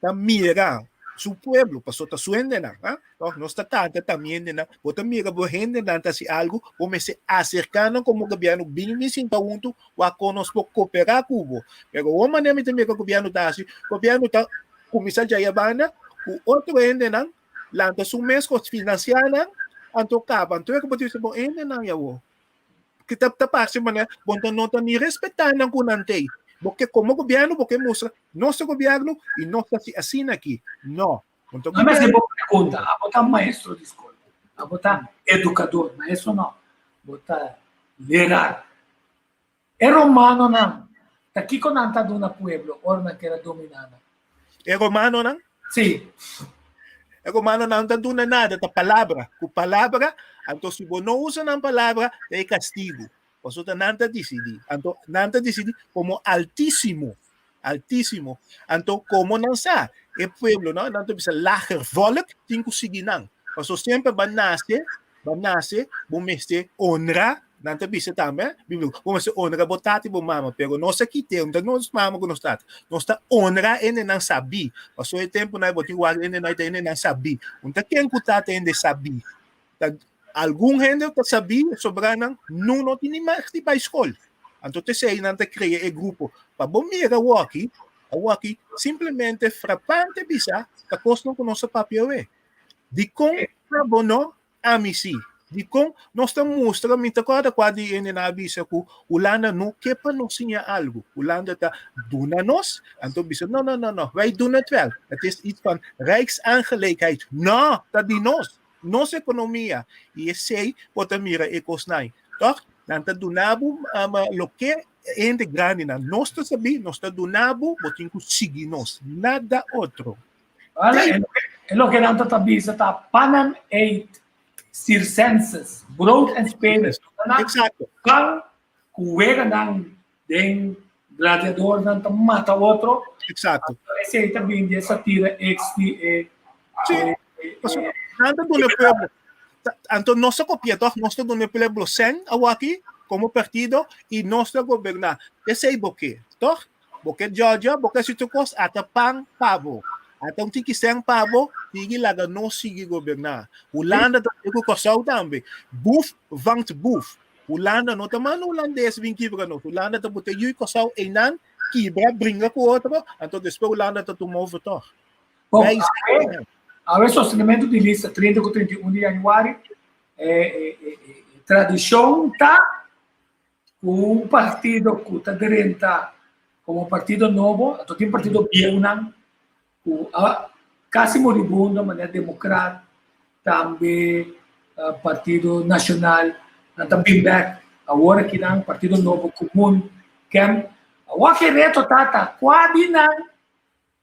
ta mira su pueblo, pasobra ta su hendenan, ha? Toch? Nos ta kanta tambe hendenan, bo ta mira bo hendenan ta hasi algu, bo mester aserká nan komo gobièrnu, bin mi sinta huntu, wak kon nos por kooperá ku bo. Pero awor manera mi ta mira gobièrnu ta hasi, gobièrnu ta kuminsá djaya banda ku otro hendenan, lanta su mes kos, finansiá nan, anto kaba. Anto e ku bo ta bisa bo hendenan ya awor. Ki ta ta parse manera bo ta no ta ni respetá nan ku nan tei. Bo ke komo gobièrnu bo ke mustra nos ta gobièrnu i nos ta hasi asina aki. No. Bo ta Ame hasi gobièrnu. bo pregunta, abo ta maestro di skol, abo ta edukador, maestro no, bo ta leraar. E romanonan, ta kiko nan ta duna pueblo ora nan keda dominá nan? E romanonan? Sí. E romanonan no ta duna nada, ta palabra. Ku palabra, anto si bo no usa nan palabra, ta e kastigu. Pasobra nan ta disidí. Anto nan ta disidí komo Altísimo. Altísimo. Anto komo nan sa, e pueblo, no, nan ta bisa lager volk, tin ku sigui nan. Pasobra semper bo a nase, bo a nase, bo mester honra, nan ta bisa tambe, bíblico, bo mester honra bo tata i bo mama, pero nos a kit'é, no ta nos mama ku nos tata. Nos ta honra hendenan sabí. Pasobra e tempunan bo tin wak hendenan ta hendenan sabí. No ta ken ku tata hende sabí. Ta algun hende ta sabí, sobranan no no tin ni mag di bai skol. Anto t'esei nan ta krea e grupo. Pa bo mira awoki, awoki simplemente frapante bisa ta kosnan ku nos ta papia awe. Dikon abo no, ami si? Dikon nos ta mustra, mi ta kòrda kua di hende nan a bisa ku Hulanda no ke pa nos siña algu. Hulanda ta duna nos, anto bisa no, no, no, no, wij doen het wel. Het is iets van rijksaangelegenheid. No, ta di nos, nos ekonomia. I esei bo ta mira e kosnan. Tòg, nan ta duna bo loke hende grandinan. Nos ta sabí, nos ta duna bo, bo tin ku sigui nos, nada otro. Wala, e loke nan ta bisa ta panem et circenses, brood en spelen. Exacto. Kan ku weganan den gladiadornan ta mata otro. Exacto. Esei ta bin di e satira ex di e... Sí. Nan ta duna pueblo. Anto nos ta kopia toch? Nos ta duna pueblo sen awaki como partido y nos ta goberna. Esei bo ke, toch? Bo ke djòdjò, bo ke hasi tur kos, ata pan pa bo. Ata un tiki sèn pa bo, sigui laga nos sigui goberná. Hulanda ta haña ku Kòrsou tambe. Boef vangt boef. Hulanda no ta manda hulandes bin kibra nos. Hulanda ta bota yu Kòrsou einan, kibra, bringa ku otro, anto despues Hulanda ta tuma over tòg. Bon, awe, awe sostenementu di lista 30 ku 31 di yanüari, e tradishon ta ku un partido ku ta drenta komo partido nobo, anto tin partido bieunan ku a kasi moribundo manera Demokrat, tambe Partido Nashonal, nan ta bin bèk. Awor aki nan Partido Nobo Komun, Kem. Awor ki reto ta ta kua di nan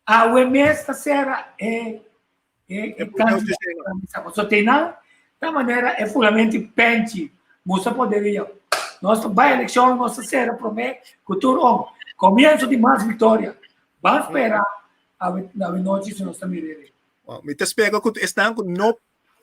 awe mes ta sera e E e kandidato. So te nan ta manera e fulamento penchi musa poderia. Nos ta bai elekshon, nos ta sera promé ku tur om. Komienso di mas viktoria. Ban spera awe awe nochi si nos ta mira e. Mi ta spera ku esnan ku no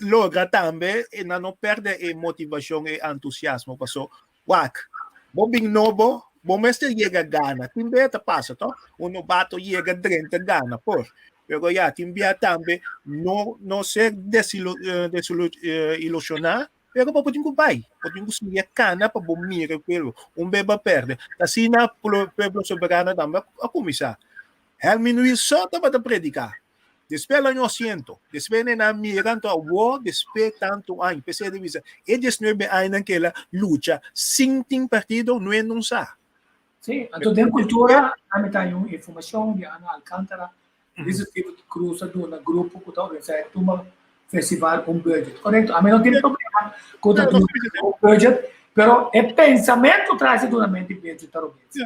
logra tambe e nan no pèrdè e motivashon e entusiasmo paso wak bo bin nobo bo mester yega gana tin bia ta pasa to un nobato yega drenta gana por pero ya tin bia tambe no no ser desilusioná pero bo tin ku bai bo tin ku sigui kana pa bo mira e pueblo un bes bo a pèrdè asina pueblo soberano tambe a kuminsá Helmin Wilson tabata prediká. Despues el año siento, despues nan a mira anto awor despues tanto aña, p'esei di bisa e diesnuebe añanan ke el a lucha sin tin partido no e no sa. Sí, anto den kultura ami ta haña un informashon di Ana Alcantara, Lisa Steve Cruz a duna grupo ku ta organisá e Tumba Festival un budget. Korekto, ami no tin problema ku ta duna un budget, pero e pensamentu tras di dunamento di budget ta robes.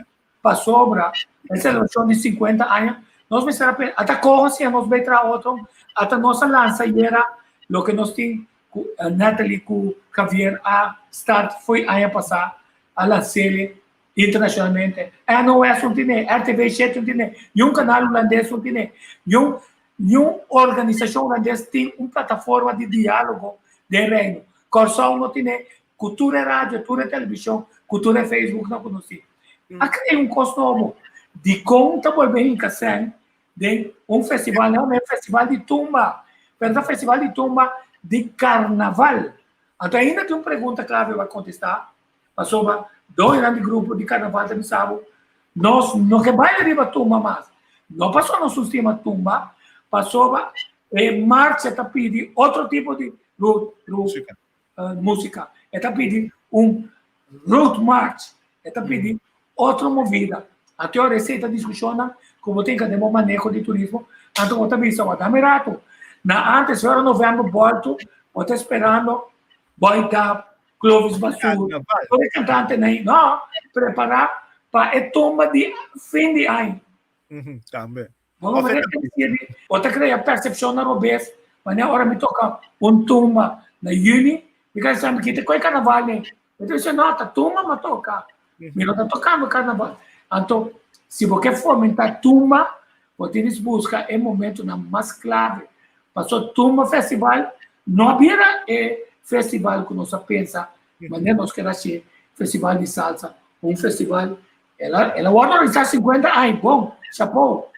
Pasobra e selebrashon di 50 aña, nos mester a pensa, ata koho si nos bai traha otro, ata nos a lansa ayera loke nos tin ku Natalie ku Javier a start fo'i aña pasá, a lans'é internashonalmente. NOS un tine, RTV 7 un tine, niun kanal hulandes un tine, niun niun organisashon hulandes tin un plataforma di diálogo den Reino. Kòrsou no tine ku tur e radio, tur e televishon, ku tur e Facebook nan ku nos tin. A krea un kos nobo. Dikon ta bolbe hinka sèn den un festival, no un festival di tumba, pero ta festival di tumba di karnaval. Anto ainda tin un pregunta klave pa kontestá, pasobra doñonan di grupo di karnaval ta bisa bo, nos no ke baila riba tumba mas. No pasobra nos no stima tumba, pasobra e marcha ta pidi otro tipo di músika. E ta pidi un road march, e ta pidi otro movida. Anto ora esei ta diskushonnan ku bo tin ka den bo maneho di turismo, anto bo ta bisa, wak dame rato. Na antes ora novèmber bòltu, bo ta esperando Boy Dap, Clovis Basur, tur e kantantenan, no, prepará pa e tumba di fin di aña. Tambe. Bo no mester sirbi, bo ta krea persepshon na robes, wanneer ora mi toka un tumba na yüni, mi ka sa mi kita koi karnaval ne. Mi ta bisa no, ta tumba mi a toka, mi no ta tokando karnaval. Anto, si bo ke fomentá tumba, bo tin di buska e momentunan mas klave. Pasobra tumba festival no a bira e festival ku nos a pensa, manera nos keda hasi festival di salsa, un festival El a, el a wòrdu organisá 50 aña, bon, chapou.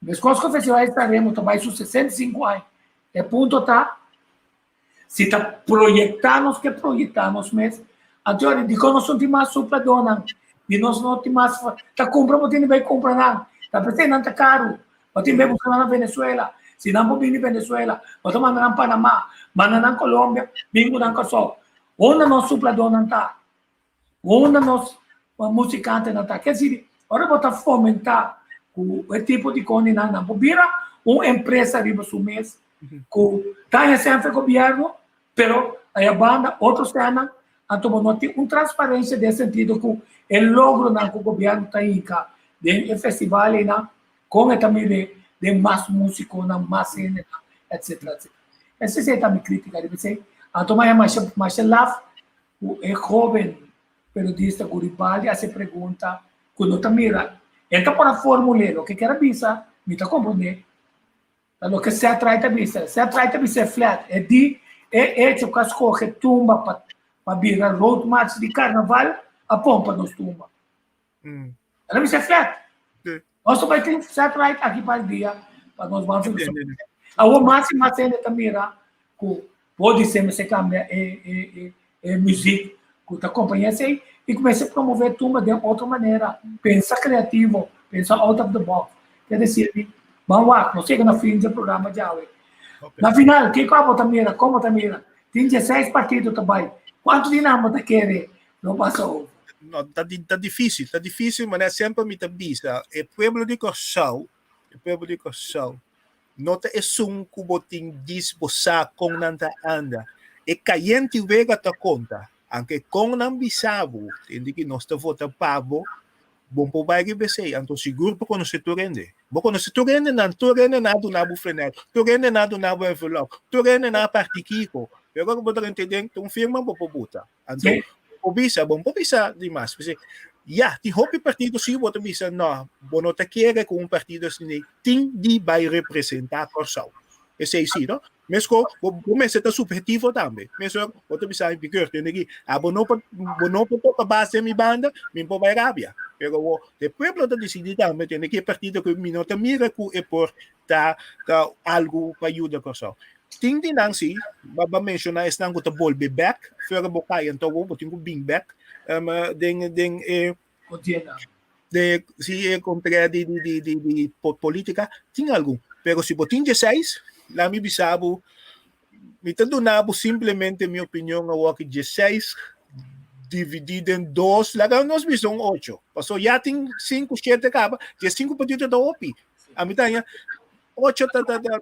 Meskos ku Festival di Sanremo ta bai su 65 aña. E punto ta, si ta proyektá nos ke proyektá nos mes, anto ora dikon nos no tin mas supladónan, di nos no tin mas, ta kumpra bo tin di bai kumpra nan, ta p'esei nan ta karu, bo tin bai buska nan na Venezuela, si nan por bini Venezuela, bo ta manda nan Panamá, manda nan Colombia, bin ku nan Kòrsou. Unda nos supladónan ta? Unda nos musikantenan ta? Ke si ora bo ta fomentá ku e tipo di koninan nan por bira un empresa riba su mes ku ta haña sèn for gobièrnu, pero aya banda otro sènnan, anto bo no tin un transparensia den sentido ku e logronan ku gobièrnu ta hinka den e festival einan, kon e ta mir'é den mas musikonan, mas hendenan, etsetera, etsetera. Esei ta mi kritika riba esei. Anto mi a haña masha masha laf ku e hóben periodista Guribaldi hasi e pregunta ku no ta mira. El ta por a formul'é loke kier a bisa, mi ta komprondé. Ta loke Seth Wright a bisa. Seth Wright a bisa e flat. E di e echo ku a skohe tumba pa pa bira road march di karnaval a pompa nos tumba. El a bisa e flat. Nos ta bai tin Seth Wright aki pa e dia pa nos ban filosofia. Awor mas i mas hende ta mira ku Podi ser mester cambia e e e muziek cu ta acompaña esey y cu mester promove tumba den otro manera. Pensa creativo, pensa out of the box. Ke decir mi, ban wak, nos yega na fin dje programa djawe. Na final, kico abo ta mira, como ta mira? Tin dieseis partido ta bay. Cuanto di nan bo ta kere lo pasa over? No, ta ta dificil, ta dificil, manera semper mi ta bisa, e pueblo di Corsou, e pueblo di Corsou No ta esun ku bo tin dis bo sa kon nan ta anda. E kayenti wega ta konta. Anke kon nan bisa bo, tende ki nos ta vota pa bo, bon por bai riba esei. Anto sigur bo konosé tur hende. Bo konosé tur hende nan, tur hende nan a duna bo flanel, tur hende nan a duna bo envelop, tur hende nan a parti kiko. Pero ora bo ta rente den, ta un firma bo por buta. Anto, bo bisa, bo no por bisa di mas. P'esei, ya, tin hopi partido si bo ta bisa, no, bo no ta kere ku un partido asina tin di bai representá Kòrsou. Esei si, no? Meskos, bo, bo mester ta subhetivo tambe. Meskos, bo ta bisa, mi keur, tende aki, ah, bo no por, bo no por toka base den mi banda, mi por bai rabia. Pero bo, e pueblo ta disidí tambe, tende aki e partido ku mi no ta mira ku e por ta, ta algu pa yuda Kòrsou. Tin di nan si, ba ba menshoná esnan ku ta bolbe bèk, fuera bo kai anto bo tin ku bin bèk den den e Kontienda. de si e kontra di di di di di polítika, tin algun. Pero si bo tin dieseis, laat mi bisa bo, mi ta duna bo simplemente mi opinion awor ki dieseis dividí den dos, laga nos bisa un ocho. Paso ya tin sinku, shete kaba, diesinku partido ta hopi. Ami ta haña ocho ta ta ta.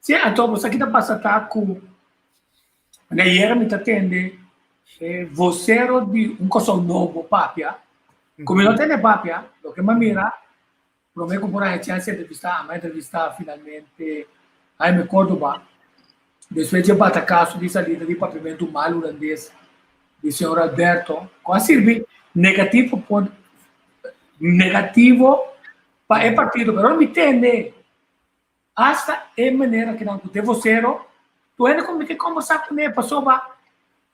Sí, anto bo sa ki ta pasa ta ku ayera mi ta tende e vocero di un Kòrsou Nobo papia, ku mi no tende papia, loke mi a mira Promé ku por a haña chèns entrevistá, a entrevistá finalmente Jaime Cordoba. Despues dje batakaso di salida di papiamentu mal hulandes di señor Alberto, ku a sirbi negativo pon negativo pa e partido, pero mi tende Asta e manera ku nan ku ta e vosero, tur hende ku mi ke kombersá kuné pasobra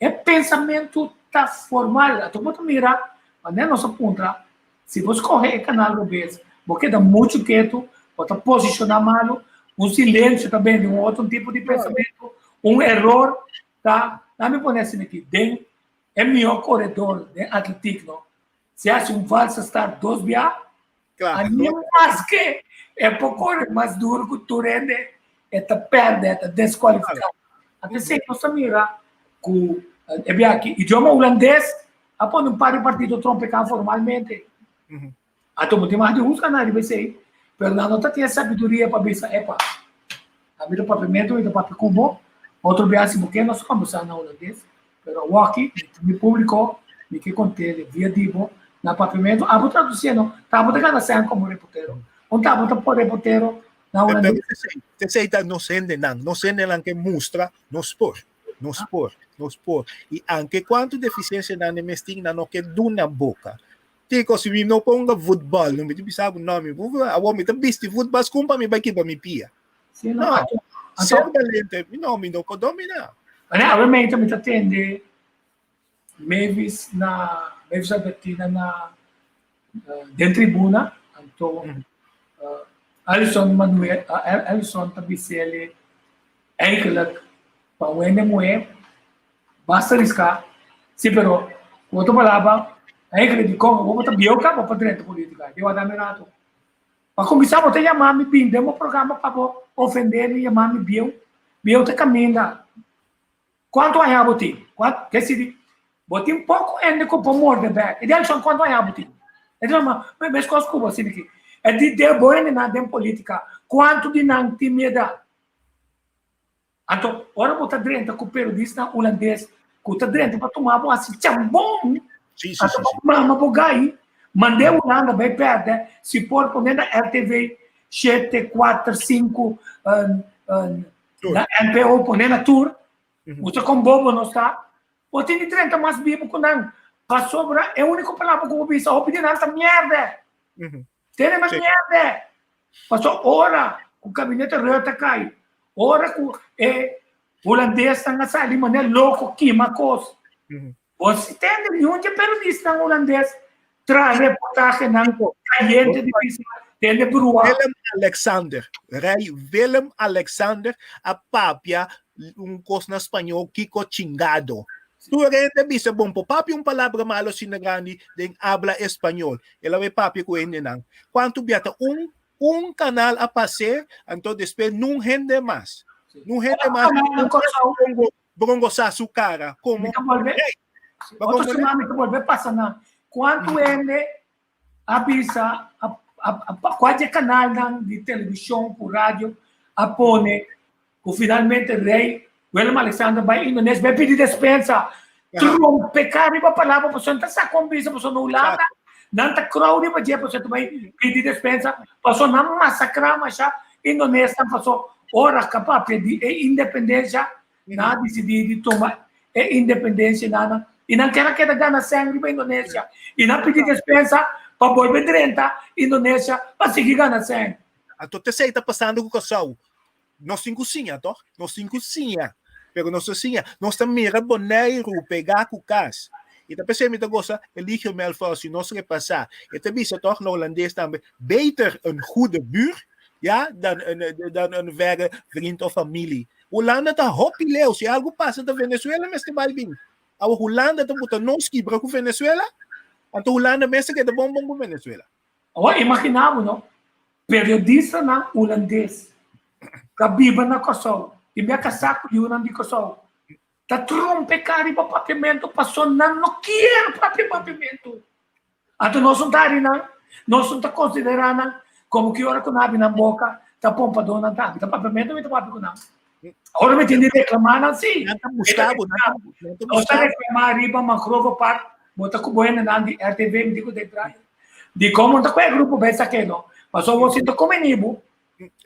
e pensamentu ta formal. Anto bo ta mira manera nos a puntra, si bo skohe e kanal robes, bo keda muchu ketu, bo ta posishoná malu, un silensio ta bende un otro tipo di pensamentu, un eror ta, laat mi pone asina aki, den e mihó koredor den atletik no, si hasi un valse start dos bia, Claro. A ni maske e por kore mas duro ku tur hende, e ta pèrdè, e ta deskualifiká. Anto esei nos ta mira ku e bia aki idioma hulandes a pone un par di partido trompeká formalmente. Anto bo tin mas di husga nan riba esei, pero nan no ta tin e sabiduria pa bisa, epa, ami ta papiamentu, mi ta papia ku bo, otro bia si bo ke nos kombersá na hulandes. Pero awoki, mi públiko, mi ke kont'é via di bo na papiamentu. Abo tradusiendo, ta abo ta gana sèn komo reportero. Un ta abo ta por reportero na hulandes. Esei ta nos hendenan. Nos hendenan ke mustra nos por. Nos por. Nos por. I anke kuantu defisiensianan e mes tin, nan no ke duna boka. Tiko, si mi no ponga futbòl, no mi ta bisa bo no, mi awor mi ta bisti futbòl skun pa mi bai kiba mi pia. Sí, no, No, anto, ser anto, balente, no, mi no por dominá. Wanneer awe mi ta tende Mavis na Mavis Albertina na uh, den tribuna, anto uh, Alison Manuel, uh, Alison ta bisele eigenlijk pa un hende muhé basta riská, sí, pero ku otro palabra, eigenlijk di kon bo ta bieu kaba pa drenta politika, di wak dame rato. Pa kuminsá bo ta yama mi bin den bo programa pa bo ofendé mi yama mi bieu. Bieu ta kaminda. Kuantu aña bo tin? Kuantu? Ke si bo tin poko hende ku por morde bèk. E di Alison kuantu aña bo tin? E di ma meskos ku bo asina aki. E di den bo hendenan den politika kuantu di nan tin mi edat? Anto ora bo ta drenta ku periodisnan hulandes ku ta drenta pa tuma bo hasi chambon, Sí, sí, anto sí, bo sí. mama bo gai, mand'é Hulanda bai pèrdè, si por pone na RTV shete, kuater, sinku, Tur. na NPO pone na tur, mustra kon bobo nos ta, bo tin di drenta mas bibu ku nan, pasobra e úniko palabra ku bo bisa hopi di nan ta mièrdè. Tene mas mièrdè. Paso ora ku gabinete Rutte kai, ora ku e hulandesnan a sali manera loko kima kos, bo si tende niun di e periodisnan hulandes traha reportahenan kayente di bisa tende brua. Willem Alexander, Rei Willem Alexander a papia un kos na spañó kiko chingado. Tur hende a bisa bon por papia un palabra malo asina grandi den habla español. El a bai papia ku hendenan. Kuantu bia ta un un kanal a pas'é, anto despues nun hende mas. Nun hende mas. Bongo, bongo sa su kara. Komo? Mi ta bolbe. Hey, ba Otro komprendé? semana mi ta bolbe pasa nan. Kuantu hende a bisa, a, a, a, kua dje kanalnan di televishon ku radio a pone Ku finalmente rei Willem Alexander bai Indonesia bai pidi despensa. Trompeká riba palabra pasobra nan ta sa kon bisa pasobra na Hulanda nan ta krou riba dje pasobra ta bai pidi despensa pasobra nan masakrá masha Indonesnan pasobra ora ka papia di e independensia nan a disidí di tuma e independensia nan i nan ker a keda gana sèn riba Indonesia i nan pidi despensa pa bolbe drenta Indonesia pa sigui gana sèn. Anto t'esei ta pasando ku Kòrsou. Nos tin ku siña, tòg? Nos tin ku siña. Pero nos ta siña. Nos ta mira Boneiru pegá ku kas. I ta p'esei mi ta gosa Eligio Melfor, si nos repasá. E ta bisa tòg na holandes tambe, Beter een goede buur, ja, dan een, dan een verre vriend of familie. Hulanda ta hopi leu. Si algu pasa ta Venezuela mester bai bin. Awa Hulanda ta buta nos kibra ku Venezuela, anto Hulanda mes ta keda bon bon ku Venezuela. Awor imaginá bo, no? Periodistanan hulandes ta biba na Kòrsou i mi a kasá ku yunan di Kòrsou ta trompeká riba papiamentu paso nan no kier papia papiamentu. Anto nos no ta hari nan, nos no ta konsiderá nan komo ki ora ku nan habri nan boka ta pompadónan ta. Mi ta papiamentu mi ta papia ku nan. Ora mi tin di reklamá nan sí. Nan ta buska bo, nan ta Nos ta reklamá riba Mangrove Park, bo ta ku bo hendenan di RTV, mi di ku den trae. Di komo ta ku e grupo bai sak'é no. Pasobra bo si ta komení bo.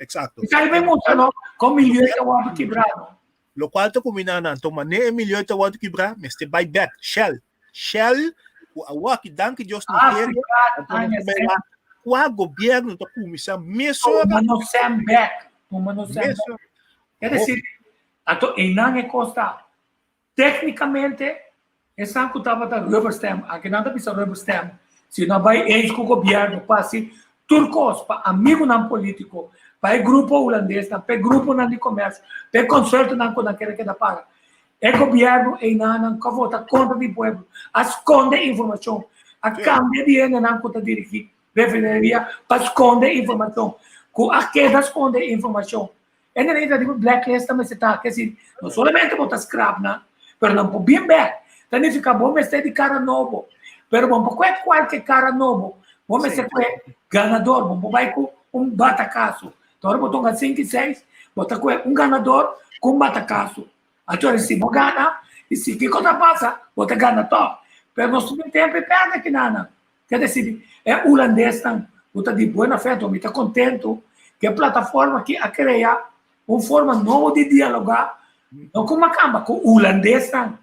Exacto. Mi sa riba e mustra no, kon milieu ta wòrdu kibrá no. Lokual ta kumina nan, to manera e milieu ta wòrdu kibrá, mester bai bèk. Shell. Shell, ku awor ki danki Dios Nigeria, anto nos ta bai wak kua gobièrnu ta kuminsá mesora. Tuma nos sèn bèk. Tuma nos sèn bèk. Ke desir, anto einan e kos ta. Téknikamente, esnan ku tabata rubber stamp, anke nan ta bisa rubber stamp, si no a bai eens ku gobièrnu pa hasi tur kos pa amigunan polítiko, pa e grupo hulandesnan, pa e gruponan di komèrsio, pa e konsertonan ku nan kere keda paga. E gobièrnu einanan ku a vota kontra di pueblo a skonde informashon, a kambia di hendenan ku ta dirigí refineria pa skonde informashon, ku a keda skonde informashon. E hendenan ta riba blacklist ta mester ta, ke si no solamente bo ta skrap nan, pero nan por bin bèk. Ta nifiká bo mester di kara nobo, pero bo no por kohe kualke kara nobo, bo mester kohe ganador, bo no por bai ku un batakaso. Ta ora bo tonga sinku i seis, bo ta kohe un ganador ku un batakaso. Anto si bo gana, i si kiko ta pasa, bo ta gana tòg. Pero nos tin tempu e pèrdè kinanan. Ke desidi, e hulandesnan ku ta di buena fe, anto mi ta kontentu ku e plataforma aki a krea un forma nobo di dialogá, no ku makamba, ku hulandesnan.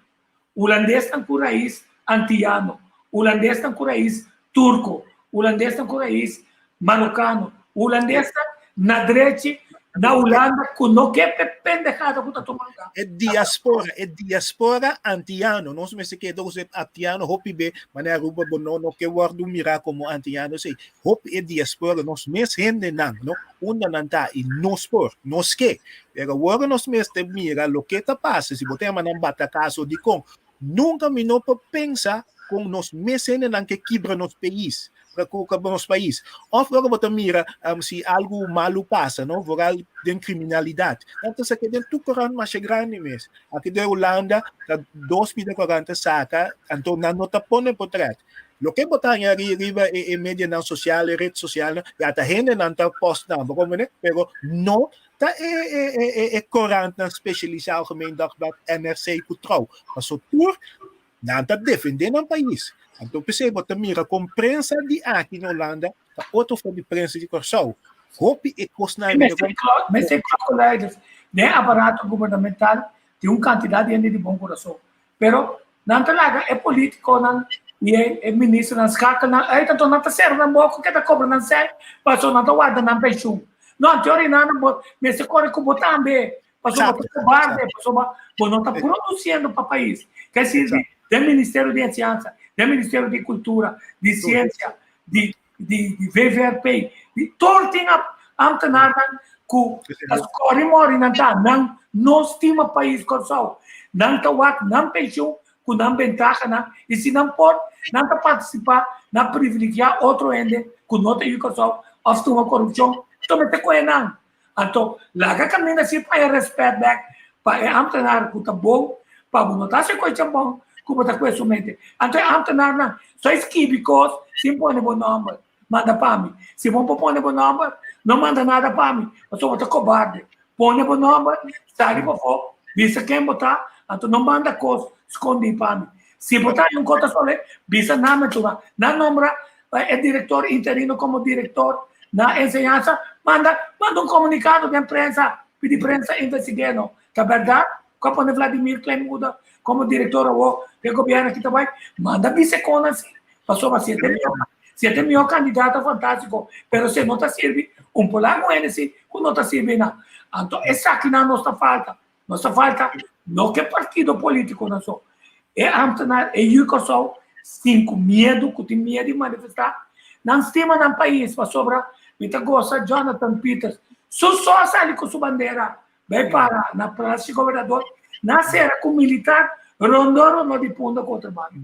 Hulandesnan ku rais antiyano, hulandesnan ku rais turko, hulandesnan ku rais marokano, hulandesnan na drechi na Hulanda ku no ke p'e pendejada ku ta tuma lugá. E diaspora, e diaspora antiyano, nos mester keda ku e antiyano hopi be, manera Aruba bo no no ke wòrdu mirá komo antiyano esei, hopi e diaspora nos mes hendenan no unda nan ta i nos por, nos ke, pero awor nos mester mira loke ta pasa si bo ta yama nan batakaso dikon Nunca mi no por pensa con nos mes hendenan ke kibra nos pais, kibra nos pais. Of ora bo ta mira um, si algo malu pasa, no? Vooral den criminalidad. Nan ta saka den tur corant masha grandi mes. Aki den Hulanda ta dos pida corant ta saka, anto nan no ta pone portret. Loke bo ta haña riba e, e medianan social, e red socialnan, ya ta hendenan ta post nan, bo comprende? Pero no Ta e e e e e korantnan spesialisá Algemeen Dagblad, NRC ku Trouw. Paso tur nan ta defendé nan pais. Anto p'esei bo ta mira kon prensa di aki na Hulanda ta otro for di prensa di Kòrsou. Hopi e kosnan mester mester klokkenluiders den aparato gubernamental tin un kantidat di hende di bon kurason. Pero nan ta laga e politiconan y e, e ministernan schakel nan uit, anto nan ta cera nan boca ke ta cobra nan cel, paso nan ta warda nan pensioen. No, anto ora nan bo mester core cu bo tambe, paso bo ta cobarde, paso bo, bo no ta produciendo pa pais. Ke sirbi den Ministerio di Enseñanza, den Ministerio di Cultura, di Ciencia, di di di VVRP, di tur tin ambtenaarnan ku ta skori mori nan ta, nan no stima pais Kòrsou, nan ta wak nan penshun ku nan bentahanan i si nan por nan ta partisipá na privilegiá otro hende ku no ta yu Kòrsou òf tuma korupshon, to mester kohe nan. Anto laga kaminda si pa e rèspèt bèk pa e ambtenaar ku ta bon, pa bo no ta hasi kos chambon ku bo ta kue su mente. Anto e ambtenaarnan so e skibi kos sin pone bo nòmber, manda pa mi. Si bo por pone bo nòmber, no manda nada pa mi, pasobra bo ta kobarde. Pone bo nòmber, sali pafó, bisa ken bo ta, anto no manda kos skondí pa mi. Si bo ta un kos ta sole, bisa nan metura. Nan nombra e direktor interino komo direktor na enseñansa, manda manda un komunikado den prensa, pidi prensa investig'é no. Ta bèrdat ku a pone Vladimir Kleinmoeder komo direktor awor ku e gobièrnu aki ta bai? Manda bisa e kon asi, pasobra si e ta e mihó si e ta e mihó kandidato fantástiko, pero si e no ta sirbi, un por laga un hende si ku no ta sirbi nan. Anto esakinan nos ta falta. Nos ta falta no ke partido politiconan so. E ambtenaar, e yu Kòrsou sin ku miedu, ku tin miedu di manifestá, nan stima nan pais pasobra mi ta gosa Jonathan Pieters su so a sali ku su bandera bai para na Palacio Gobernador, nan sera ku militar rondó rondó di Punda ku otro banda.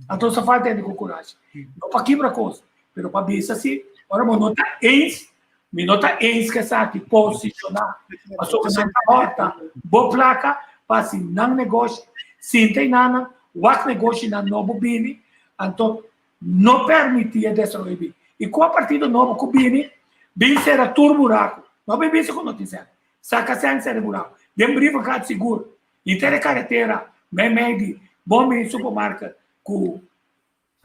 Anto nos ta falta hende ku kurashi. No pa kibra kos, pero pa bisa si ora bo no ta eens. Mi no ta eens ku esaki, posishoná. Pasobra nan ta hòrta bo plaka pa hasi nan negoshi, sinta enanan, wak negoshinan nobo bini, anto no permití e desaroyo bini. I kua partido nobo ku bini, bin sera tur buraku. No bin bisa ku no tin sèn. Saka sèn sera e buraku. Den Brievengat sigur, henter e karetera meimei di Bon Bini Supermarket ku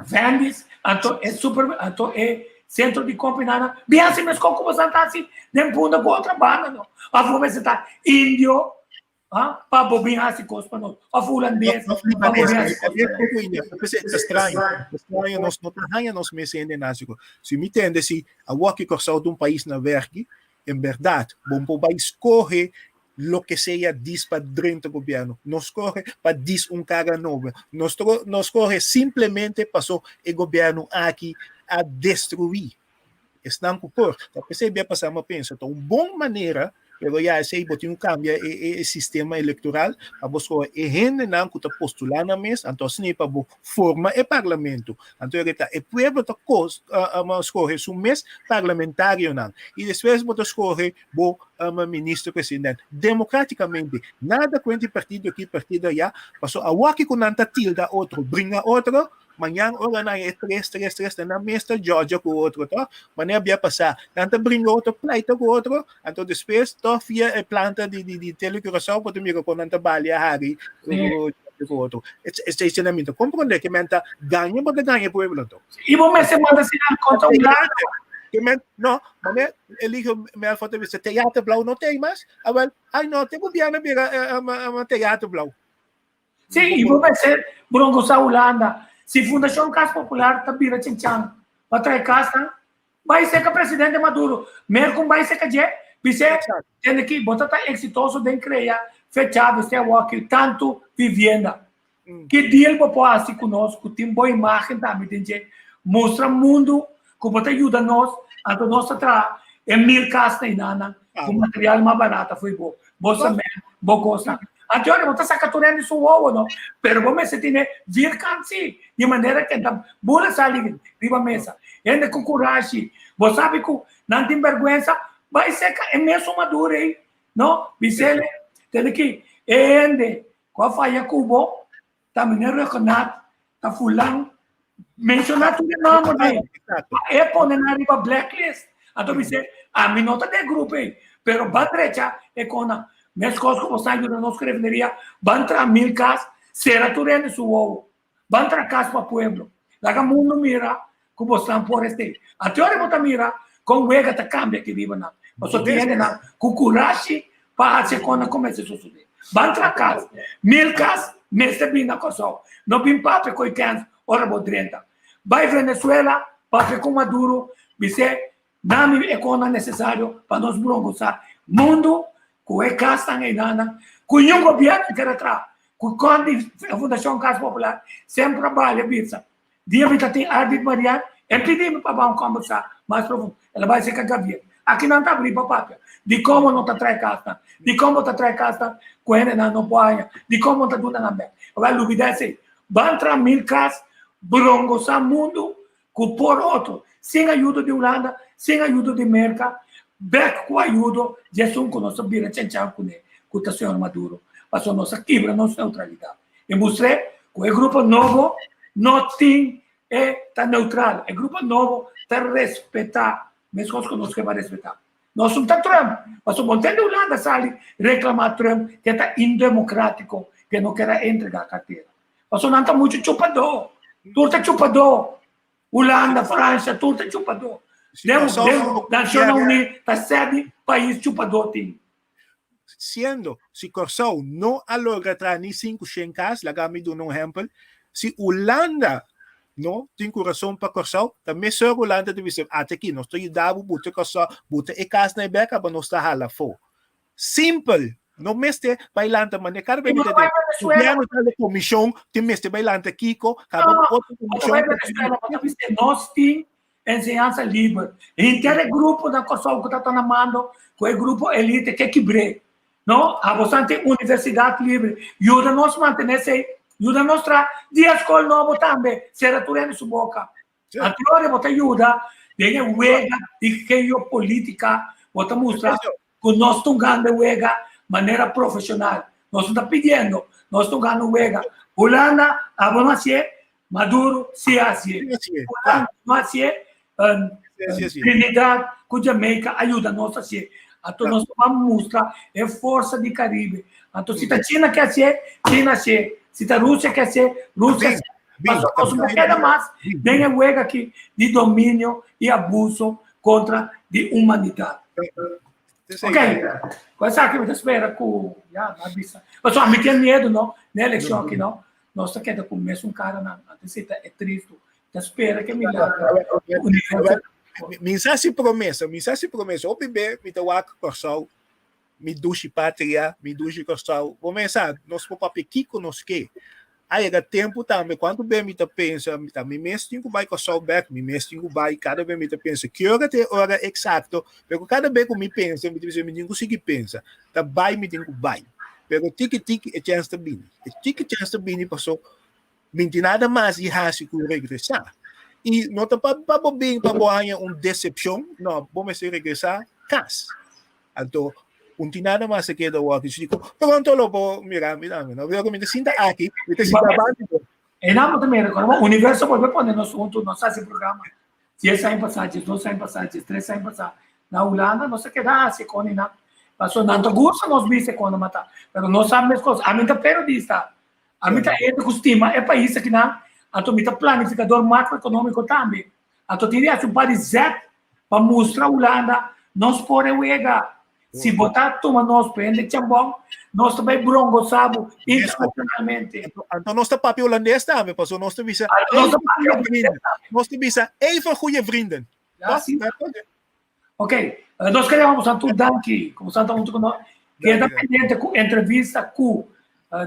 Vendis, anto e super, anto e centro di compra nana, bi hasi meskon ku bosan ta hasi den punda ku otra banda no. Of bo mester ta indio, ah, pa bo bin hasi kos pa nos. Of hulandes, Of pa bo bin libanes. hasi kos pa nos. P'esei ta straño, ta straño nos no ta haña nos mes hende násiko. Si mi tende si awor ki Kòrsou ta un pais na wèrki, en bèrdat bo por bai skohe loke sea dis pa drenta gobierno. No scoge pa dis un cara nobo. No, no scoge simplemente paso e gobierno aki a destrui. Esnan cu por. Ta pesey bia pasa mi a pensa ta un bon manera, pero ya esey bo tin cu cambia e, e, e sistema electoral pa bo scoge e hendenan cu ta postula nan mes, anto asina pa bo forma e parlamento. Anto e ta e pueblo ta cos, uh, um, scoge su mes parlamentarionan. Y despues bo ta scoge bo um, minister president democraticamente. Nada cuenta partido aquí, partido allá. Paso awaki ku nan ta tilda otro, bringa otro, mañana ora nan e tres, tres, tres, nan mester Georgia ku otro, to? Manera bia pasá. Nan ta bringa otro, pleita ku otro, anto despues to via e planta di di di Tele Curaçao por ta mira kon nan ta balia hari ku ku otro. Esei nan mi ta comprende ke men ta gaña bo ta gaña pueblo to. I bo mester manda sinal kontra Hulanda. Ke men, no, mane Eligio Melfor ta bisa teater blauw no tei mas. Awel, ai no, te gobierno bira teater blauw. Sí, i bo mester brongosa Hulanda. Si Fundashon Kas Popular ta bira chinchan pa trae kasnan, bai seka presidente Maduro. Merkun bai seka dje, bis'é, tende ki bo ta ta eksitoso den krea fe Chavez te awoki tantu vivienda. Ki deal bo por hasi ku nos ku tin bo imagen tambe den dje? Mustra mundu ku bo ta yuda nos, anto nos ta traha e mil kasnan einanan ku material mas barat afui bo, bo cement, bo kosnan. Anto ora bo ta saka tur hende su wowo no, pero bo mester tene vierkant si, di manera ke ta bula sali riba mesa. Hende ku kurashi, bo sabi ku nan tin bèrgwensa, bai seka e mesun Maduro ei, no? Bisele, tene ki e hende Ku a faya ku bo ta meneer Ruggenaath, ta fulan, menshoná tur e nòmber ei. Pa e pone nan riba blacklist. Anto mi sey, ami no ta den grupo ei, pero ban drecha e kona. Meskos ku bo sa yuda nos ku refineria, ban traha mil kas, sera tur hende su wowo. Ban traha kas pa pueblo. Laga mundu mira ku bosnan por esei. Ate ora bo ta mira kon wega ta kambia aki riba nan. Pasobra tin hendenan ku kurashi pa hasi e kosnan kuminsá sosodé. Ban traha kas. Mil kas mester bin na Kòrsou. No bin papia ku e kèns ora bo drenta. Bai Venezuela papia ku Maduro bis'é Nami e kosnan nesesario pa nos brongosá mundu ku e kasnan einanan ku niun gobièrnu ker a traha. Ku kon di Fundashon Kas Popular semper a bali a bisa. Dia mi ta tin Ardit Marian e pidi mi pa ban kombersá mas profundo. El a bai serka Gavier. Aki nan ta abrí pa papia. Dikon bo no ta trae kasnan? Dikon bo ta trae kasnan ku hendenan no por haña? Dikon bo no ta duna nan bèk? Awor lubidá esei. Ban traha mil kas, brongosá mundu ku por otro, sin ayudo di Hulanda, sin ayudo di Merka, bek ku ayudo di esun ku nos a bira chanchan kuné, ku ta señor Maduro, pasobra nos a kibra nos neutralidat. I mustr'é ku e grupo nobo no tin e ta neutral, e grupo nobo ta respetá meskos ku nos ke pa respetá. Nos no ta Trump, pasobra bo ntende Hulanda sali reklamá Trump ke ta indemokratiko, ke no ker a entregá kartera. Pasobra nan ta muchu chupadó. Tur ta chupadó. Hulanda, Francia, tur ta chupadó. Den, den Nacionnan Uní ta sèdi pais chupadó tin. Siendo, si Kòrsou no a logra traha ni sinku shen kas, laga mi duna un ehèmpel, si Hulanda no tin kurason pa Kòrsou, ta mesora Hulanda ta bisa, ata aki, nos ta yuda bo buta Kòrsou, buta e kasnan e bèk, aba nos ta hala afó. Simpel. No mester bai lanta mane kada bes mi ta den gobierno ta de komishon tin mester bai lanta kiko kaba No, otro otro bai komishon Venezuela bo ta bisa nos tin enseñansa liber. Henter e grupo na Kòrsou ku ta ta na mando ku e grupo elite ke kibr'é. No, abosan tin universidat libre. Yuda nos mantené esei, yuda nos traha dia skol nobo tambe, sera tur hende su boka. Anto ora bo ta yuda. Den e wega di geopolítika bo ta mustra ku nos ta un ganda wega manera profeshonal. Nos no ta pidiendo, nos ta un ganda wega. Hulanda abo no hasié, Maduro si hasié. Hulanda no hasié, Trinidad ku Jamaica a yuda nos hasié. Anto nos ta ban mustra e forsa di Caribe. Anto si ta China ke hasié, China hasié. Si ta Rusia ke hasié, Rusia hasié. Pasobra nos no keda mas den e wega aki di dominio i abuso kontra di humanidat. Ok, ku esaki mi ta spera ku ya mi a bisa. Pasobra mi tin miedu no, den elekshon aki no, nos ta keda ku mesun karanan. Anto esei ta e tristu. Ta spera ke milagro universo. Mi sa hasi promesa, mi sa hasi promesa. Hopi be mi ta wak Kòrsou, mi dushi patria, mi dushi Kòrsou. Bo mes sa, nos por papia kiko nos ke. A yega tempu tambe, kuantu be mi ta pensa, mi ta mi mes tin ku bai Kòrsou bèk, mi mes tin ku bai, kada be mi ta pensa ki ora ta e ora eksakto, pero kada be ku mi pensa, mi ta bisa mi tin ku sigui pensa, ta bai mi tin ku bai. Pero tiki tiki e chèns ta bini, e tiki chèns ta bini paso Mi tin nada mas di hasi ku regresá. I no ta pa pa bo bin pa bo haña un desepshon, no, bo mester regresá kas. Anto, un tin nada mas a keda wòrdu di ku pronto lo bo mira mi tambe, no? Pero mi ta sinta aki, mi ta sinta abandi bo. E nan bo ta mira ku universo bolbe pone nos huntu, nos hasi programa. Dies aña pasá, diesdos aña pasá, diestres aña pasá, na Hulanda nos a keda hasi kon i nan. Pasobra nan ta gusta nos bisa kon nan mata, pero nos sa meskos. Ami ta periodista, Ami ta hende ku stima e pais akinan, anto mi ta planifikador makroekonómiko tambe. Anto tin di hasi un par di zèt pa mustra Hulanda nos por e wega. Si bo ta tuma nos pa hende chambòn, nos ta bai brongosá bo internashonalmente. Anto nos ta papia hulandes tambe, pasobra nos ta bisa, nos ta bisa, even goeie vrienden. Ja, si. Ok, nos queremos mostrar tu danki, como santa junto con nos. Queda pendiente ku entrevista ku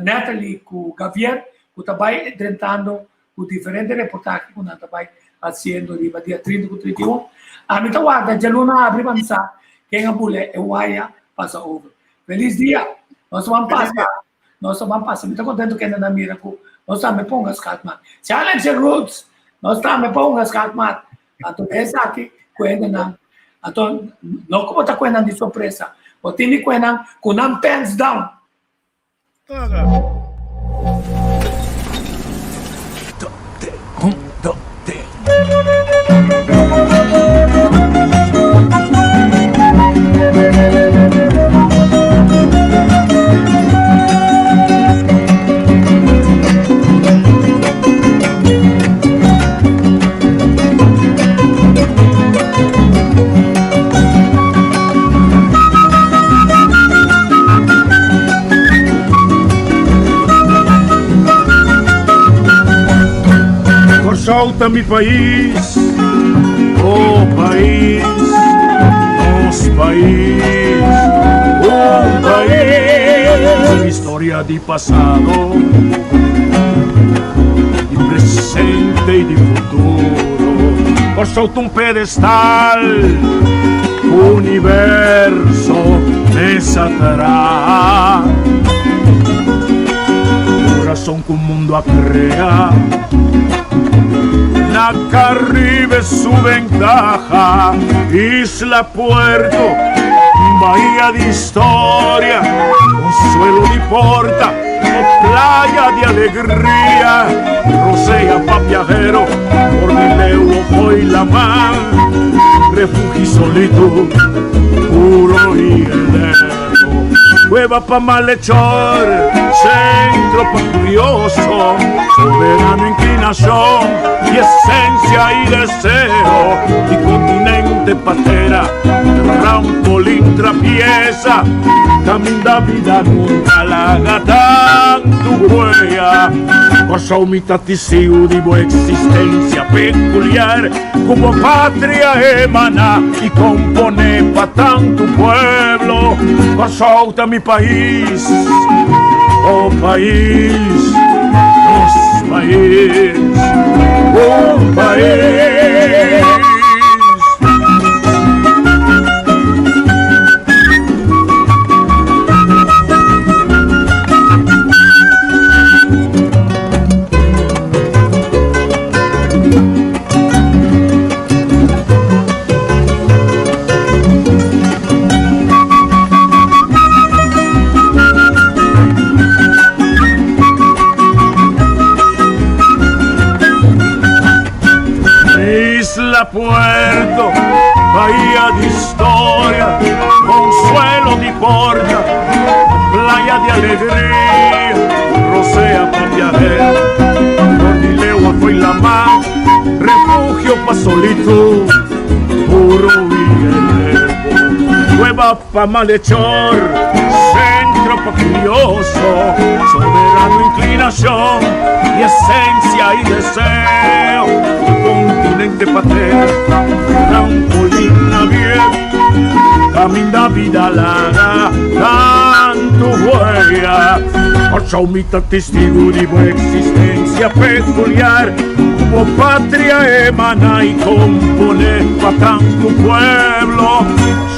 Natalie, ku Gavier, ku ta bai enfrentando ku diferente reportaje ku nan ta bai haciendo riba dia 30 ku 31. Ami ta warda djaluna abri pa mi sa ken a bule e waya pasa over. Feliz dia! Nos ta ban pasa, nos ta ban pasa. Mi ta contento kende nan mira ku nos tambe ponga schaakmat. Challenge Roots! Nos tambe ponga schaakmat. Anto esaki kuendanan, anto no ku bo ta kuendan di sorpresa, bo tin di kuendan ku nan pants down. Kòrsou ta mi pais, oh pais, nos pais, un pais. Historia di pasado, di presente i di futuro. Kòrsou ta un pedestal, universo mes a traha. Kurason ku mundu a krea, na Karibe su bentaha. Isla Puerto, bahia di historia, consuelo di porta, o playa di alegria, rosea pa viajero, por di leu o fo'i laman, refugio y solitud, puro y eterno. Cueva pa malhechor, centro pa curioso, soberano inclinación y esencia y deseo, y continente patera, trampolín trapieza, caminda vida nunca laga tantu huella. Kòrsou mi ta tisiu di bo existencia peculiar, ku bo patria emana i komponé pa tantu pueblo. Kòrsou ta mi pais, oh pais, nos pais, un pais. Cada puerto, bahía de historia, consuelo di porta, playa de alegría, rosea pa viajero, Cordileua fue la mar, refugio pa solitud, puro y elevo, cueva pa malhechor, centro pa curioso, soberano inclinación y esencia y deseo, continente patero, trampolín naviero, caminda vida laga, tanto huella. Kòrsou mi ta testigu di bo existencia peculiar, Bo patria emana y compone pa tanto pueblo.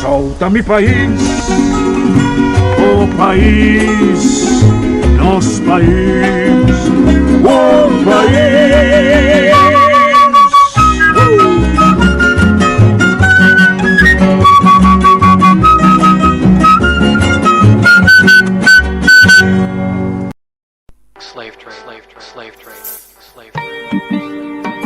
Kòrsou ta mi pais, oh pais, nos pais, un pais. Slave trade, slave trade, slave trade, slave trade.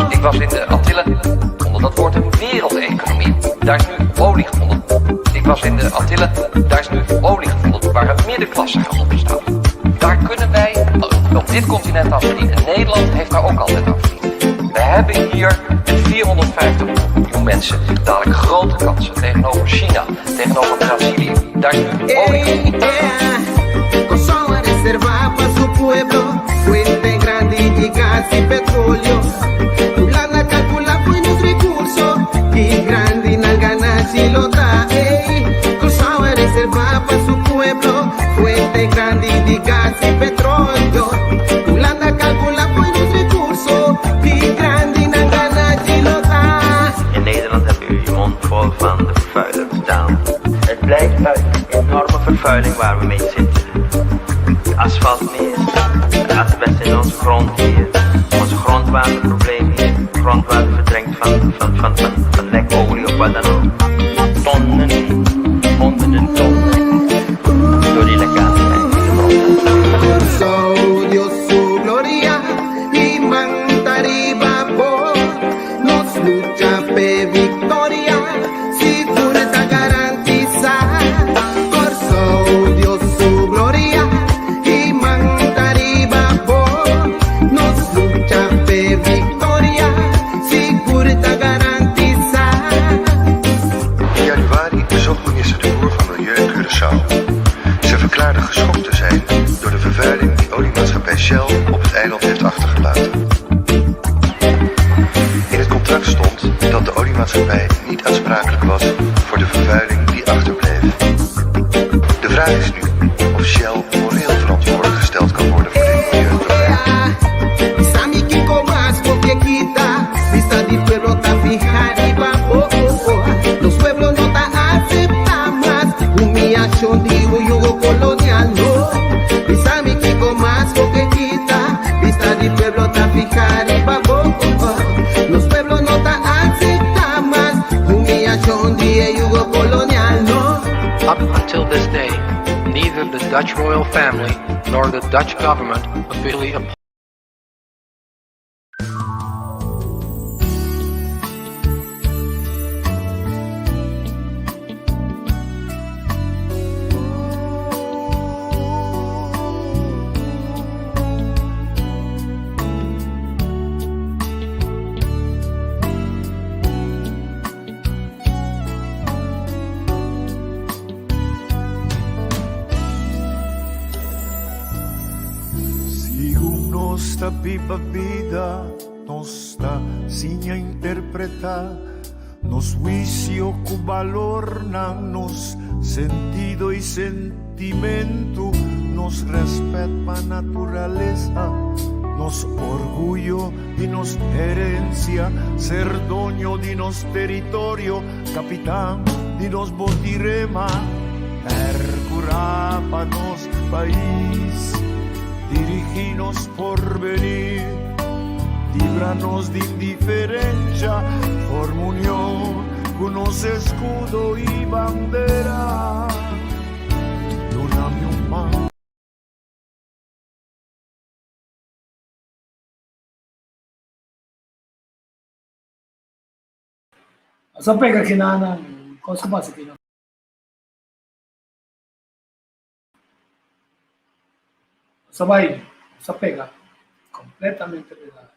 Ik was in de Antillen onder dat woord een wereldeconomie. Daar is nu olie gevonden. Ik was in de Antillen, daar is nu olie gevonden waar een middenklasse gaat opstaan. Daar kunnen wij op dit continent aan verdienen. Nederland heeft daar ook altijd aan verdiend. We hebben hier met 450 miljoen mensen dadelijk grote kansen tegenover China, tegenover Brazilië. Daar is nu olie gevonden. In Nederland hebben jullie je mond vol van de vervuiler betalen. Het blijft uit een enorme vervuiling waar we mee zitten. Het asfalt meer, het asbest in onze grond hier, onze grondwaterprobleem hier, grondwater verdrinkt van, van, van, van, van lekolie of wat dan ook. Tonnen, honderden tonnen, door die lekkage in de grond. Kòrsou, Dios su gloria i manta riba bo. Nos lucha p'e viktoria, sigur ta garantisá. Kòrsou, Dios su gloria i manta riba bo. Nos lucha p'e viktoria, sigur ta garantisá. In januari bezocht minister De Boer van Milieu Curaçao. Ze verklaarde geschokt te zijn door de vervuiling die oliemaatschappij Shell op het eiland heeft achtergelaten. In het contract stond dat de oliemaatschappij niet aansprakelijk was voor de vervuiling die achterbleef. De vraag is nu of Shell moreel verantwoordelijk gesteld kan worden voor dit milieuprobleem. Bisami kiko mas bo ke kita Bista di pueblo ta fiha riba bo Nos pueblo no ta acepta mas Humiashon di un yugo kolonial no Bisami kiko mas bo ke kita Bista di pueblo ta fiha riba bo Nos pueblo no ta acepta mas Humiashon di e yugo kolonial no Up until this day, neither the Dutch royal family nor the Dutch government officially Segun nos ta biba bida, nos ta siña interpretá nos huisio ku balornan, nos sentido i sentimentu, nos rèspèt pa naturalesa. Nos orguyo di nos herensia, ser doño di nos teritorio, kapitan di nos botirema, pèrkurá pa nos pais, dirigí nos porvenir, libra nos di indiferensha, forma union ku nos eskudo i bandera. Duna mi un man. Asa pega kinanan, kos ku pasa kinan. Asa bai, asa pega, kompletamente pega.